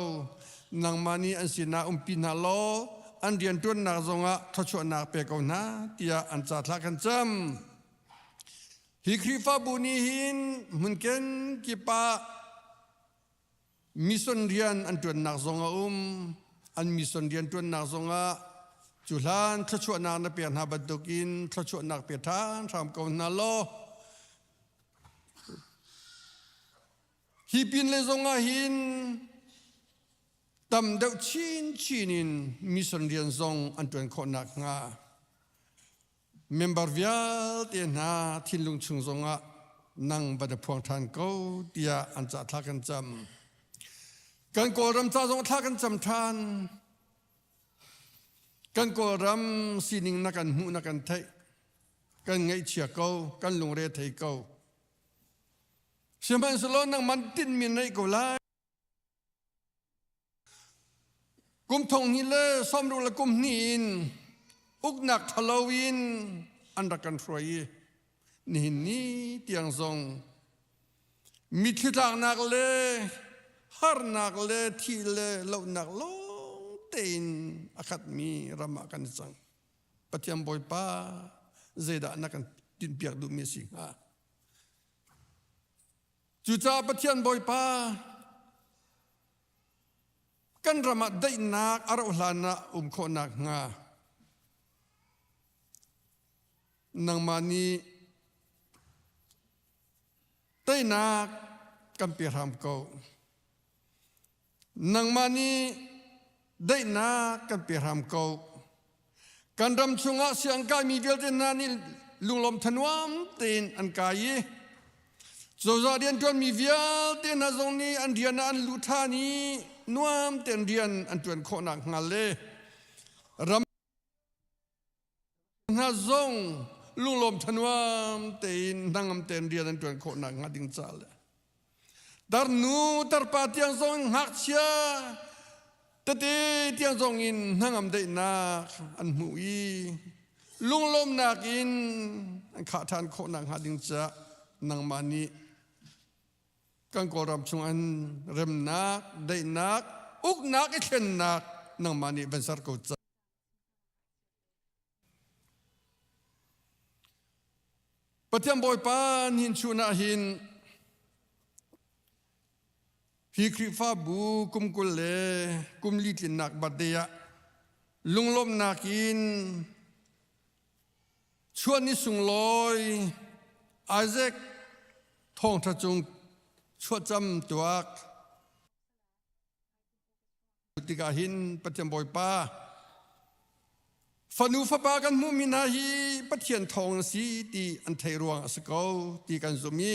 nangmah nih an sinah umpi hna law. an rianṭuannak zongah thluachuahnak pe ko hna tiah an ca thla kan cam. Hi Khrihfabu nih hin hmunken kip ah mission rian an ṭuannak zong a um. An mission rian ṭuannak zongah cu hlan thluachuahnak na pek hna bantukin thluachuahnak pe ṭhan hram ko hna law Hi pin le zong ah hin tam deuh chinchin in mission rian zong an ṭuan khawh nakhnga member vialte hna thinlung chung zongah nang va na phuang ṭhan ko tiah an ca thla kan cam. Kan Kawlram ca zong thla kan cam ṭhan. Kan Kawlram sining na kan hmuh na kan theih. Kan ngaihchia ko, kan lungre thei ko. Sihmanhsehlaw nangmah tinhmi na neih ko lai. Kum thong hnih le sawmruk le kum hnih in uknak ṭhalo in an rak kan hruai i nihin ni tiang zong mitthli tlaknak le harnak le thih le lohnak lawng tein a khatmi ram ah kan i cang. Pathian Bawipa zeidah na kan tinhpiak duhmi a si hnga? Cucaah Pathian Bawipa kan ram ah daihnak a rauh hlan ah um khawhnak hnga nangmah nih teinak kan pe hram ko. Nangmah nih daihnak kan pe hram ko. Kan ram chungah siangkaimi vialte hna nih lunglawm thanuam tein an kai i cozah rianṭuanmi vialte hna zong nih an rian ah an luh ṭhan i nuam tein rian an ṭuan khawh nakhnga le ram hna zong lunglawm thanuam tein hnangam tein rian an ṭuan khawh nakhnga ding ca le tarnu tarpa tiang zong ngakchia tete tiang zong in hnangam daihnak an hmuh i lunglawmnak in an khah ṭhan khawh nakhnga ding caah nangmah nih kan Kawlram chung an remnak, daihnak, uknak i thlennak nangmah nih van ser ko ca. Pathian Bawipa nihin chun ah hin hi Khrihfabu kum 20 le kum li tlinnak birthday ah lunglawmhnak in chuah ni sunglawi Isaac thawngṭha cung chuahcam tuak Tikah hin Pathian Bawipa fanu fapa kan hmuhmi hna hi Pathian thawng a si ti an theih ruang a si ko ti kan zumh i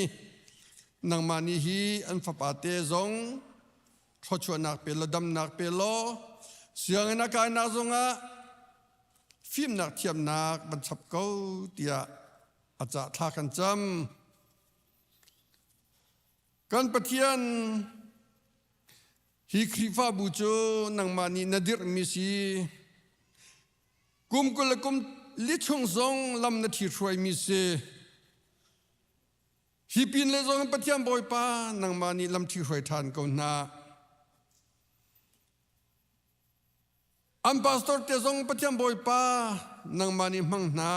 nangmah nih hi an fapa te zong thluachuahnak pe law damnak pe law sianginn a kainak zongah fimnak thiamnak van chap ko tiah a cah thla kan cam. Kan Pathian Hi Khrihfabu cu nangmah nih na dirhmi si. Kum 20 le kum li chung zong lam na ṭhithruaimi si. Hi pin le zong Pathian Bawipa nangmah nih lam ṭhihruai ṭhan ko hna. An pastor te zong Pathian Bawipa nangmah nih hmang hna.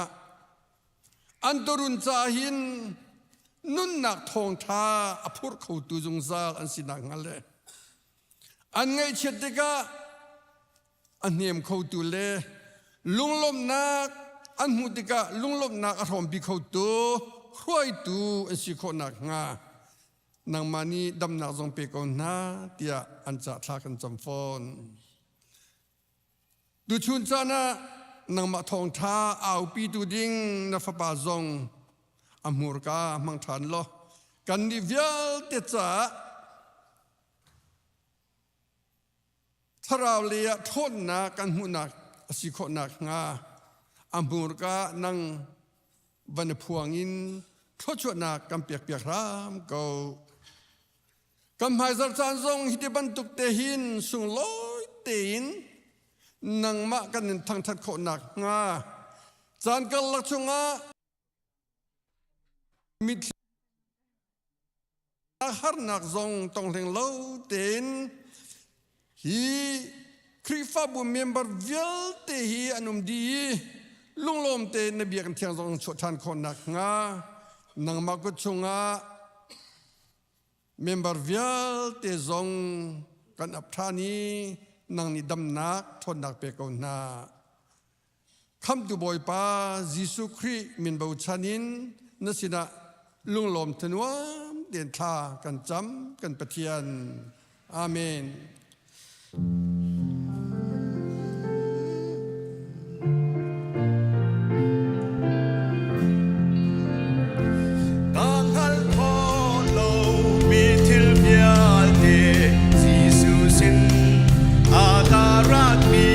An turun caah hin nunnak thawngṭha a phur khotu zungzal an si nakhnga le an ngaihchiat tikah a hnem khotu le lunglawmhnak an hmuh tikah lunglawmhnak a hrawmpi khotu hruaitu an si khawh nakhnga nangmah nih damnak zong pe ko hna tiah an cah thla kan cam fawn. Tuchun caan ah nangmah thawngṭha aupitu ding na fapa zong a hmurka hmang ṭhan law kannih vialte caah thlarau lei ah ṭhawnnak kan hmuhnak a si khawh nakhnga a hmurka nang van i phuang in thluachuahnak kan pekpiak hram ko. Kan hmaizarh caan zong hiti bantuk te hin sunglawi tein nangmah kan in thangṭhat khawh nakhnga caan karlak chungah mitthli harnak zong tong hleng lo tein hi. Khrihfabu member vialte hi an um dih i lunglawm tein na biakinn thiang zong chuah ṭhan khawh nakhnga nangmah kut chungah member vialte zong kan ap ṭhan i nang nih damnak ṭhawnnak pe ko hna. Khamtu Bawipa Jesuh Khrih min bochan in na sinah lunglawm thanuam tein thla kan cam kan Pathian. Amen. Ka hngalh khawh lomi thil vialte Jesuh sin a ka ratmi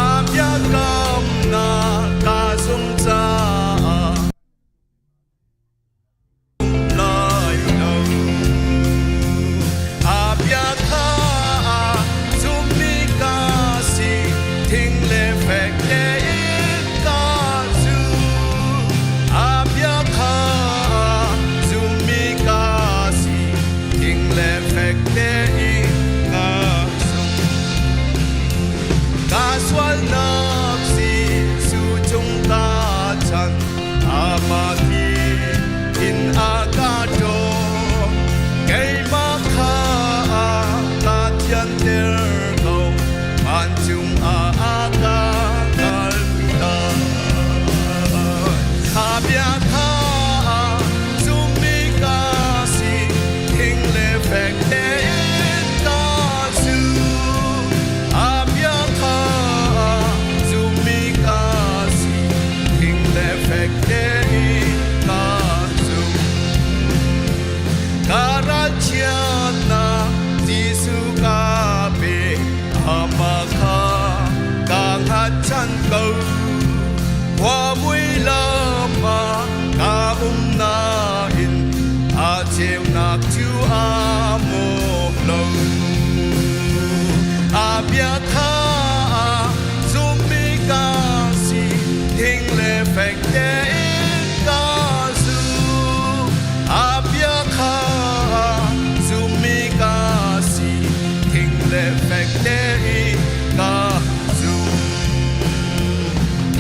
a biakamnak ka zumh caah lai lo. A bia kha zummi ka si, thing le fek tein ka zum. A bia kha zummi ka si, thing le fek tein ka zum. Ka sualnak si su cung ta chan Amah thi in a ka ṭaw keimah kha ka thianter ko vancung ah a ka kalpi lai. Kha bia kha zummi ka si thing le fek tein ka zum. A bia kha zummi ka si thing le fek tein ka zum. Ka ralchiatnak Jesuh ka pe, amah kha ka hngatchan ko. Khua mui lam ah ka um nain a ceunak cu aa mawh lo. A bia kha zummi ka si, thing le fek tein ka zum. A bia kha zummi ka si, thing le fek tein ka zum.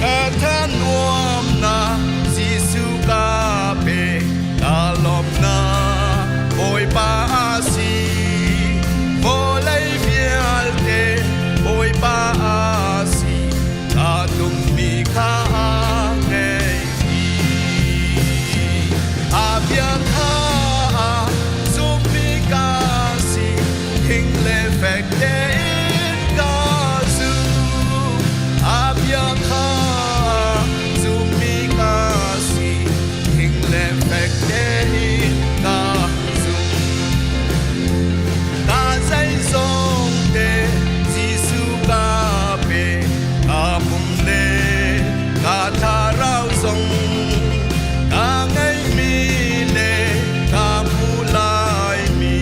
Ka thanuamnak Jesuh ka pe, ka lawmnak Bawipa a si. Vawlei vialte Bawipa a si, kaa tummi kha ngei A bia kha zummi ka si, thing le fek tein ka zum. A bia kha zummi ka si, thing le fek tein ka zum. Ka zeizong te Jesuh ka pe, ka pum le ka thlarau zong ka ngeihmi le ka hmuh laimi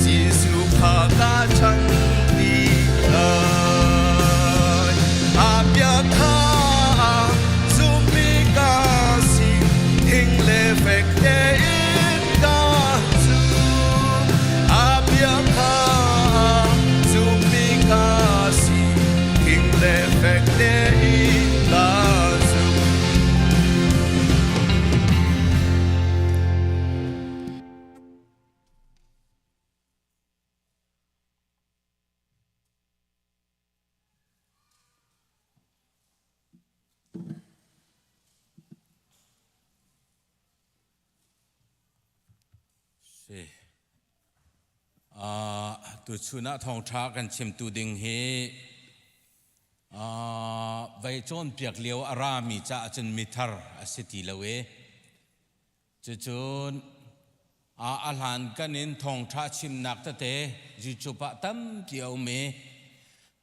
Jesuh kha ka chan ti lai. A bia kha zummi ka si, thing le fek tein ka zum. A bia kha zummi ka si, thing le fek tein ka zum. Si. Uh, tuchun ah thawngṭha kan chimtu ding hi uh, vei cawnpiak lio a rami caah cun mithar a si ti lo i Cucun a hlankan in thawngṭha chimnak tete YouTube ah tampi a um i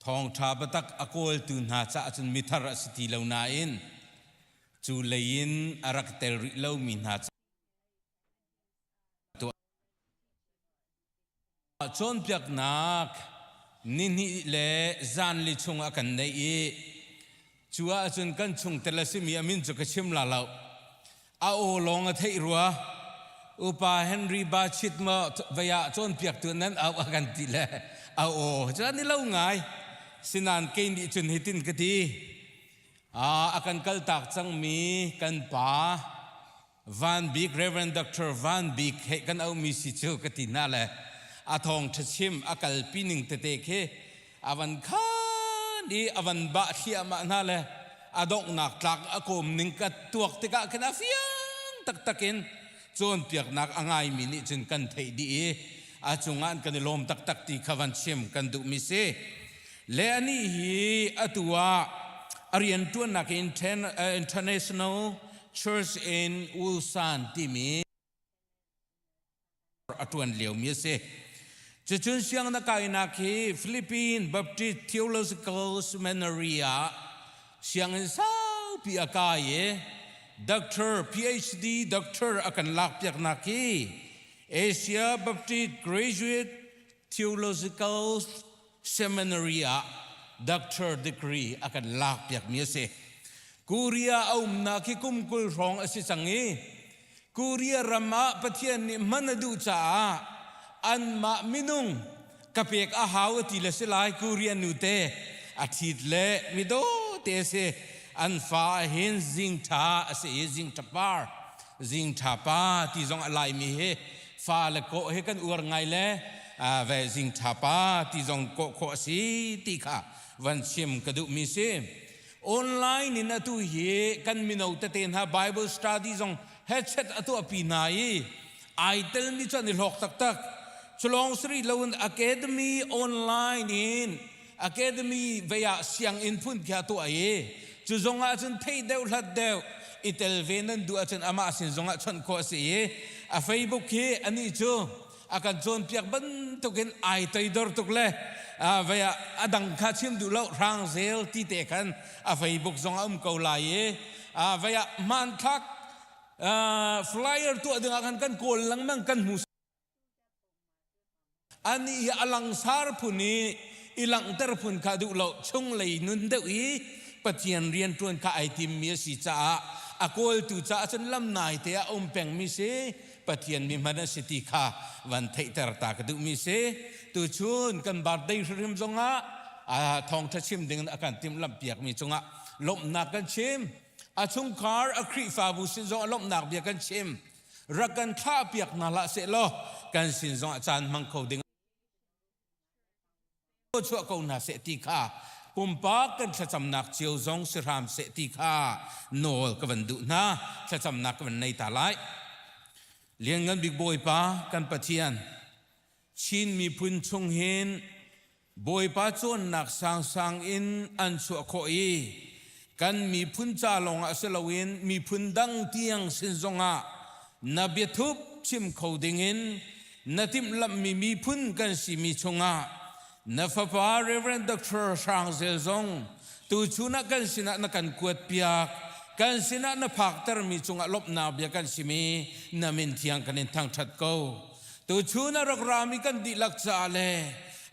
thawngṭha biatak a kawltu hna caah cun mithar a si ti lo nain cu lei in a rak tel rih lomi hna Cawnpiaknak nihnih le zanli chung a kan neih i cu ahcun kan chungtel a simi a min cu ka chim la lo. A aw lawng a theih rua. Upa Henry Bachit maw vei ah cawnpiaktu nan auh a kan ti le a aw cu an i lo ngai. Sinan kei nih cun hitin ka ti. A kan kaltak cangmi kan pa Van Bik Reverend Dr. Van Bik he kan aumi si cu ka ti hna le a thawng ṭha chim a kalpi ning tete khi a van khan i a van bah thliahmah hna le a donghnak tlak a kawm ning ka tuak tikah khin a fiang taktak in cawnpiaknak a ngaimi nih cun kan theih dih i a cungah kan i lawm taktak ti kha van chim kan duhmi si. Le anih hi atu ah a rianṭuannak International Church in Ulsan timi a ṭuan liomi a si. Cucun sianginn a kainak hi Philippine Baptist Theological Seminary ah sianginn saupi a kai i Doctor PhD doctor a kan lakpiaknak hi Asia Baptist Graduate Theological Seminary ah doctor degree a kan lakpiakmi a si. Korea a umnak hi kum 20 hrawng a si cang i Korea ram ah Pathian nih hman a duh caah anmah minung ka pek a hau a ti le si lai Korea nute a ṭhit le midaw te a si. An fa ah hin zing ṭha a si i zing ṭha par zing ṭha pa ti zong a laimi hi fa le kawh hi kan uar ngai le ve zing ṭha pa ti zong kawh khawh a si ti kha van chim ka duhmi si. Online in atu hi kan mino tete hna Bible study zong headset a tuahpi hna i ai telmi cu an i hlawk taktak. Culawng siri loin academy online in academy vei ah sianginn phun khi a tuah i cu zong ah cun theih deuh hlat deuh i tel ve nan duh ahcun amah sin zong ah chawnh khawh a si i a Facebook hi anih cu a kan cawnpiak bantukin ai toidor tuk le vei ah a dang kha chim duh lo hrang zel ti te khan a Facebook zong a um ko lai i vei ah hmanthlak flyer tuah dingah khan kan kawl lengmang kan hmu Anih hi a langsar phun i i langhter phun kha duh lo chunglei nun deuh i Pathian rianṭuan kha ai timmi a si caah a kawltu caah cun lam naite ah a um pengmi si Pathian mi hman a si ti kha van theihter ta ka duhmi si. Tuchun kan birthday hrimhrim zongah thawngṭha chim dingin a kan timhlamh piakmi cungah lawmhnak kan chim. A chungkhar a Khrihfabu sin zong a lawmhnak bia kan chim. Rak kan thlah piak hna hlah seh law kan sin zongah caan hmang kho ding chuah ko hna seh ti kha pumpak kan thlacamnak cio zong si hram seh ti kha nawl ka van duh hna thlacamnak ka van nei ta lai lianngan bik bawipa kan pathian Chin miphun chung hin Bawipa cawnnak sangsang in an chuah khawh i kan miphun ca lawngah si loin miphun dang tiang sin zongah na biathup chim kho dingin na timhlamhmi miphun kan simi chungah na fapa Reverend Dr. Hrang Zel zong tuchun ah kan sinah na kan kuatpiak kan sinah na phaktermi cungah lawmhnak bia kan sim i na min thiang kan in thangṭhat ko. Tuchun a rak rami kan dihlak caah le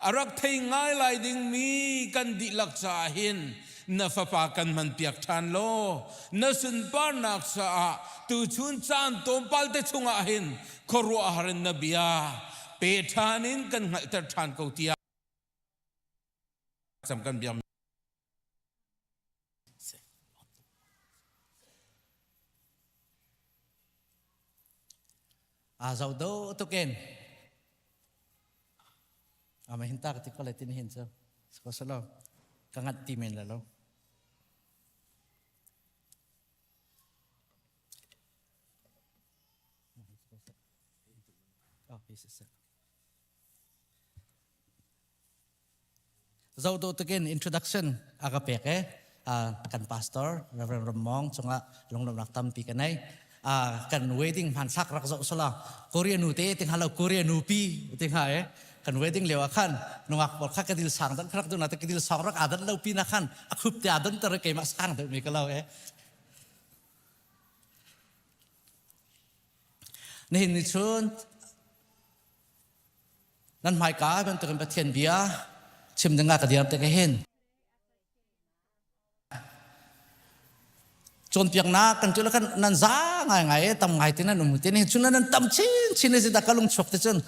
a rak thei ngai lai dingmi kan dihlak caah hin na fapa kan hmanpiak ṭhan law na sunparnak caah tuchun caan tlawmpal te chungah hin khuaruahhar in na bia pe ṭhan in kan hngalhter ṭhan ko tiah cam kan biak A zo do tukin. Ama hinta ka ti ko le tin hin chu. Ko salo. Ka ngat ti men la lo. Oh, Zo do tukin introduction a ka pek e kan pastor Reverend Ramong cungah lunglawmhnak tampi ka nei kan wedding hmanthlak rak zoh sala Korea nu te ting halo Korea nu pi ting ha e kan wedding leo khan nungak por kha kadil sang dan kharak du na te kadil sang rak adan lo pi na khan akhup te adan tar ke ma sang de mi ka lo e nihin ni chun Nan hmaika bantukin Pathian bia chim dingah ka dir tik hin cawnpiaknak kan cu kan nan za ngai ngai tam ngai tin nan um tin hin cun nan tam chin chin si da ka lung chuak te cun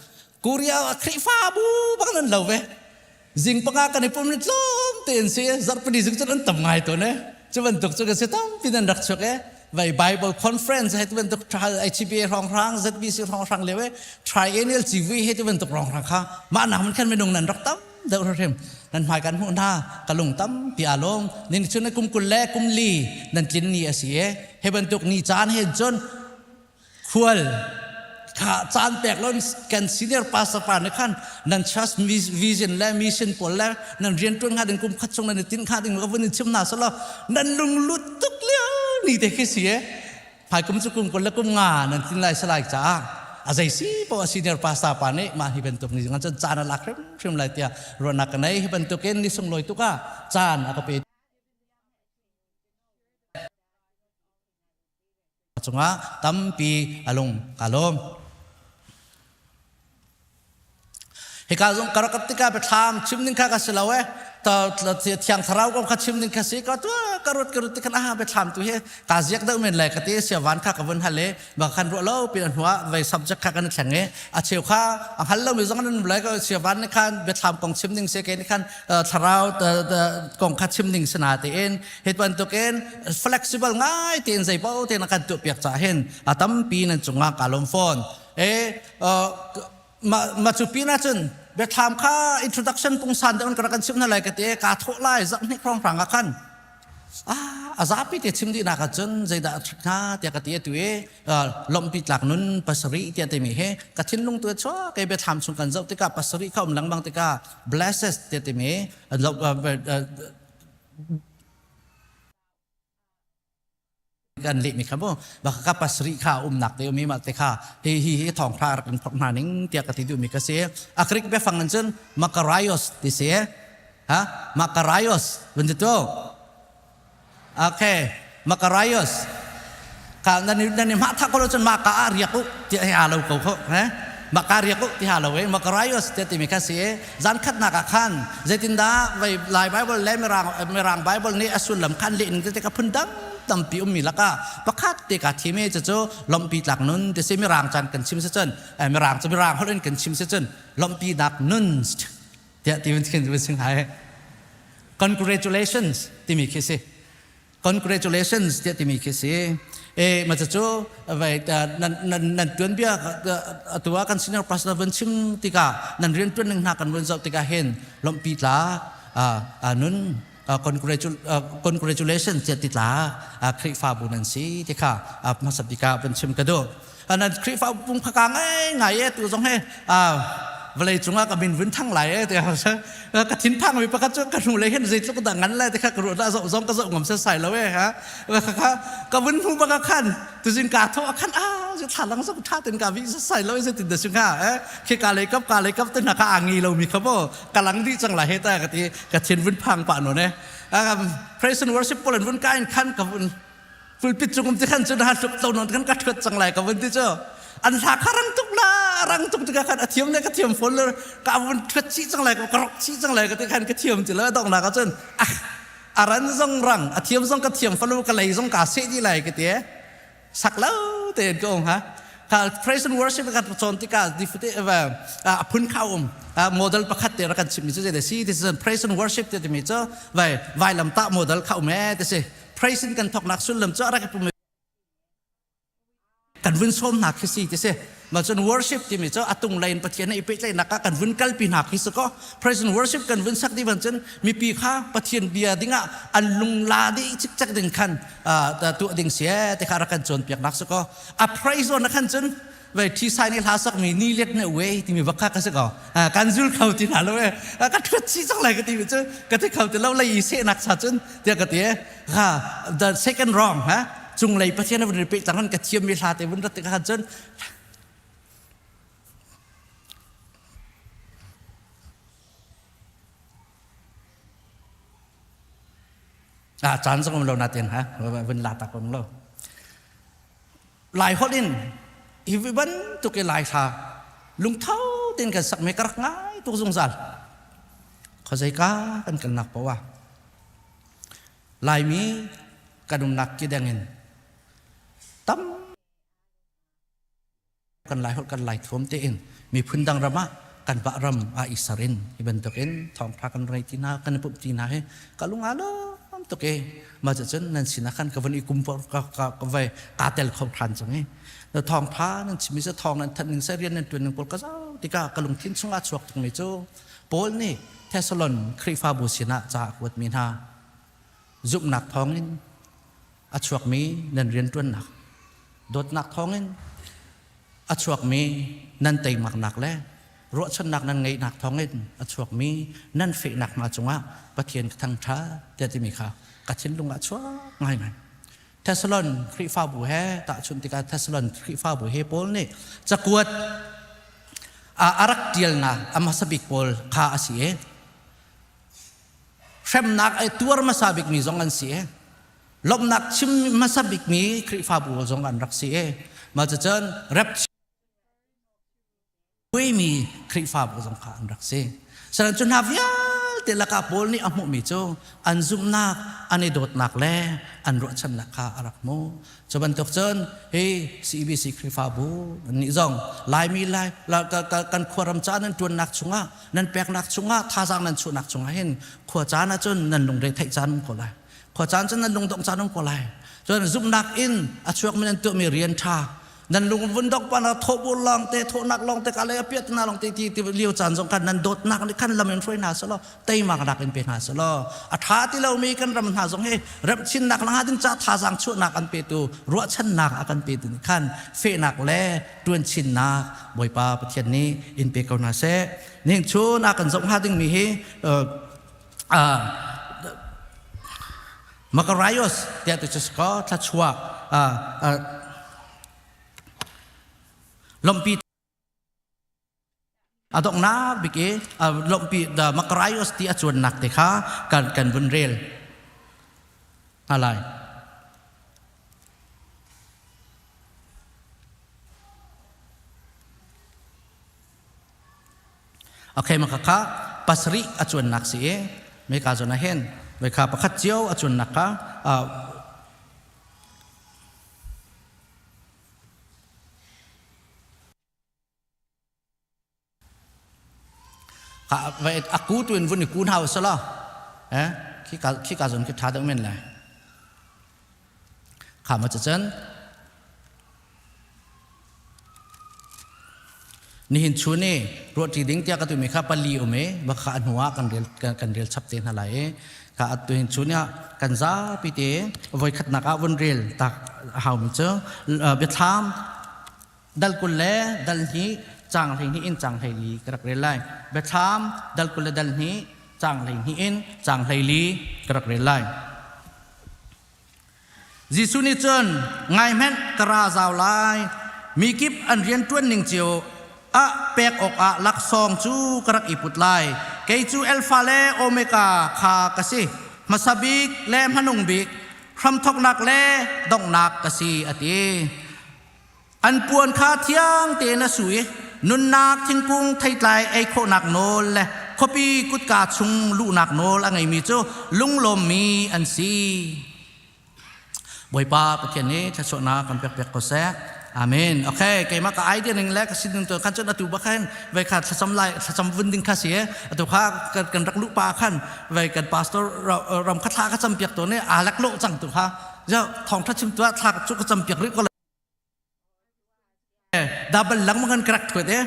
Korea Khrihfabu bang nan lo ve zing panga kan i pum ni tlawm tein si zarhpini zung cun an tam ngai tawn e. Cu bantuk cu kan si tampi nan rak chuak e. Vai Bible conference he tu bantuk HBA hrawnghrang ZBC hrawnghrang lio e triennial civui he tu bantuk hrawnghrang kha mah nak man khan minung nan rak tam deuh hrim nan hmai kan hmuh hna ka lung tampi aa lawm nin cun kum 20 le kum li nan tlin ni a si e he bantuk ni caan he cun khual kha caan pek lo kan senior pastor pa nih khan nan church vision le mission pawl le nan rian tuan hnga ding kum khat chung nan i tinh hnga ding ka vun in chim hna selaw nan lunglut tuk lio ni te khi si e hmaikum cu kum 20 le kum nga nan tlin lai salai caah a zei si poah senior pastor pa nih mah hi bantuk ni ngan cun caan a lak hrimhrim lai tiah ruahnak ka nei hi bantukin ni sunglawi tuk ah caan a ka pe cungah tampi a lung ka lawm. Hika zong ka rak tikah biathlam chim ding kha ka si lo e thiang thlarau kong kha chim ding kha si ka tu ka ruat ka ruat tikhan aha biathlam tu hi ka ziak deuh men lai ka ti sia van kha ka vun hal e ba khan ruah lo pin hnuah vei subject kha kan thleng e a cheu kha a hal lo mi zong nan lai ka sia van ne khan biathlam kong chim ding se ke ni khan thlarau kong kha chim ding sana te in het bantukin flexible ngai tein zei paoh tein a kan tuah piak ca hin a tampi nan cungah ka lawm fawn e ma ma cu pin ahcun biathlam kha introduction pungsan deuh in ka rak kan chim hna lai ka ti ka thawh lai zarh hnih hrawng hrang ah khan a zapi te chim dih nak ahcun zeidah a ṭhat hnga tiah ka ti atu i lawmhpi tlak nun pasarih tiah timi hi ka thinlung tu chuak ke biathlam chung kan zoh tikah pasarih kha um lengmang tikah blesses tiah timi kan lehmi kha mu baka ka pasarih kha umnak te umi ma te kha hi hi hi thong thla rak in phok hna ning tiah ka ti duhmi ka si a Greek biafang in cun makarios ti si ha makarios vun ti tu okay makarios ka nan nan ma tha ko lo cun ma ka a riak u ti he a lo ko kho he maka riak u ti ha lo e makarios te ti mi kha si zan khat nak ah khan zeitindah vai lai bible le mirang mirang bible nih a sullam khan leh ning te ka phun dang tampi ummi lakah pakhat te ka thim i cucu lompi tlak nun ti si mirang chan kan chim si cun mirang cu mirang holh in kan chim si cun lompi dak nun tiah ti khin sing hai congratulations timi khi si congratulations tiah timi khi si e ma cu vai nan nan nan tuan bia atu ah kan senior pastor vun chim tikah nan rian tuan ning hna kan vun zoh tikah hin lompi tla nun congratulations tiah ti tla Khrihfabu nan si ti kha hmasa bik ah vun chim ka duh nan Khrihfabu pung phaka ngai ngai e tu zong he vawlei cungah ka min vun thang lai e ti ka thinphang mi pakhat cu ka hnu lei hin zeitluk dah ngan lai ti kha ka ruah dah zoh zong ka zoh ngam setsai sai lo e ha ka ka vun hmu baka khan tuzing ka tho khan a zu thla lang zong tha ten ka vi sai lo se tin da sung ha e khi ka lei kap ka lei kap te na ka angi lo mi kha bo ka lang di chang la he ta ka ti ka thin vun phang pa no ne praise and worship polan vun ka in khan ka vun pulpit cung um ti khan cun ha hluk to non kan ka thuat cang lai ka vun ti cu an hla kha rang tuk la rang tuk tikah khan a thiam le ka thiam fawn le ka vun thuat chih cang lai ka rok chih cang lai ka ti khan ka thiam ti lo dong nak ah cun ah a ran zong rang a thiam zong ka thiam falu ka lei zong ka seh di lai ka ti sak lo tein ka um ha ka praise and worship ka cawn tikah difute a phun kha um model pakhat te ra kan chimmi cu zei si this is praise and worship te timi cu vai vailam tah model kha um e ti si praise in kan thoknak sullam cu a rak i pum kan vun sawm hna khi si ti si ma cun worship timi cu atung lei in Pathian i pehtlaihnak ah kan vun kalpi hna khi si ko praise and worship kan vun sak dih ban cun mipi kha Pathian bia dingah an lungla dih cikcek ding khan tuah ding si te kha rak kan cawnpiaknak si ko a praise on khan cun vei thi sai nih hla sak mi ni let ne we timi bak kha ka si ko kan zul kho ti hna lo e ka thuat chi cang lai ka ti mi cu ka ti kho ti lo lei i sehnak cha cun tiah ka ti ha the second wrong ha cunglei pathian vun pe cang ka thiam mi hla te vun rat te khan cun a caan zong um lo na ten ha vun la tak um lo Lai holh in hi bantuk i Lai hla lungtho tein kan sak mi ka rak ngai tuk zungzal. Khuazeika kan kalnak paoh ah Laimi kan umnak ki deng in tam kan Lai holh kan Lai thuam tein miphun dang ram ah. kan vah ram a i ser in hi bantukin thawngtha kan rei ti hna kan i pumh ti hna hi ka lung aa lawm tuk i mah cucun nan sinah khan ka vun i kum ka ka ka vai kaa tel kho than cang i na thawngtha nan chim i thawng nan thanh ning se rian nan tuan ning pawl ka zau tikah ka lungthin chungah chuak tuk mi cu Paul nih Thessalon Khrihfabu sinah ca a kuat mi hna zumhnak thawngin a chuakmi nan rianṭuannak dawtnak thawngin a chuakmi nan teimaknak le ruahchannak nan ngeihnak thawngin a chuakmi nan fehnak hna cungah Pathian ka thangṭhat tiah timi kha ka thinlung ah chuak ngaingai. Thessalon Khrihfabu he tahchunh tikah Thessalon Khrihfabu he Paul nih cakuat a rak ṭialnak a hmasa bik pawl kha a si i hremnak ai tuar hmasa bikmi zong an si i lawmhnak chim hmasa bikmi Khrihfabu zong an rak si i mah cucun rep mi Khrihfabu zong kha an rak si. Sanan cu hna vialte lakah Paul nih a hmuhmi cu an zumhnak, an i dawtnak le an ruahchannak kha a rak hmuh. Cu bantuk cun hi CBC Khrihfabu nih zong Laimi lai kan khuaram ca nan ṭuannak chungah nan peknak chungah thazaang nan chuahnak chungah hin khua caan ahcun nan lungre theih caan um ko lai. Khua caan cun nan lungdongh caan um ko lai. Cun zumhnak in a chuakmi nan tuahmi rian ṭha nan lung vun dok pa na thawhbur lawng te thawhnak lawng te ka le piat na lawng te ti ti liu caan zong khan nan dawtnak nih khan lam in hruai hna selaw teimak nak in pe hna selaw a tha ti lomi kan ram hna zong hi remchinnak langa ding ca thazaang chuahnak an petu ruahchannak a kan petu nih khan fehnak le tuanchinnak Bawipa Pathian nih in pe ko hna seh ning chun a kan zoh hnga ding mi hi Makaraios tiah tu cu ko thlachuak lompi a donghnak bik i lompi the Makaraios ti a cuannak te kha kan kan vun rel hna lai. Okay, makaka pasarih a cuannak si i meka zawn ah hin meka pakhat cio a cuannak kha ka vai aku tu in vun i kun hau sala eh khi ka khi ka zon khi tha deuh men lai kha ma chan Nihin chun i ruahṭi ding tiah ka timi kha pali um i va kha a hnu ah kan rel kan rel chap te hna lai i kha tuhin chun ah kan zapi te voikhatnak ah vun rel tak a haumi cu biathlam dal 20 le dal hnih cang 12 in cang 14 ka rak rel lai biathlam dal 20 le dal hnih cang 12 in cang 14 ka rak rel lai Jesuh nih cun ngai hmanh ka ra zau lai mi kip an rianṭuan ning cio ah pek awkah laksawng cu ka rak i put lai kei cu Alpha le Omega kha ka si hmasa bik le hmanung bik hramthawknak le donghnak ka si a ti An puan kha thiang tein a su i nunnak thingkung theitlai ei khawhnak nawl le khuapi kutka chung luhnak nawl a ngeimi cu lunglawmmi an si. Bawipa Pathian nih thluachuahnak kan pekpiak ko seh. Amen. Okay, keimah ka idea ning le ka sining tu khan cun atu bak khan vai kha thlacam lai thlacam vun ding kha si atu kha kan rak luh pa khan vai kan pastor ram kha thla ka cam piak to ne alak lo cang tu kha thong tha chim tu thla cu ka cam piak rih ko double lang kan karak thuat e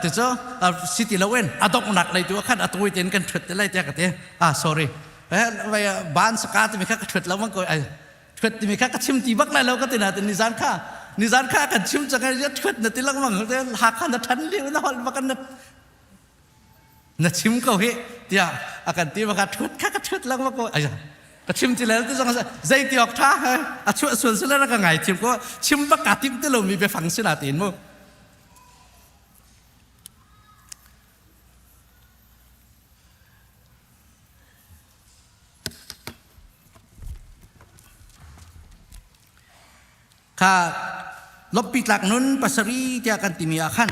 ti cu city lo in adoknak lei tu khan atui ten kan thuat te lai te ka te ah sorry vai ban saka ti mi kha ka thuat lo mang ko ai thuat ti mi kha ka chim ti bak lai lo ka ti na ni zan kha ni zan kha kan chim chang ai thuat na ti lang mang te ha kha na than li na hol bakan na na chim ko hi tiah a kan ti baka thut kha ka thut lang ko ai ka chim ti le ti zong zei ti ok tha a chuah sual sila ka ngai chim ko chim bak ka tim ti lo mi biafang sila tin mu kha loppi tlak nun pasari tiah kan timi ah khan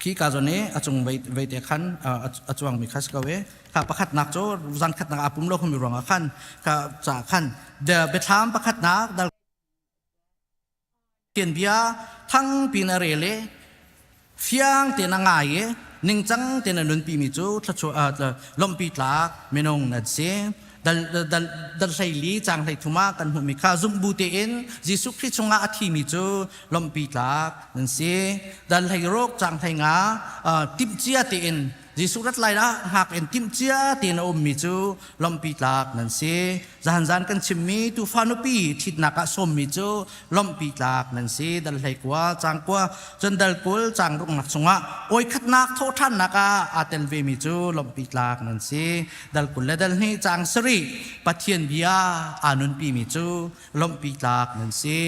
Khi ka zawn i a cung vei te khan a cuangmi kha si ko i kha pakhatnak cu zan khatnak aa pum lo khomi ruangah khan kha ca khan biathlam pakhatnak dal bia thangpi in a rel i fiang tein a ngai i ningcang tein a nunpimi cu thluachuah lawmhpi tlak minung nan si. Dal, dal, dal hleili caang hleithum ah kan hmuhmi kha zumhbu tein Jesuh Khrih chungah a thimi cu lawmhpi tlak nan si. Dal hleiruk caang hleinga timhcia tein Jesuh rat lai ah hngak in timhcia tein a ummi cu lawmhpi tlak nan si. Zahan zan kan chimmi tuufa nupi ṭhitnak ah sawmmi cu lawmhpi tlak nan si. Dal hleikua caang kua cun dal 20 caang ruknak chungah awikhatnak thawhṭhannak ah aa tel vemi cu lawmhpi tlak nan si. Dal 20 le dal hnih caang sarih Pathian bia aa nunpimi cu lawmhpi tlak nan si.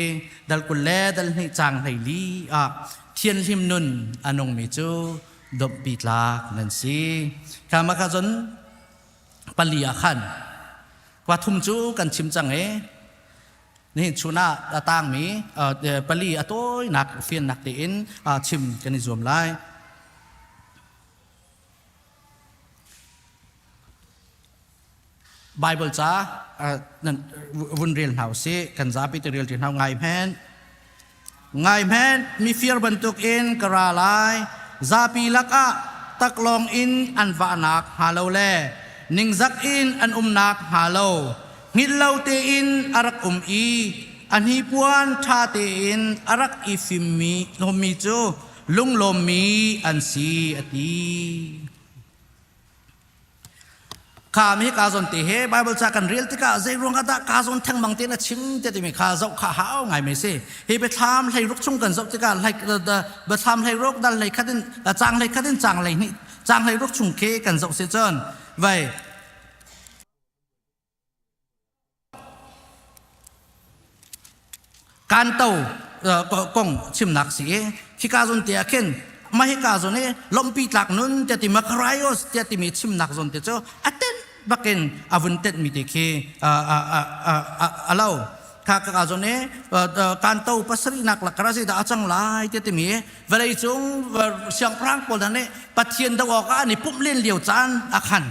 Dal 20 le dal hnih caang 14 ah thianhlim nun a nungmi cu lawmhpi tlak nan si. Kha mah kha cun pali ah khan pathum cu kan chim cang i nihin chun ah a tangmi pali a tawinak fiannak tein chim kan i zuam lai. Bible ca nan vun rel hna usih kan zapi te rel ti hna ngai hmenh Ngai hmenh, mifir bantukin ka ra lai. Zapi lakah taklawng in an vahnak hnga lo le ningzak in an umnak hnga lo, hngilh lo tein a rak um i a hnipuan ṭha tein a rak i fimmi hlawmmi cu lunglawmmi an si, a ti. Kha mi ka zawn te he Bible ca kan rel tikah zei ruang ah dah ka zawn thengmang tein a chim te timi kha zoh kha hau ngai mai si. Hi biathlam hleiruk chung kan zoh tikah hlei biathlam hleiruk dal hlei khat in cang hlei khat in cang hlei hnih cang hleiruk chung khi kan zoh si cun vai Kanto kong chimnak si i hika zawn te ah khin mah hika zawn i lawmhpi tlak nun tiah ti Makarios tiah timi chimnak zawn te cu a tenh bakin a vun tenhmi te khi a lo. Kha ka zawn i kanto pasarihnak lakah zeidah a cang lai tiah timi vawlei cung siangpahrang pawl hna nih Pathian doh awkah an i pumh len lio caan ah khan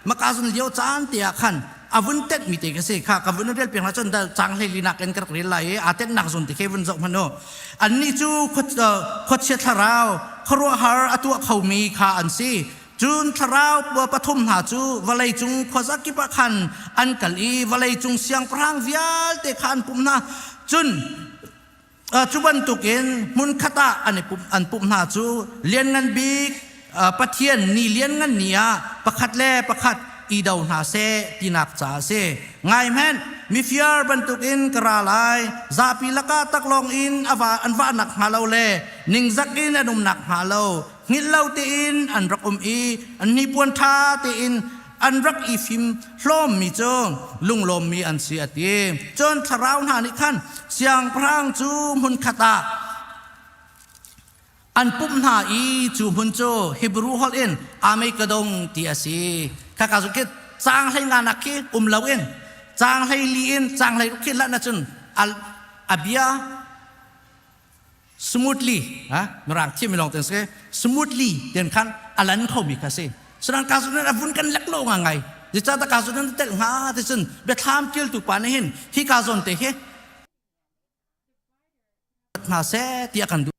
maka zun lio caan te ah khan a vun tenh mi te ka si kha ka vun rel piak na cun dal cang hlei linak in ka rak rel lai i aa tenhnak zun ti khi vun zoh hmanh u annih cu khuachia thlarau khuaruahhar a tuah khomi kha an si cun thlarau pathum hna cu vawlei cung khuazakip ah khan an kal i vawlei cung siangpahrang vialte kha an pumh hna cun Cu bantukin hmunkhat ah an i pumh, an pumh hna cu Lianngan Bik Pathian ni lianngan ni ah pakhat le pakhat i do hna seh tinak ca a si. Ngai hmanh, mifiar bantukin ka ra lai, zapi lakah taklawng in a va, an vahnak hnga lo le ningzak in an umnak hnga lo, hngilh lo tein an rak um i an hnipuan ṭha tein an rak i fim hlawmmi cu lunglawmmi an si a ti. Cun thlarau hna nih khan siangpahrang cu hmunkhat ah an pumh hna i cu hmun cu Hebrew holh in Armageddon ti a si. Khaka cu khi caang hlei nga nak khi um loin caang hlei li in caang hlei ruk khi lanh ahcun a bia smoothly ha mirang thiam mi lawng ten si smoothly ten khan alan kho mi kha si sanan ka sun a vun kan lek lo nga ngai zica ta ka sun tel nga te cun biathlam tial tu pa ne hin hi ka zon te hi hna se ti kan du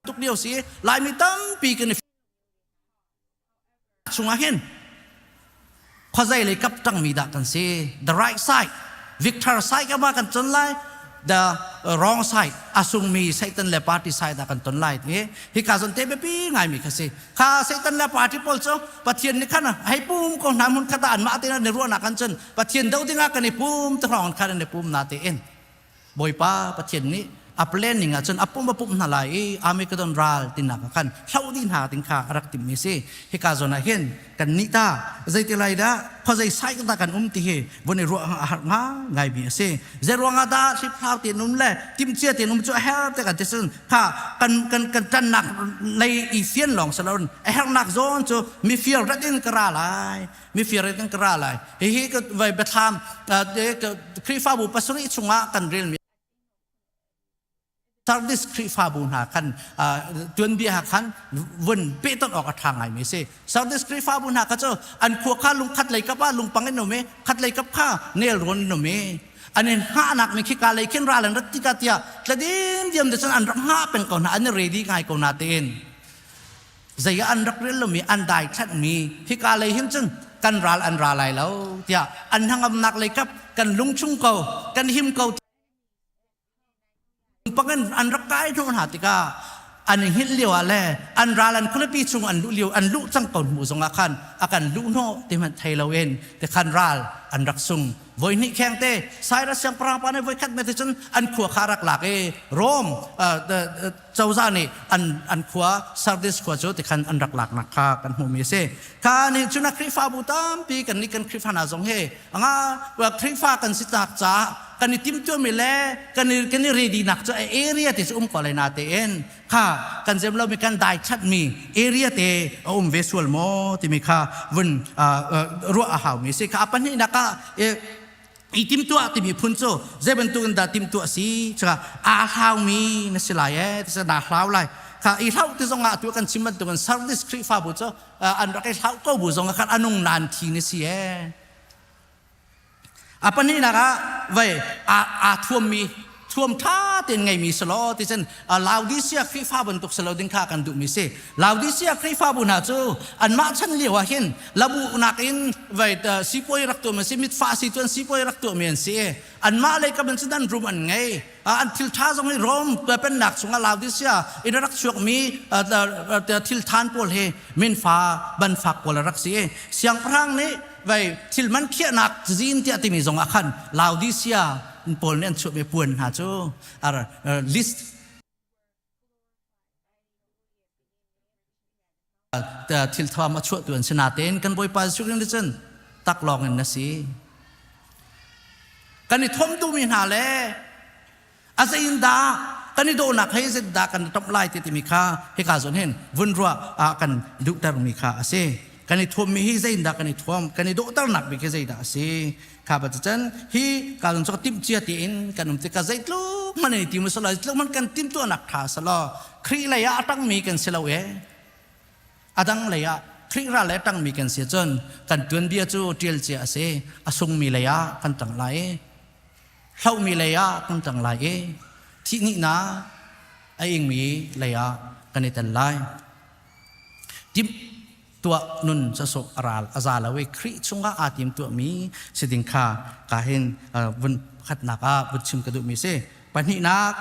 tuk lio si laimi tampi kan chungah hin khuazei lei kap ṭangmi dah kan si the right side victor side ama kan ton lai the wrong side a sungmi Satan le party side ah kan ton lai ti hi ka zon te biapi ngaimi kha si kha Satan le party pawl cu Pathian nih khan hei pum ko hna hmun khat ah anmah tein an i ruahnak kan cun Pathian do dingah kan i pum te hrawng khan an i pum na tein Bawipa Pathian nih a planning ahcun a pum a pumh hna lai i Armageddon ral tinak ah khan hloh dih hna ding kha a rak timhmi a si. Hika zawn ah hin kan nih ta zeiti lai dah khuazei sai dah kan um ti hi vun i ruah a har ngaingaimi a si. Zei ruangah dah hliphlau tein um le timhcia tein um cu a herh te kan ti cun kha kan kan kan ṭannak lei i fian lawng si loin a herhnak zawn cu mifir rat in ka ra lai mifir in kan ra lai hihi vai biathlam Khrihfabu pasarih chungah kan relmi. Sardis Khrihfabu hna khan tuanbia khan vun pehtonh awk a ṭha ngaimi a si. Sardis Khrihfabu hna kha cu an khua kha lungkhat lei kap ah lungpang in um i khat lei kap kha nelrawn in um i an in hngahnak nih khika lei khin ral an rat tikah tiah tladim diam te cun an rak hngah peng ko hna an i ready ngai ko na tein zei ah an rak rel lomi an daithlanhmi hika lei hin cun kan ral an ra lai lo tiah an hnangamnak lei kap kan lungchung ko kan him ko pangin an rak kai hnawh hna tikah an i hngilh lio ah le an ral an khualipi chung an luh lio an luh cang ko hnu zongah khan a kan luh hnawh ti hmanh thei loin ti khan ral an rak sung voi hnih kheng te Cyrus siangpahrang pa nih voi khat me te cun an khua kha rak lak i Rome cozah nih an an khua Sardis khua cu tikhan an rak laknak kha kan hmuhmi a si. Kha nih cun a Khrihfabu tampi kan nih kan Khrihfa hna zong hi anga Khrihfa kan si tak caah kan i timtuahmi le kan i kan i ready nak cu area te cu um ko lai na tein kha kan zem lomi kan dai chatmi area te a um ve sual maw timi kha vun ruah a haumi si kha a pahnihnak ah i timtuah timi phun cu zei bantuk in dah timtuah si caka aa hlaumi na si lai ee ti naa hlau lai kha i hlau ti zong ah tu kan chim bantukin Sardis Khrihfabu cu an rak i hlau ko bu zong ah khan anung nan thi na si ee a pahnihnak ah vei aa thuammi thuam ṭha tein ngeimi si law ti cun Laodicea Khrihfa bantuk si lo ding kha kan duhmi si. Laodicea Khrihfabu hna cu anmah chan lio ah hin labu nakin vai sipuai rak tuahmi si mitfah si cu an sipuai rak tuahmi an si. Anmah lei kam in cun an rum an ngei. An thil ṭha zong hi Rom pennak chungah Laodicea in a rak chuakmi thil than pawl hi minfa banfak pawl a rak si. Siangpahrang nih vai thil man khiahnak cazin tiah timi zong ah khan Laodicea pawl nih an chuahmi puan hna cu ar list thil thawm a chuahtu an si natein kan Bawipa Jesuh Khrih nih cun taklawng in na si kan i thom duhmi hna le a zei in dah kan i dawhnak hei zei dah kan i tomh lai ti timi kha hika zawn hin vun ruah ah kan duhtermi kha a si kan i thuammi hi zei in dah kan i thuam kan i dawhternak bik hi zei dah a si kha ba cun hi ka lung cu timh cia tiin kan um tikah zeitluk hmanh in i tim selaw zeitluk hmanh kan timhtuahnak ṭha selaw Khrih lei ah a ṭangmi kan si lo e a dang lei ah Khrih ral le ṭangmi kan si cun kan tuanbia cu ṭial cia a si a sungmi lei ah kan ṭang lai i hlohmi lei ah kan ṭang lai i thihhnihnak a ingmi lei ah kan i tel lai timh tuah nun sawsawh a ral a za lo i Khrih chungah aa tim tuahmi si ding kha ka hin vun pakhatnak ah vun chim ka duhmi si pahnihnak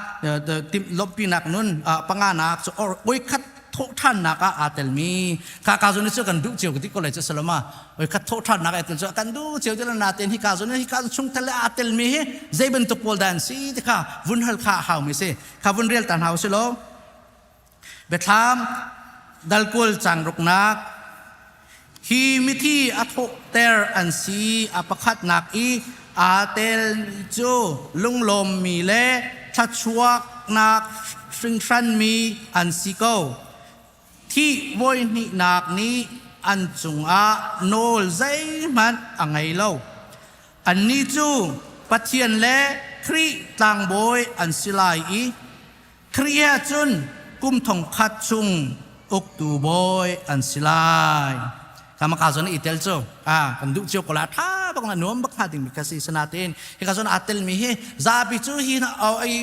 timh lawmhpinak nun panganak cu oikhat thawhṭhannak ah aa telmi kha ka zon cu kan duh cio ka ti ko lai cu saloma oikhat thawhṭhannak ah tel cu kan duh cio ti na ten hi ka zon hi ka chung tel le aa telmi hi zei bantuk pawl dah an si ti kha vun hal kha a haumi si kha vun rel ta hna u si law Biathlam dalkual cang ruknak hi mithi a thawhter an si a pakhatnak i aa telmi cu lunglawmmi le thluachuaknak hringhranmi an si ko. Thih voihnihnak nih an cungah nawl zeihmanh a ngei lo. Annih cu Pathian le Khrih tlangbawi an si lai i Khrih ahcun kum thong khat chung uktu bawi an si lai. Kama ka zon i tel cu a kan duh cio ko la tha bak na nuam bak hnga ding mi kha si sanatin hi ka zon aa tel mi hi zapi cu hi ai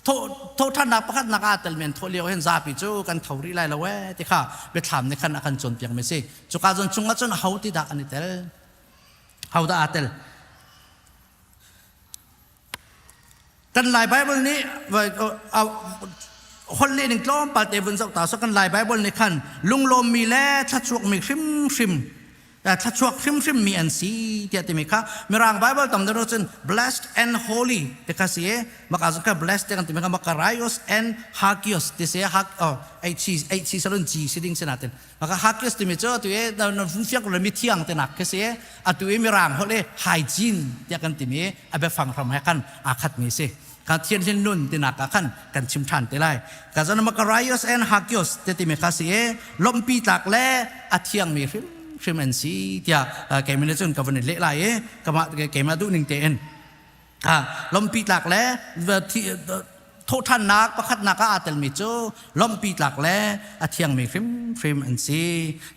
tho tho thannak pakhat nak aa tel men tho lio hin zapi cu kan tho rih lai lo e ti kha biathlam nih khan a kan cawnpiak mi si cu ka zon chung ah cun ho ti dah an i tel ho dah aa tel Kan Lai Bible nih holh leh ning tlawmpal te vun zoh ta so kan Lai Bible nih khan lunglawmmi le thlachuakmi hrimhrim thlachuak hrimhrim mi an si tiah timi kha Mirang Bible tam deuh cun blessed and holy ti kha si maka zong kha blessed ti kan timi kha makaraios and hagios ti si hak oh h h salun g si ding si natin Maka hakis timi cu atu i na vun fiang ko mi thiang tinak khi si atu i mirang holh i hygiene tiah kan timi a biafang hram he khan aa khatmi si kan thianhlin nun tinak ah khan kan chim ṭhan te lai ka zan makaraios and hakios te timi kha si i lawmhpi tlak le a thiangmi hrim hrim an si tiah keimah nih cun ka vun i leh lai i kamah keimah duh ning tein lawmhpi tlak le. Thawhṭhannak pakhatnak ah aa telmi cu lawmhpi tlak le a thiangmi hrimhrim an si.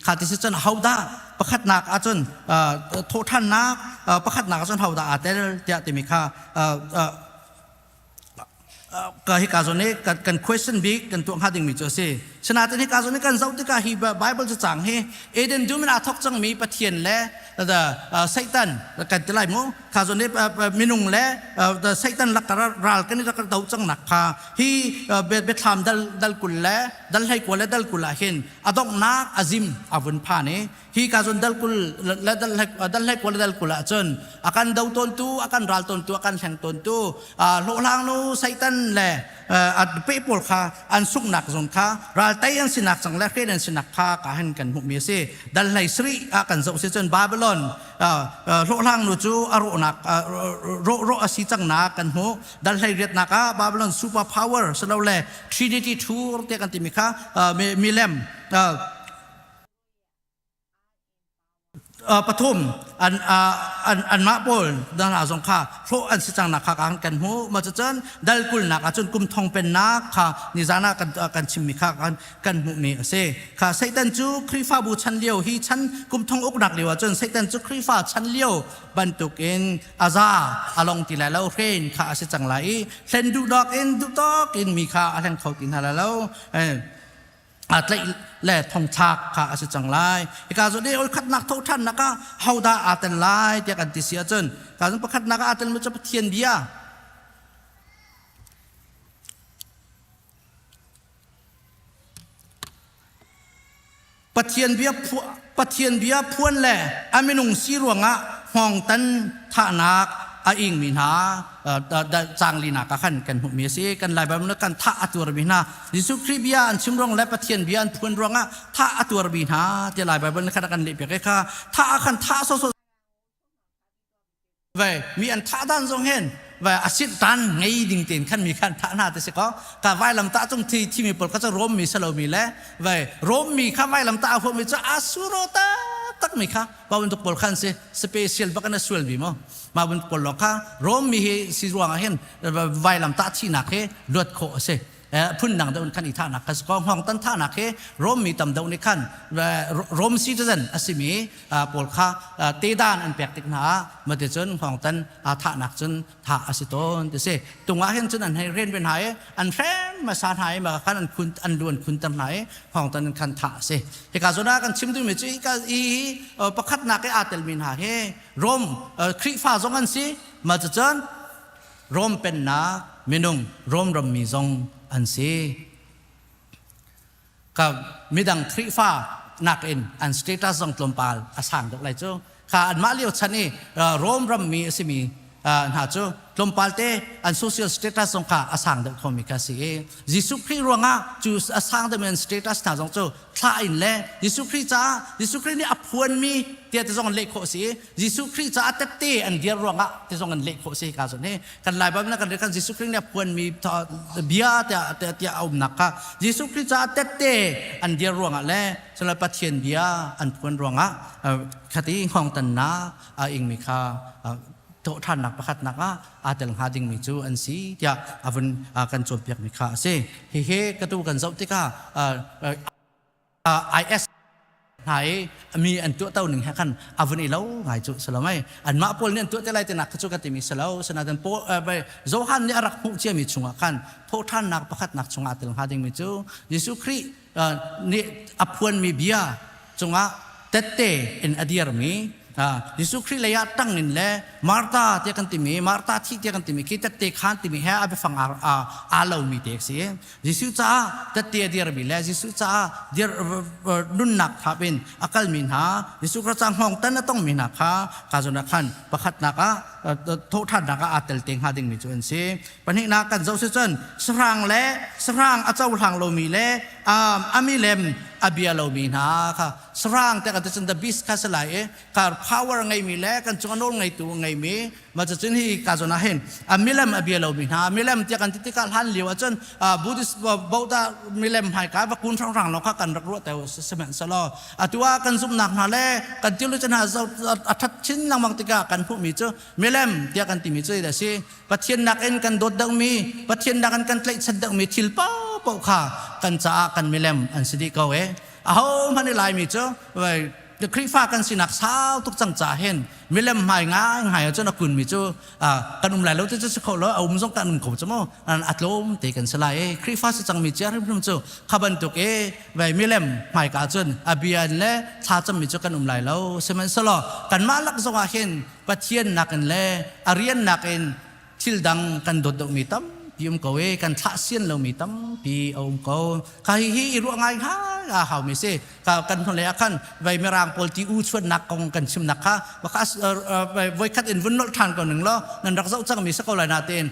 Kha ti si cun hodah pakhatnak ahcun thawhṭhannak pakhatnak ahcun hodah aa tel tiah timi kha ka hika zawn i kan question bik kan tuah hnga dingmi cu a si. Sinain hika zawn i kan zoh tikah hi Bible cacang hi Eden dum in aa thawk cangmi Pathian le Satan kan ti lai mu kha zawn i minung le Satan lakar ral kan i rak do cangnak kha hi biathlam dal dal 20 le dal 21 le dal 20 ah hin a donghnak a zim a vun phan i hi ka zon dal 20 le dal dal 21 le dal 20 ah cun a kan do tawntu a kan ral tawntu a kan hleng tawntu hlawhhlang nu Satan le pe pawl kha an sunghnak zong kha raltei an sinak cang le hren an sinak kha ka han kan hmuhmi a si. Dal hlei sarih ah kan zoh si cun Babylon hlawhhlang nu cu a rawhnak rawh rawh a si cangnak kan hmuh. Dal hlei riatnak ah Babylon super power silole Trinity Tour te kan timi kha milem Pathum an an anmah pawl hna zong kha hrawh an si cangnak kha kan hmuh. Mah cucun dal kulnak ahcun kum thong pennak kha nizan ah kan kan chimmi kha kan kan hmuhmi a si. Kha Satan cu Khrihfabu chan lio hi chan kum thong uknak lio ahcun Satan cu Khrihfa chan lio bantukin a za a long ti lai lo hren kha a si cang lai i hlen duhdawk in duhtawk in mi kha a hleng kho ti hna lai lo. Aa tlaih le thongthlak kha a si cang lai. Hika zawn i oi khatnak tho ṭhannak ah hodah aa tel lai tiah kan ti si ahcun ka zun pakhatnak ah aa telmi cu Pathian bia. Pathian bia Pathian bia phuan le a minung si ruangah hngawngtan thahnak a ingmi hna caang linak ah khan kan hmuhmi a si. Kan Lai Bible kan thah a tuarmi hna Jesuh Khrih bia an chim ruang le Pathian bia an phuan ruangah thah a tuarmi hna ti Lai Bible khan kan lehpiak i kha thah ah khan thah sawsawh Ve mi an thah dan zong hin ve asit tan ngei ding ten khan mi khan thah hna te si ko ka vailam ta cung thi thi mi pawl kha cu Rom mi salo mi le ve Rom mi kha vailam ta huam mi cu asuro ta tak mi kha pa bantuk pawl khan si special bak an sual mi mo ma bantuk pawl lo kha Rom mi hi si ruang ah hin vailam ta thi nak hi luat khawh a si phun dang deuh in khan i thahnak kha si ko hngawng tan thahnak hi Rom mi tam deuh nih khan Rom citizen a simi pawl kha tedan an pek tik hna ah mate cun hngawng tan thahnak cun thah a si tawn ti si tungah hin cun an hei ren ve hna i an hrem hmasa hna i maka khan an khun an lu an khun ter hna i hngawng tan khan thah a si hika zawn ah kan chim duhmi cu hika i pakhatnak i aa telmi hna hi Rom Khrihfa zong an si ma cun Rom pennak minung Rom rammi zong an si. Ka midang Khrihfa nakin an status zong tlawmpal a sang deuh lai cu. Kha anmah lio chan i Rom rammi a simi hna cu tlawmpal te an social status zong kha a sang deuh khomi kha si i Jesuh Khrih ruangah cu a sang deuhmi an status hna zong cu thlah in le Jesuh Khrih caah Jesuh Khrih nih a phuanmi tiah ti zong leh khawh a si i Jesuh Khrih caah tette an dir ruangah ti zong an leh khawh a si ka zawn hi kan Lai Bible kan kan Jesuh Khrih nih a phuanmi bia tiah tiah a umnak kha Jesuh Khrih caah tette an dir ruangah le cun Pathian bia an phuan ruangah khati hngawng tannak a ingmi kha thawhṭhannak pakhatnak ah aa tel hnga dingmi cu an si tiah a vun kan cawnpiakmi kha a si. Hihi ka tu kan zoh tikah IS hna i mi an tuahto ning he khan a vun i lo ngai cu si lo mei anmah pawl nih an tuah te lai tinak kha cu ka timi si lo sinain Johan nih a rak hmuh ciami chungah khan thawhṭhannak pakhatnak chungah tel hnga dingmi cu Jesuh Khrih nih a phuanmi bia cungah tette in a dirmi Jesuh Khrih lei ah ṭang in le Martha tiah kan timi Martha thi tiah kan timi khi tette khaan timi he a biafang aa lomi te a si. Jesuh caah tette a dirmi le Jesuh caah dir nunnak thap in a kalmi hna Jesuh Khrih caah hngawng tan a tongmi hna kha ka zawn ah khan pakhatnak ah thawhṭhannak ah aa tel te hnga dingmi cu an si. Pahnihnak kan zoh si cun sahrang le sahrang a cohlang lomi le a milem a bia lomi hna kha sarang te kan ti cun the beast kha si lai i ka power ngeimi le kan cung a nawl ngeitu ngeimi ma cun hi ka zawn ah hin a milem a bia lomi hna milem tiah kan ti tikah hlan lio ahcun Buddhist Buddha milem hmaika va kun hrang lo kha kan rak ruah teo sihmanhsehlaw atu ah kan zumhnak hna le kan theology hna a that chin lengmang tikah kan hmuhmi cu milem tiah kan timi cu a si Pathian nakin kan dawt deuhmi Pathian nakin kan tlaihchan deuhmi thil paohpaoh kha kan caah kan milem an si dih ko e aho hmanh i Laimi cu Khrihfa kan sinak sau tuk cang ca hin milem hmai ngai ngai ahcun a kunmi cu kan um lai lo ti cu si kho lo a um zong kan um kho cu mu a tlawm te kan si lai i Khrihfa si cangmi cia hrimhrim cu kha bantuk i vai milem hmaika cun a bian le thlacammi cu kan um lai lo sihmanhsehlaw kanmah lak zong ah hin Pathian nakin le a rian nakin thil dang kan dawt deuhmi tampi um ko i kan thlah sian lomi tampi a um ko. Kha hi hi i ruah ngai ngai a haumi si. Ka kan hnulei ah khan vai mirang pawl ti u chuannak kong kan chimnak kha voikhat in vun nolh ṭhan ko ning law nan rak zoh cangmi si ko lai na tein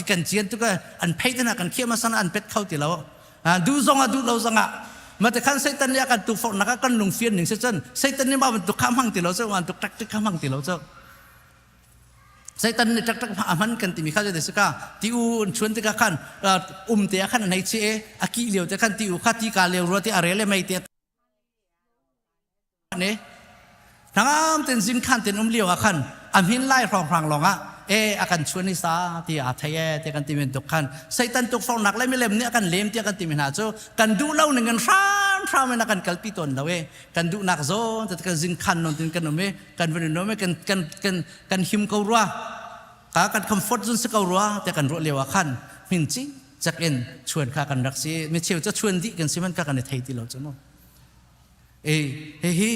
kan cian tuk an phei te hna kan khiah hmasa an pet kho ti lo du zong ah duh lo zong ah mate khan Satan nih a kan tukforhnak ah kan lungfian ning si cun Satan nih mah bantuk kha hmang ti lo cu bantuk tactic kha hmang ti lo cu Satan nih tactic a hman kan timi kha cu si ka ti u an chuan tikah khan um te ah khan an hei chi e a ki lio te khan ti u kha ti ka leo rua ti a rel e mei te ne hnangam ten zin khan ten um lio ah khan a hmin lai hrawng hrang lawng ah e a kan chuan ni sa ti a thei e te kan ti men tuk khan satan tuk nak le milem nih a kan lem tiah kan ti mi hna cu kan duh lo ning in hram hram in a kan kalpi tawn lo e kan duh nak zawn te kan zin khan non tin kan um e kan van um e kan kan kan kan him ko rua ka kan comfort zone si ko rua te kan ruah lio ah khan hmin chi chak in chuan kha kan rak si mi cheu cha chuan dih kan si man ka kan i thei ti lo chu mu E hihi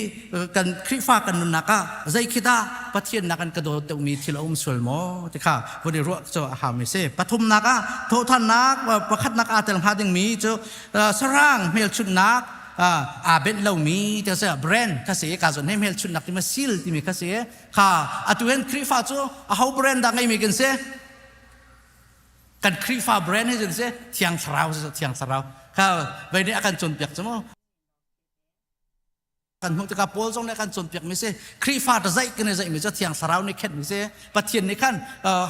kan Khrihfa kan nunnak ah zei khi dah Pathian nak an ka dawt deuhmi thil a um sual maw ti kha vun i ruah cu a haumi si. Pathumnak ah thawhthannak pakhatnak aa tel hnga dingmi cu sarang hmelchunhnak aa benh lomi ti a si brand kha si ka zawn he hmelchunhnak timi seal timi kha si kha atu hin Khrihfa cu aho brand dah ngeimi kan si kan Khrihfa brand hi si Thiang Thlarau Thiang Thlarau kha vei nih a kan cawnpiak cu mu kan hmuh tikah Paul zong nih kan cawnpiak mi si Khrihfa ta zaih kan i zaih mi cu Thiang Thlarau nih khenh mi si Pathian nih khan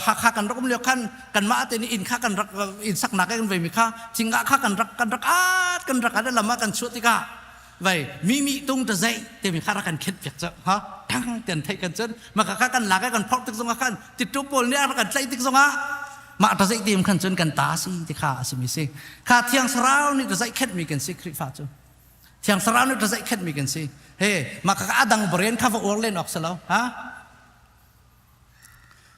Hakha kan rak um lio khan kanmah te nih inn kha kan rak inn saknak kan vei mi kha thingah kha kan rak kan rak at kan rak at lam ah kan chuah tikah vai mi mi tung ta zaih te mi kha rak kan khenh piak cu ha thang ten thei kan cun maka kha kan lak kan phorh tik zongah khan tittu pawl nih a kan tlaih tik zongah mah ta zaih tim khan cun kan ta si ti kha a si mi si kha Thiang Thlarau nih ta zaih khenh mi kan si Khrihfa cu Thiang Thlarau nih zeihkhenhmi kan si. He, mah kha a dang brain kha va uar len awk si lo. Ha?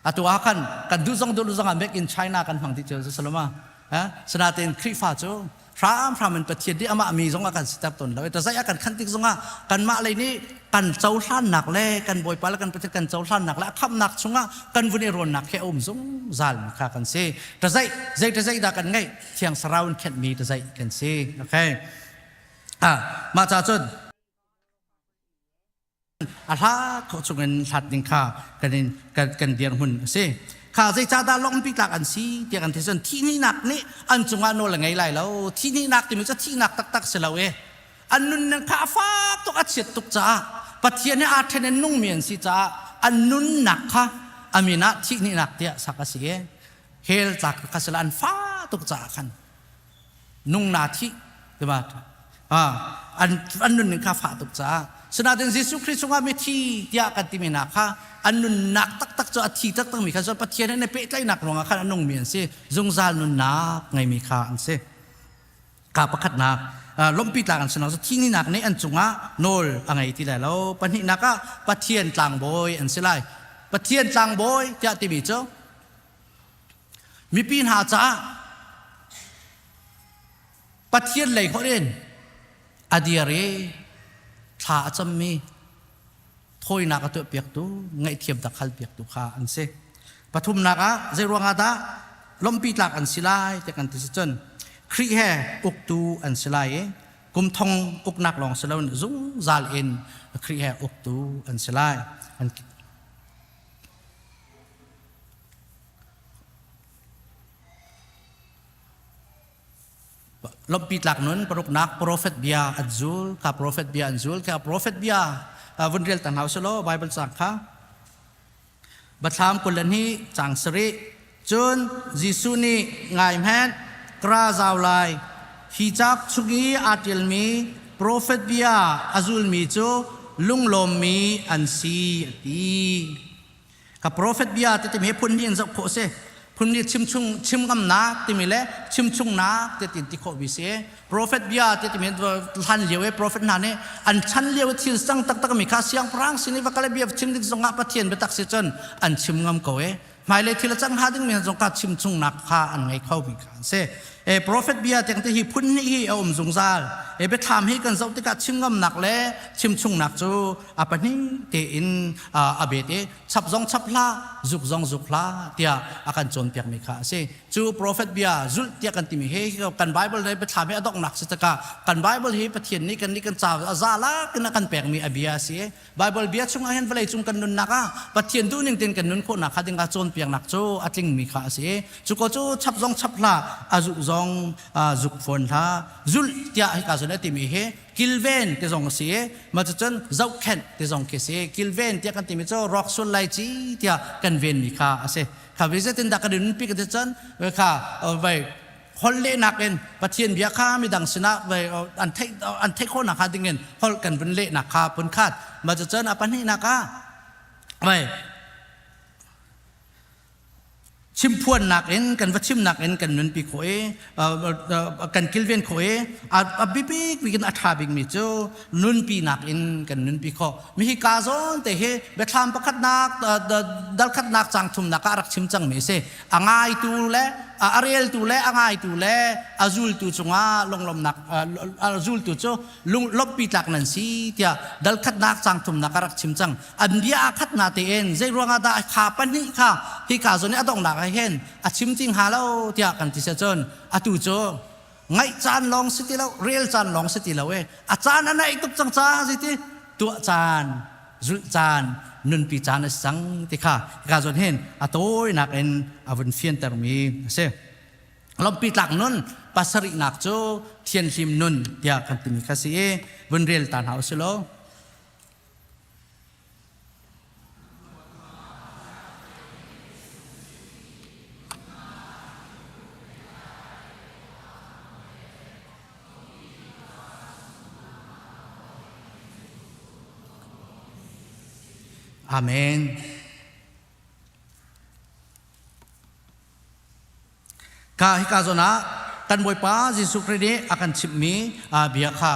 Atu ah khan kan duh zong duh zong ah make in China kan hmang ti cu saloma. Ha? Sinain Khrihfa cu hramhram in Pathian nih amah mi zong a kan siter tawn lo. Ta zai a kan khan tik zong ah kanmah lei nih kan cohlannak le kan Bawipa le kan Pathian kan cohlannak le a khamhnak chungah kan vun i rawnnak he a um zungzal mi kha kan si. Ta zai zei ta zai dah kan ngeih Thiang Thlarau in khenhmi ta zai kan si. Okay. Ah, mah ca cun a hla khawh chungin hlat ding kha kan in kan, kan dirhmun a si. Kha zeicahdah lawngpi tlak an si tiah kan ti cun thihnak nih an cungah nawl a ngei lai lo. Thihnak timi cu thihnak taktak si lo e. An nunning kha a fak tuk a chiat tuk caah Pathian he aa ṭhen in nungmi an si caah an nunnak kha a min ah thihnak tiah sak a si e. Hell tlak kha sila an fa tuk caah khan nung na thih tima an an nunning kha fah tuk caah sinain Jesuh Khrist chungah mithi tiah kan timi hna kha an nunnak taktak cu a thi taktakmi kha cu Pathian he pehtlaihnak ruangah khan a nungmi an si zungzal nunnak ngeimi kha an si ka pakhatnak lawmhpi tlak an si lo thihnak nih an cungah nawl a ngei ti lai lo pahnihnak ah Pathian tlangbawi an si lai Pathian tlangbawi tiah timi cu Mipi hna caah Pathian lei holh in a dir i thla a cammi thawinak a tuahpiaktu ngaihthiam tak halpiaktu kha an si. Pathumnak ah zei ruangah dah lawmhpi tlak an si lai tiah kan ti si cun Khrih he uktu an si lai i kum thong uknak lawng si loin zungzal in Khrih he uktu an si lai. An Lompi tlak nun paruknak profet bia an zul kha profet bia an zul kha profet bia vun rel ta hna usih Bible cang kha Bathlam 22 cang sarih cun Jesuh nih ngai hmenh kra zau lai hi cauk chung i aa ṭialmi profet bia a zulmi cu lunglawmmi an si a ti. Ka profet bia ti timi phun hnih in zoh khawh si. Phun nih chim chung chim ngamnak timi le chim chungnak ti tin ti khawh bi si. Profet bia ti timi hlan lio i profet hna nih an chan lio i thil cang taktak mi kha siangpahrang sin i va kal i bia chim ding zongah Pathian biatak si cun an chim ngam ko i hmailei thil a cang hnga dingmi zong kha chim chungnak kha an ngei kho mi kha an si. E profet bia tiang te hi phun hnih hi a um zungzal. E biathlam hi kan zoh tikah chim ngamnak le chim chungnak cu a pahnih tein a bet i chap zong chap hlah zuk zong zuk hlah tiah a kan cawnpiak mi kha a si. Cu profet bia zulh tiah kan timi hi kan Bible le biathlam hi a donghnak si tikah kan Bible hi Pathian nih kan nih kan ca a za lak in a kan pekmi a bia a si. Bible bia chungah hin vawlei cung kan nunnak ah Pathian duhning tein kan nun khawhnak kha dingah cawnpiaknak cu a tlingmi kha a si. Cu ko cu chap zong chap hlah, a zuh zong zuk fawn hlah. Zulh tiah hika zawn a timi hi kilven ti zong a si i mah cucun zohkhenh ti zong khi a si. Kilven tiah kan timi cu rawk sul lai ci tiah kan venmi kha a si. Kha ve zeitindah kan i nunpi kan ti cun kha vai holh lehnak in Pathian bia kha midang sinah an theih an theih khawhnak hnga dingin holh kan vun lehnak kha phunkhat mah cucun a pahnihnak ah vai chimphuannak in kan va chimnak in kan nunpi khawh i kan kilven khawh i a biabik bik in a ṭha bikmi cu nunpinak in kan nunpi khawh mi hi ka zawn te hi biathlam pakhatnak dalkhatnak cang thumnak ah rak chim cangmi a si a ngaitu le a reltu le a ngaitu le a zultu cungah lunglawmnak a zultu cu lawmhpi tlak nan si tiah dalkhatnak cang thumnak a rak chim cang an bia aa khat na tein zei ruangah dah kha pahnih kha hi ka zawn i a donghnak ah hin a chim ti hnga lo tiah kan ti sia cun atu cu ngaih caan lawng si ti lo rel caan lawng si ti lo e a caan a naih tuk cang ca si ti tuah caan zulh caan nunpi caan a si cang ti kha hika zawn hin a tawinak in a vun fiantermi a si. Lawmhpi tlak nun pasarihnak cu thianhlim nun tiah kan timi kha si i vun rel ta hna usih law. Amen. Ka hika zawn ah kan Bawipa Jesuh Khrih nih a kan chimhmi bia kha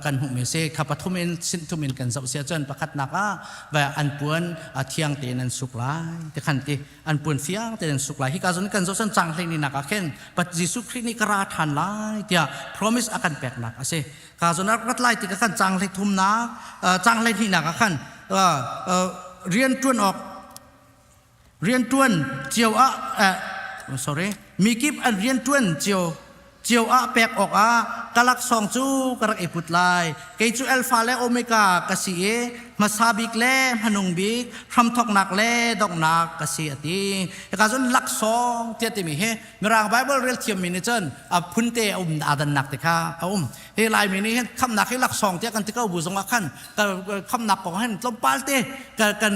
kan hmuhmi a si. Kha pathum in sinthum in kan zoh si ahcun pakhatnak ah an puan thiang tein an suk lai ti khan ti an puan fiang tein an suk lai. Hika zawn kan zoh cun cang hlei ni nak ah khin Jesuh Khrih nih ka ra ṭhan lai tiah promise a kan peknak a si. Ka zawn rak rat lai tikah khan cang hlei thumnak cang hlei hnihnak ah khan rian ṭuan awk rian ṭuan cio ah sorry mikip an rian ṭuan cio cio ah pek awkah ka laksawng cu ka rak i put lai. Kei cu Alpha le Omega ka si i hmasa bik le hmanung bik, hramthawknak le donghnak ka si a ti. Hika cun laksawng tiah timi hi Mirang Bible rel thiammi nih cun a phunte a um aa dannak te kha a um. Hi Laimi nih hin khamnak hi laksawng tiah kan ti ko bu zongah khan khamnak kong hin tlawmpal te kan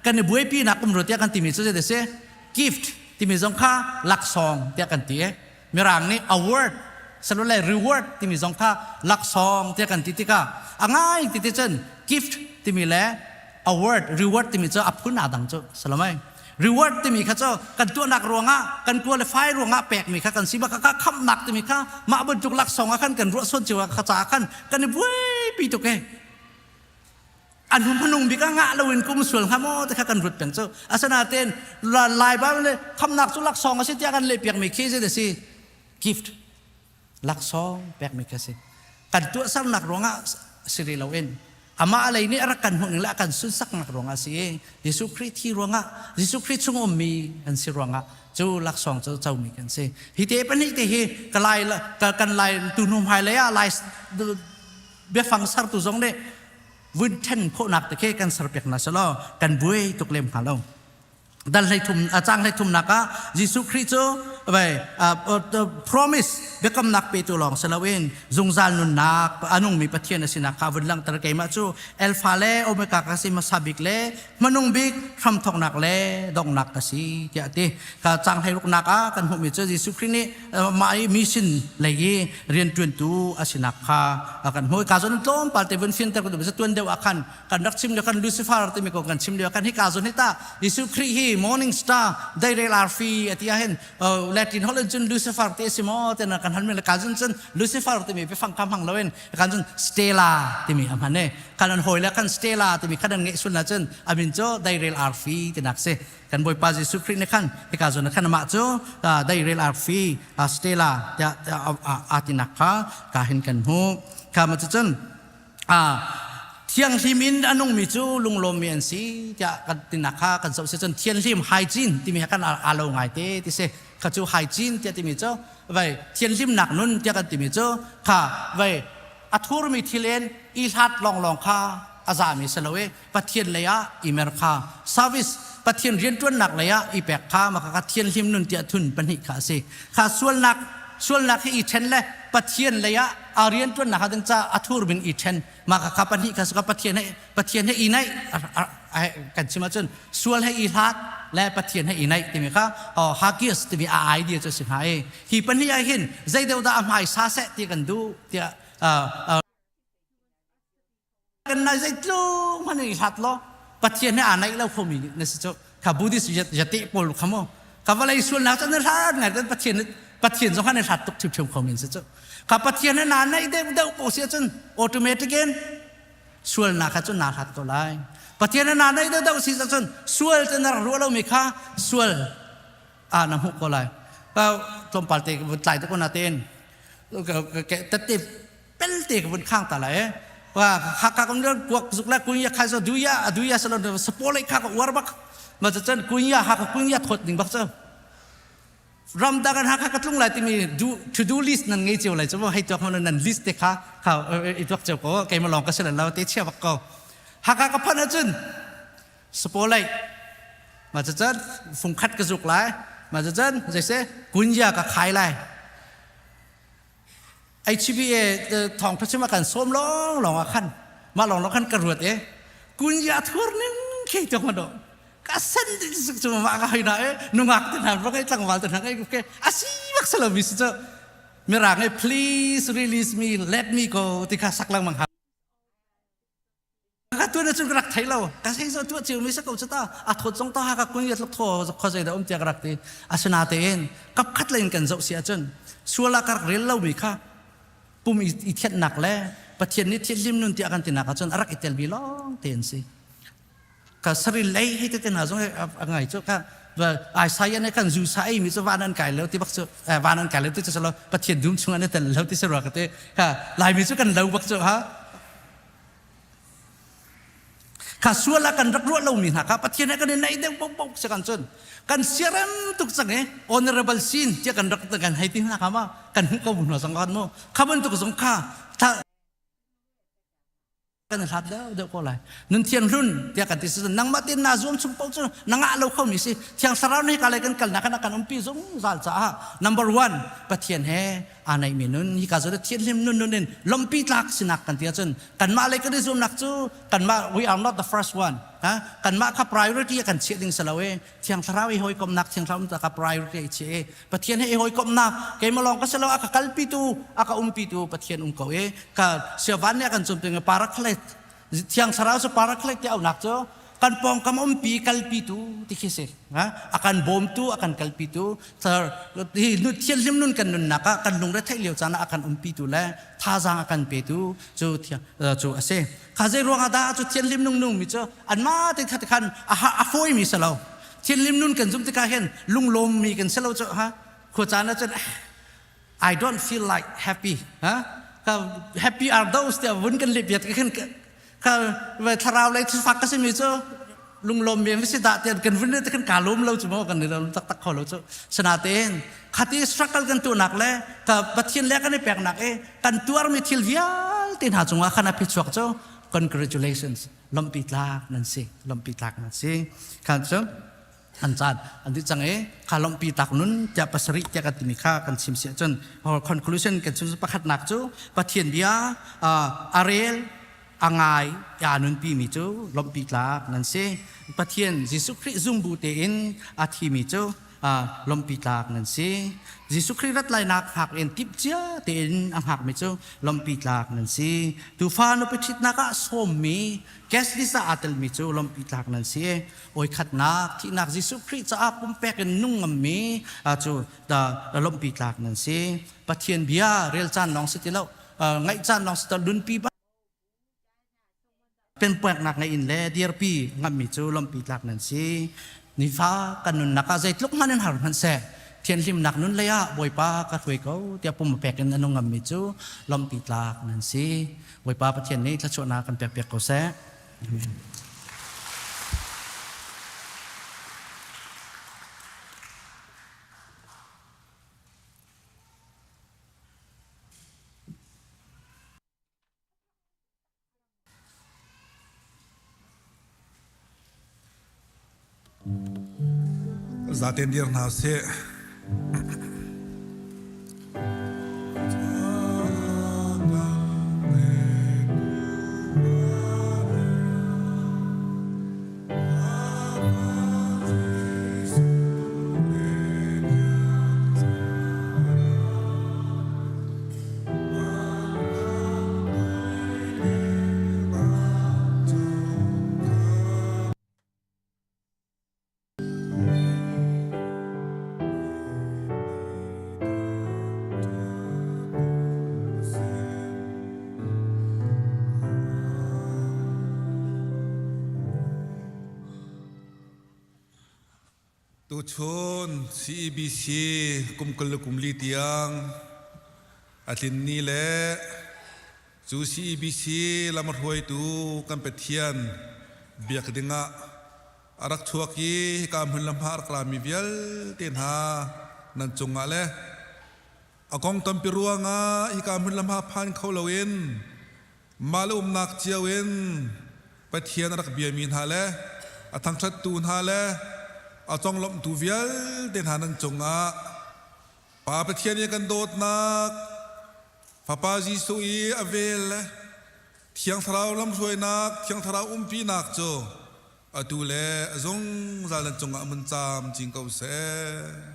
kan i buaipinak um rua tiah kan timi cu zei si gift timi zong kha laksawng tiah kan ti. Mirang nih award salole reward timi zong kha laksawng tiah kan ti tikah a ngai ti ti cun gift timi le award reward timi cu a phun aa dang cu salamai reward timi kha cu kan tuahnak ruangah kan qualify ruangah pekmi kha kan si bak kha khamnak timi kha mah bantuk laksawng ah khan kan ruah sawn cio kha caah khan kan i buaipi tuk e an hum hmanung bik ah ngah loin kum sual hnga maw ti kha kan rut peng cu asinain lai Bible nih khamnak cu laksawng a si tiah kan lehpiak mi khi zei a si gift laksawng pekmi khi a si kan tuahsernak ruangah si rih loin amah lei nih a rak kan hmuh ning le a kan sunsaknak ruangah a si i Jesuh Khrih thi ruangah Jesuh Khrih chung ummi an si ruangah cu laksawng cu comi kan si hi te pahnih te hi ka lai kan lai tu hnu hmai lei ah lai biafang sertu zong nih vun ṭhen khawhnak te khi kan serpiak hna selaw kan buai tuk lem hnga lo. Dal hlei thum a cang hlei thumnak ah Jesuh Khrih cu vai promise biakamnak petu lawng si loin zungzal nunnak a nungmi Pathian a sinak kha vun langhter. Keimah cu Alpha le Omega ka si, hmasa bik le hmanung bik, hramthawknak le donghnak ka si tiah a ti. Ka caang hleiruknak ah kan hmuhmi cu Jesuh Khrih nih mah i mission lei i rianṭuantu a sinak kha kan hmuh. Ka zawn tlawmpal te vun fianter ka duh. Tuan deuh ah khan kan rak chim lio kan Lucifer timi kong kan chim lio kan hika zawn hi ta Jesuh Khrih hi morning star deirel arfi a ti ahhin Latin holh in cun Lucifer ti a si maw ti kan hal mi ka zun cun Lucifer timi biafang kha hmang loin kan cun Stella timi a hman e kan an hawi le kan Stella timi khan an ngeih sul na cun a min cu deirel arfi tinak si. Kan Bawipa Jesuh Khrih nih khan hika zawn khan amah cu deirel arfi Stella tiah aa tinak kha ka hin kan hmuh. Kha ma cun thianghlim in a nungmi cu lunglawmmi an si tiah kan tinak kha kan zoh si cun thianghlim hygiene timi kan aa lo ngai te ti si. Kha cu hygiene tiah timi cu vai thianhlimnak nun tiah kan timi cu kha vai a thurmi thil in i hlat lawnglawng kha a zami si lo i Pathian lei ah i mer kha service Pathian rianṭuannak lei ah i pek kha maka kha thianhlim nun tiah thun pahnih kha a si. Kha sualnak sualnak hi i ṭhen le Pathian lei ah a rianṭuannak kha ding ca a thur min i ṭhen maka kha pahnih kha ka Pathian he Pathian he i naih kan chim ahcun sual he i hlat le Pathian he i naih timi kha Hagios timi a idea cu a si hnga i hi pahnih ah hin zei deuh dah a hmaisa seh ti kan duh tiah kan nai zeitluk hmanh i hlat law Pathian he aa naih lo khomi na si cu. Kha Buddhist yate pawl kha mu ka vawlei sualnak cu na hlat ngai kan Pathian Pathian zong khan hlat tuk ṭhiamṭhiam khomi si cu. Kha Pathian he naa naih deuh deuh ko si ahcun automatic in sualnak kha cu naa hlat ko lai. Pathian he naa naih deuh deuh si ahcun sual cu na rak ruah lomi kha sual ah na hmuh ko lai. Tlawmpal te vun tlai te ko na tein tette pelte ka vun khang ta lai. Wa kha kha kom kuak zuk la kunya khai so duya duya salo sapole kha ka uar bak ma chan kunya ha ka kunya thot ding bak cho ram da kan ha kha ka tlung lai timi do to do list nan ngei cheu lai chu hei tuak mon nan list te kha kha i tuak cheu ko keima long ka sel lo te chia bak ko ha ka ka phan acun sapolei ma chan fung khat ka zuk lai ma chan zeise kunya ka khai lai HBA thawngtha chim a kan sawm lawng lawng ah khan mah lawng lawng khan ka ruat e kunya thur ning khi tok ma do ka sen cu ma ka hoi na e nungak te hna bak e tlangval te hna ke ke asi bak salo mi si chu mirang e please release me let me go ti kha sak lang mang ha. Ka tuan cun ka rak thei lo. Ka sei zo tuah cio mi sa ko chu ta. A thawt zong ta ha ka kun ya tluk thaw kho zei da um tia ka rak ti. Asinatein kap khat lein kan zoh si ahcun sual ah ka rak rel lo mi kha pum i thianhnak le Pathian nih thianhlim nun tiah kan tinak ahcun a rak i tel mi lawng te an si. Ka saril lei hei te hna zong a ngai cu ka Isaiah nih kan zu sa ei mi cu van an kai lo ti bak cu van an kai lo ti cu lo Pathian dum chung an i tel lo ti si rua ka ti. Ka Laimi cu kan lo bak cu ha. Kha sual ah kan rak ruah lomi hna kha Pathian he kan i naih deuh bok si kan cun kan siarem tuk cang i honorable sin tiah kan rak kan hei ti hna kha ma kan hmuh ko hna zong kan mu kha bantuk zong kha kan hlat deuh deuh ko lai. Nun thiang hlun tiah kan ti si nangmah tin na zuam chung paoh cu na ngah lo khomi si. Thiang Thlarau nih ka lei kan kalnak kan kan umpi zungzal caah number one Pathian he aa naihmi nun hika zawn thianhlim nun nun in lawmhpi tlak sinak kan ti ahcun kanmah lei kan i zuamnak cu kanmah we are not the first one ha. Kanmah kha priority a kan chiah ding si lo i Thiang Thlarau i hawikomhnak Thiang Thlarau ka priority i chiah i Pathian he i hawikomhnak keimah lawng ka si lo a ka kalpitu a ka umpitu Pathian um ko i ka siavan nih a kan cumpi paraclete Thiang Thlarau cu paraclete ti aunak cu kan pawngkam umpi kalpitu ti khi si. A kan bawmtu a kan kalpitu. Hi thianhlim nun kan nunnak ah kan lungre theih lio caan ah a kan umpitu le thazaang a kan petu cu cu a si. Kha zei ruang ah dah cu thianhlim nung nung mi cu anmah te khat khan a fawi mi si lo. Thianhlim nun kan zum tikah hin lunglawm mi kan si lo cu ha. Khua caan ah cun I don't feel like happy ha. Happy are those tiah vun kan leh piat khin ka thlarau lei thilfak ka simi cu lunglawm mi si dah tian kan vun te kan ka lawm lo cu maw kan ni lo tak tak kho lo cu. Sanatein khati struggle kan tuahnak le ka Pathian le kan i peknak i kan tuarmi thil vialte hna cungah khan a phichuak cu congratulations lawmhpi tlak nan si lawmhpi tlak nan si. Khan cu. An caan an dih cang i kha lawmhpi tak nun tiah pasarih tiah kan timi kha kan chim si ahcun conclusion kan chim pakhatnak cu Pathian bia a rel a ngai aa nunpi mi cu lawmhpi tlak nan si. Pathian Jesuh Khrih zumbu tein a thimi cu lawmhpi tlak nan si. Jesuh Khrih rat lainak hngak in timhcia tein a hngakmi cu lawmhpi tlak nan si. Tuufa nupi ṭhitnak ah sawmmi guest list ah aa telmi cu lawmhpi tlak nan si. Oi khatnak thihnak Jesuh Khrih caah pumpek in nung ngammi cu lawmhpi tlak nan si. Pathian bia rel caan lawng si ti lo, ngaih caan lawng si ti lo, nunpi Penpuaknak ngei in le dirpi ngammi cu lawmhpi tlak nan si. Nifa kan nunnak ah zeitluk hmanh in har hmanh seh, thianhlimnak nun lei ah Bawipa ka hruai ko tiah pum a pek in a nung ngammi cu lawmhpi tlak nan si. Bawipa Pathian nih thluachuahnak kan pekpiak ko seh. Amen. Zaten dir hna seh. Tuchun CEBC kum 20 le kum li tiang a tlin ni le cu CEBC lam hruaitu kan Pathian biak dingah a rak chuak i hika hmun le hma a rak rami vialte hna nan cungah le a kong tampi ruangah hika hmun le hma phan kho loin mah le umnak cio in Pathian a rak biami hna le a thangṭhattu hna le a conglawmhtu vialte hna nan cungah Pa Pathian i kan dawtnak, Fapa Jesuh i a vel le Thiang Thlarau lamhruainak, Thiang Thlarau umpinak cu atu le a zungzal nan cungah mun camcin ko seh.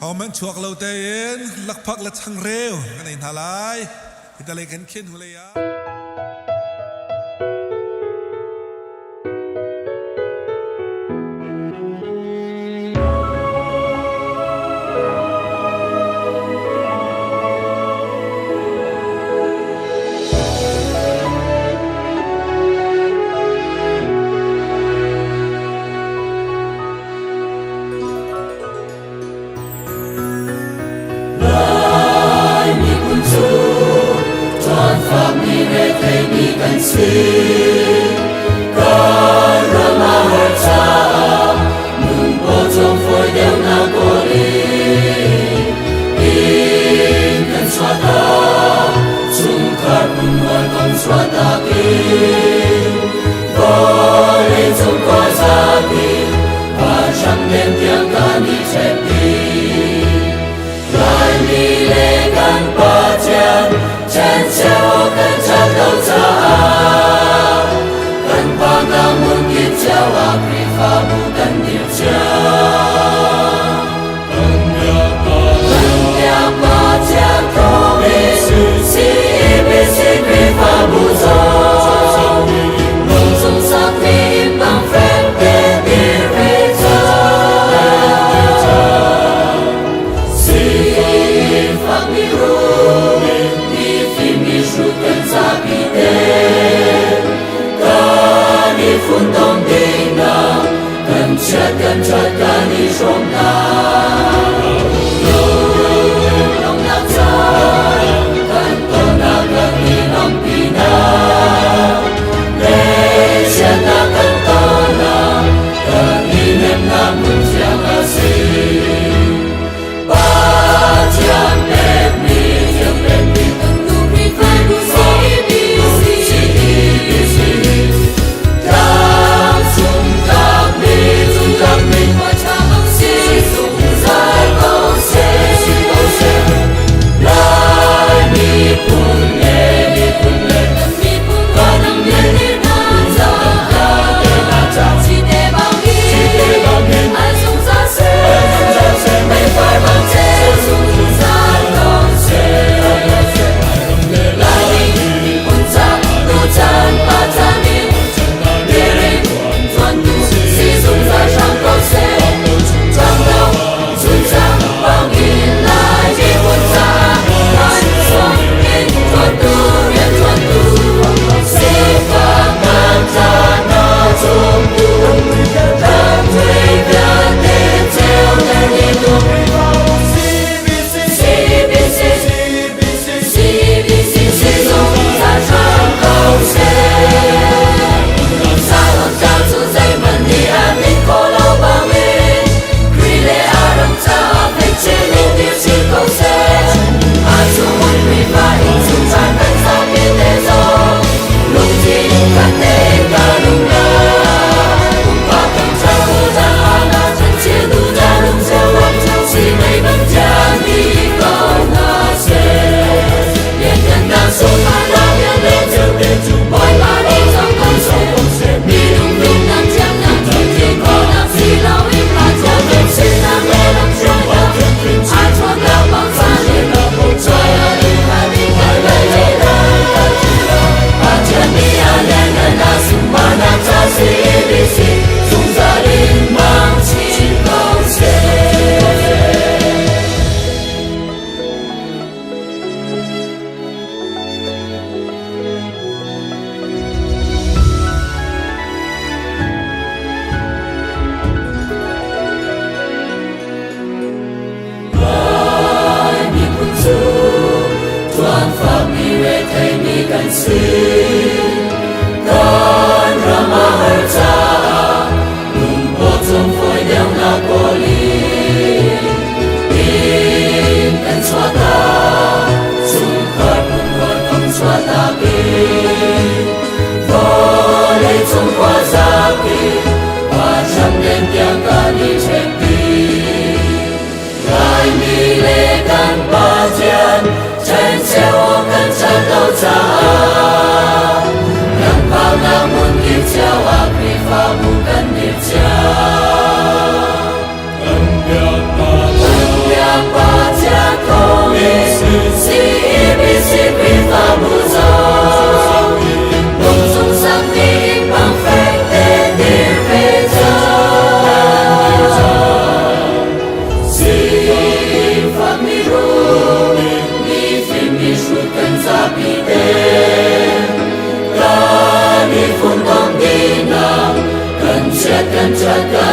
Hohmanh chuak lo tein lakphak le changreu kan ei hna lai. Hi lei kan khin hu lei ah. Lai miphun cu ṭuanfakmi retheimi kan si. Kan ram a har caah nun pawcawm fawi deuhnak kawl in inn kan chuahtak, chungkhar phunhawi kom chuahtak in vawlei cung khuazapi vanhram nem tiang kan i ṭhek dih. Laimi le kan Pathian ṭhencheu awk kan ṭhat lo caah kan pa hmun kip cio ah Khrihfabu kan dirh cio. Kan biak Pathian thawngin CEBC Khrihfabu zong lungchung sakmi inn bang fek tein dir ve cang. Sifakmi rum, mifim mihrut kan zapi te, kan i funtom dingnak, kan chiat kan ṭhat kan i hrawmnak. Tuan fakmi retheimi kan si. Kan ram a har caah lungpaw cung fawi deuhnak kawl in inn kan chuahtak, chungkhar phunhawi kom chuahtak in vawlei cung khua zapi vanhram len tiang kan i ṭhek dih. Laimi le kan Pathian ṭhencheu awk kan cat lo caah kan phaknak hmun kip cio ah Khrihfabu kan dirh cio. Kan biak Pathian thawngin CEBC Khrihfabu zong lungchung sakmi inn bang fek tein dir ve cang. Sifak mirum, mifim mihrut kan zapi te. Kan i funtom dihnak, kan chiat kan ṭhat kan.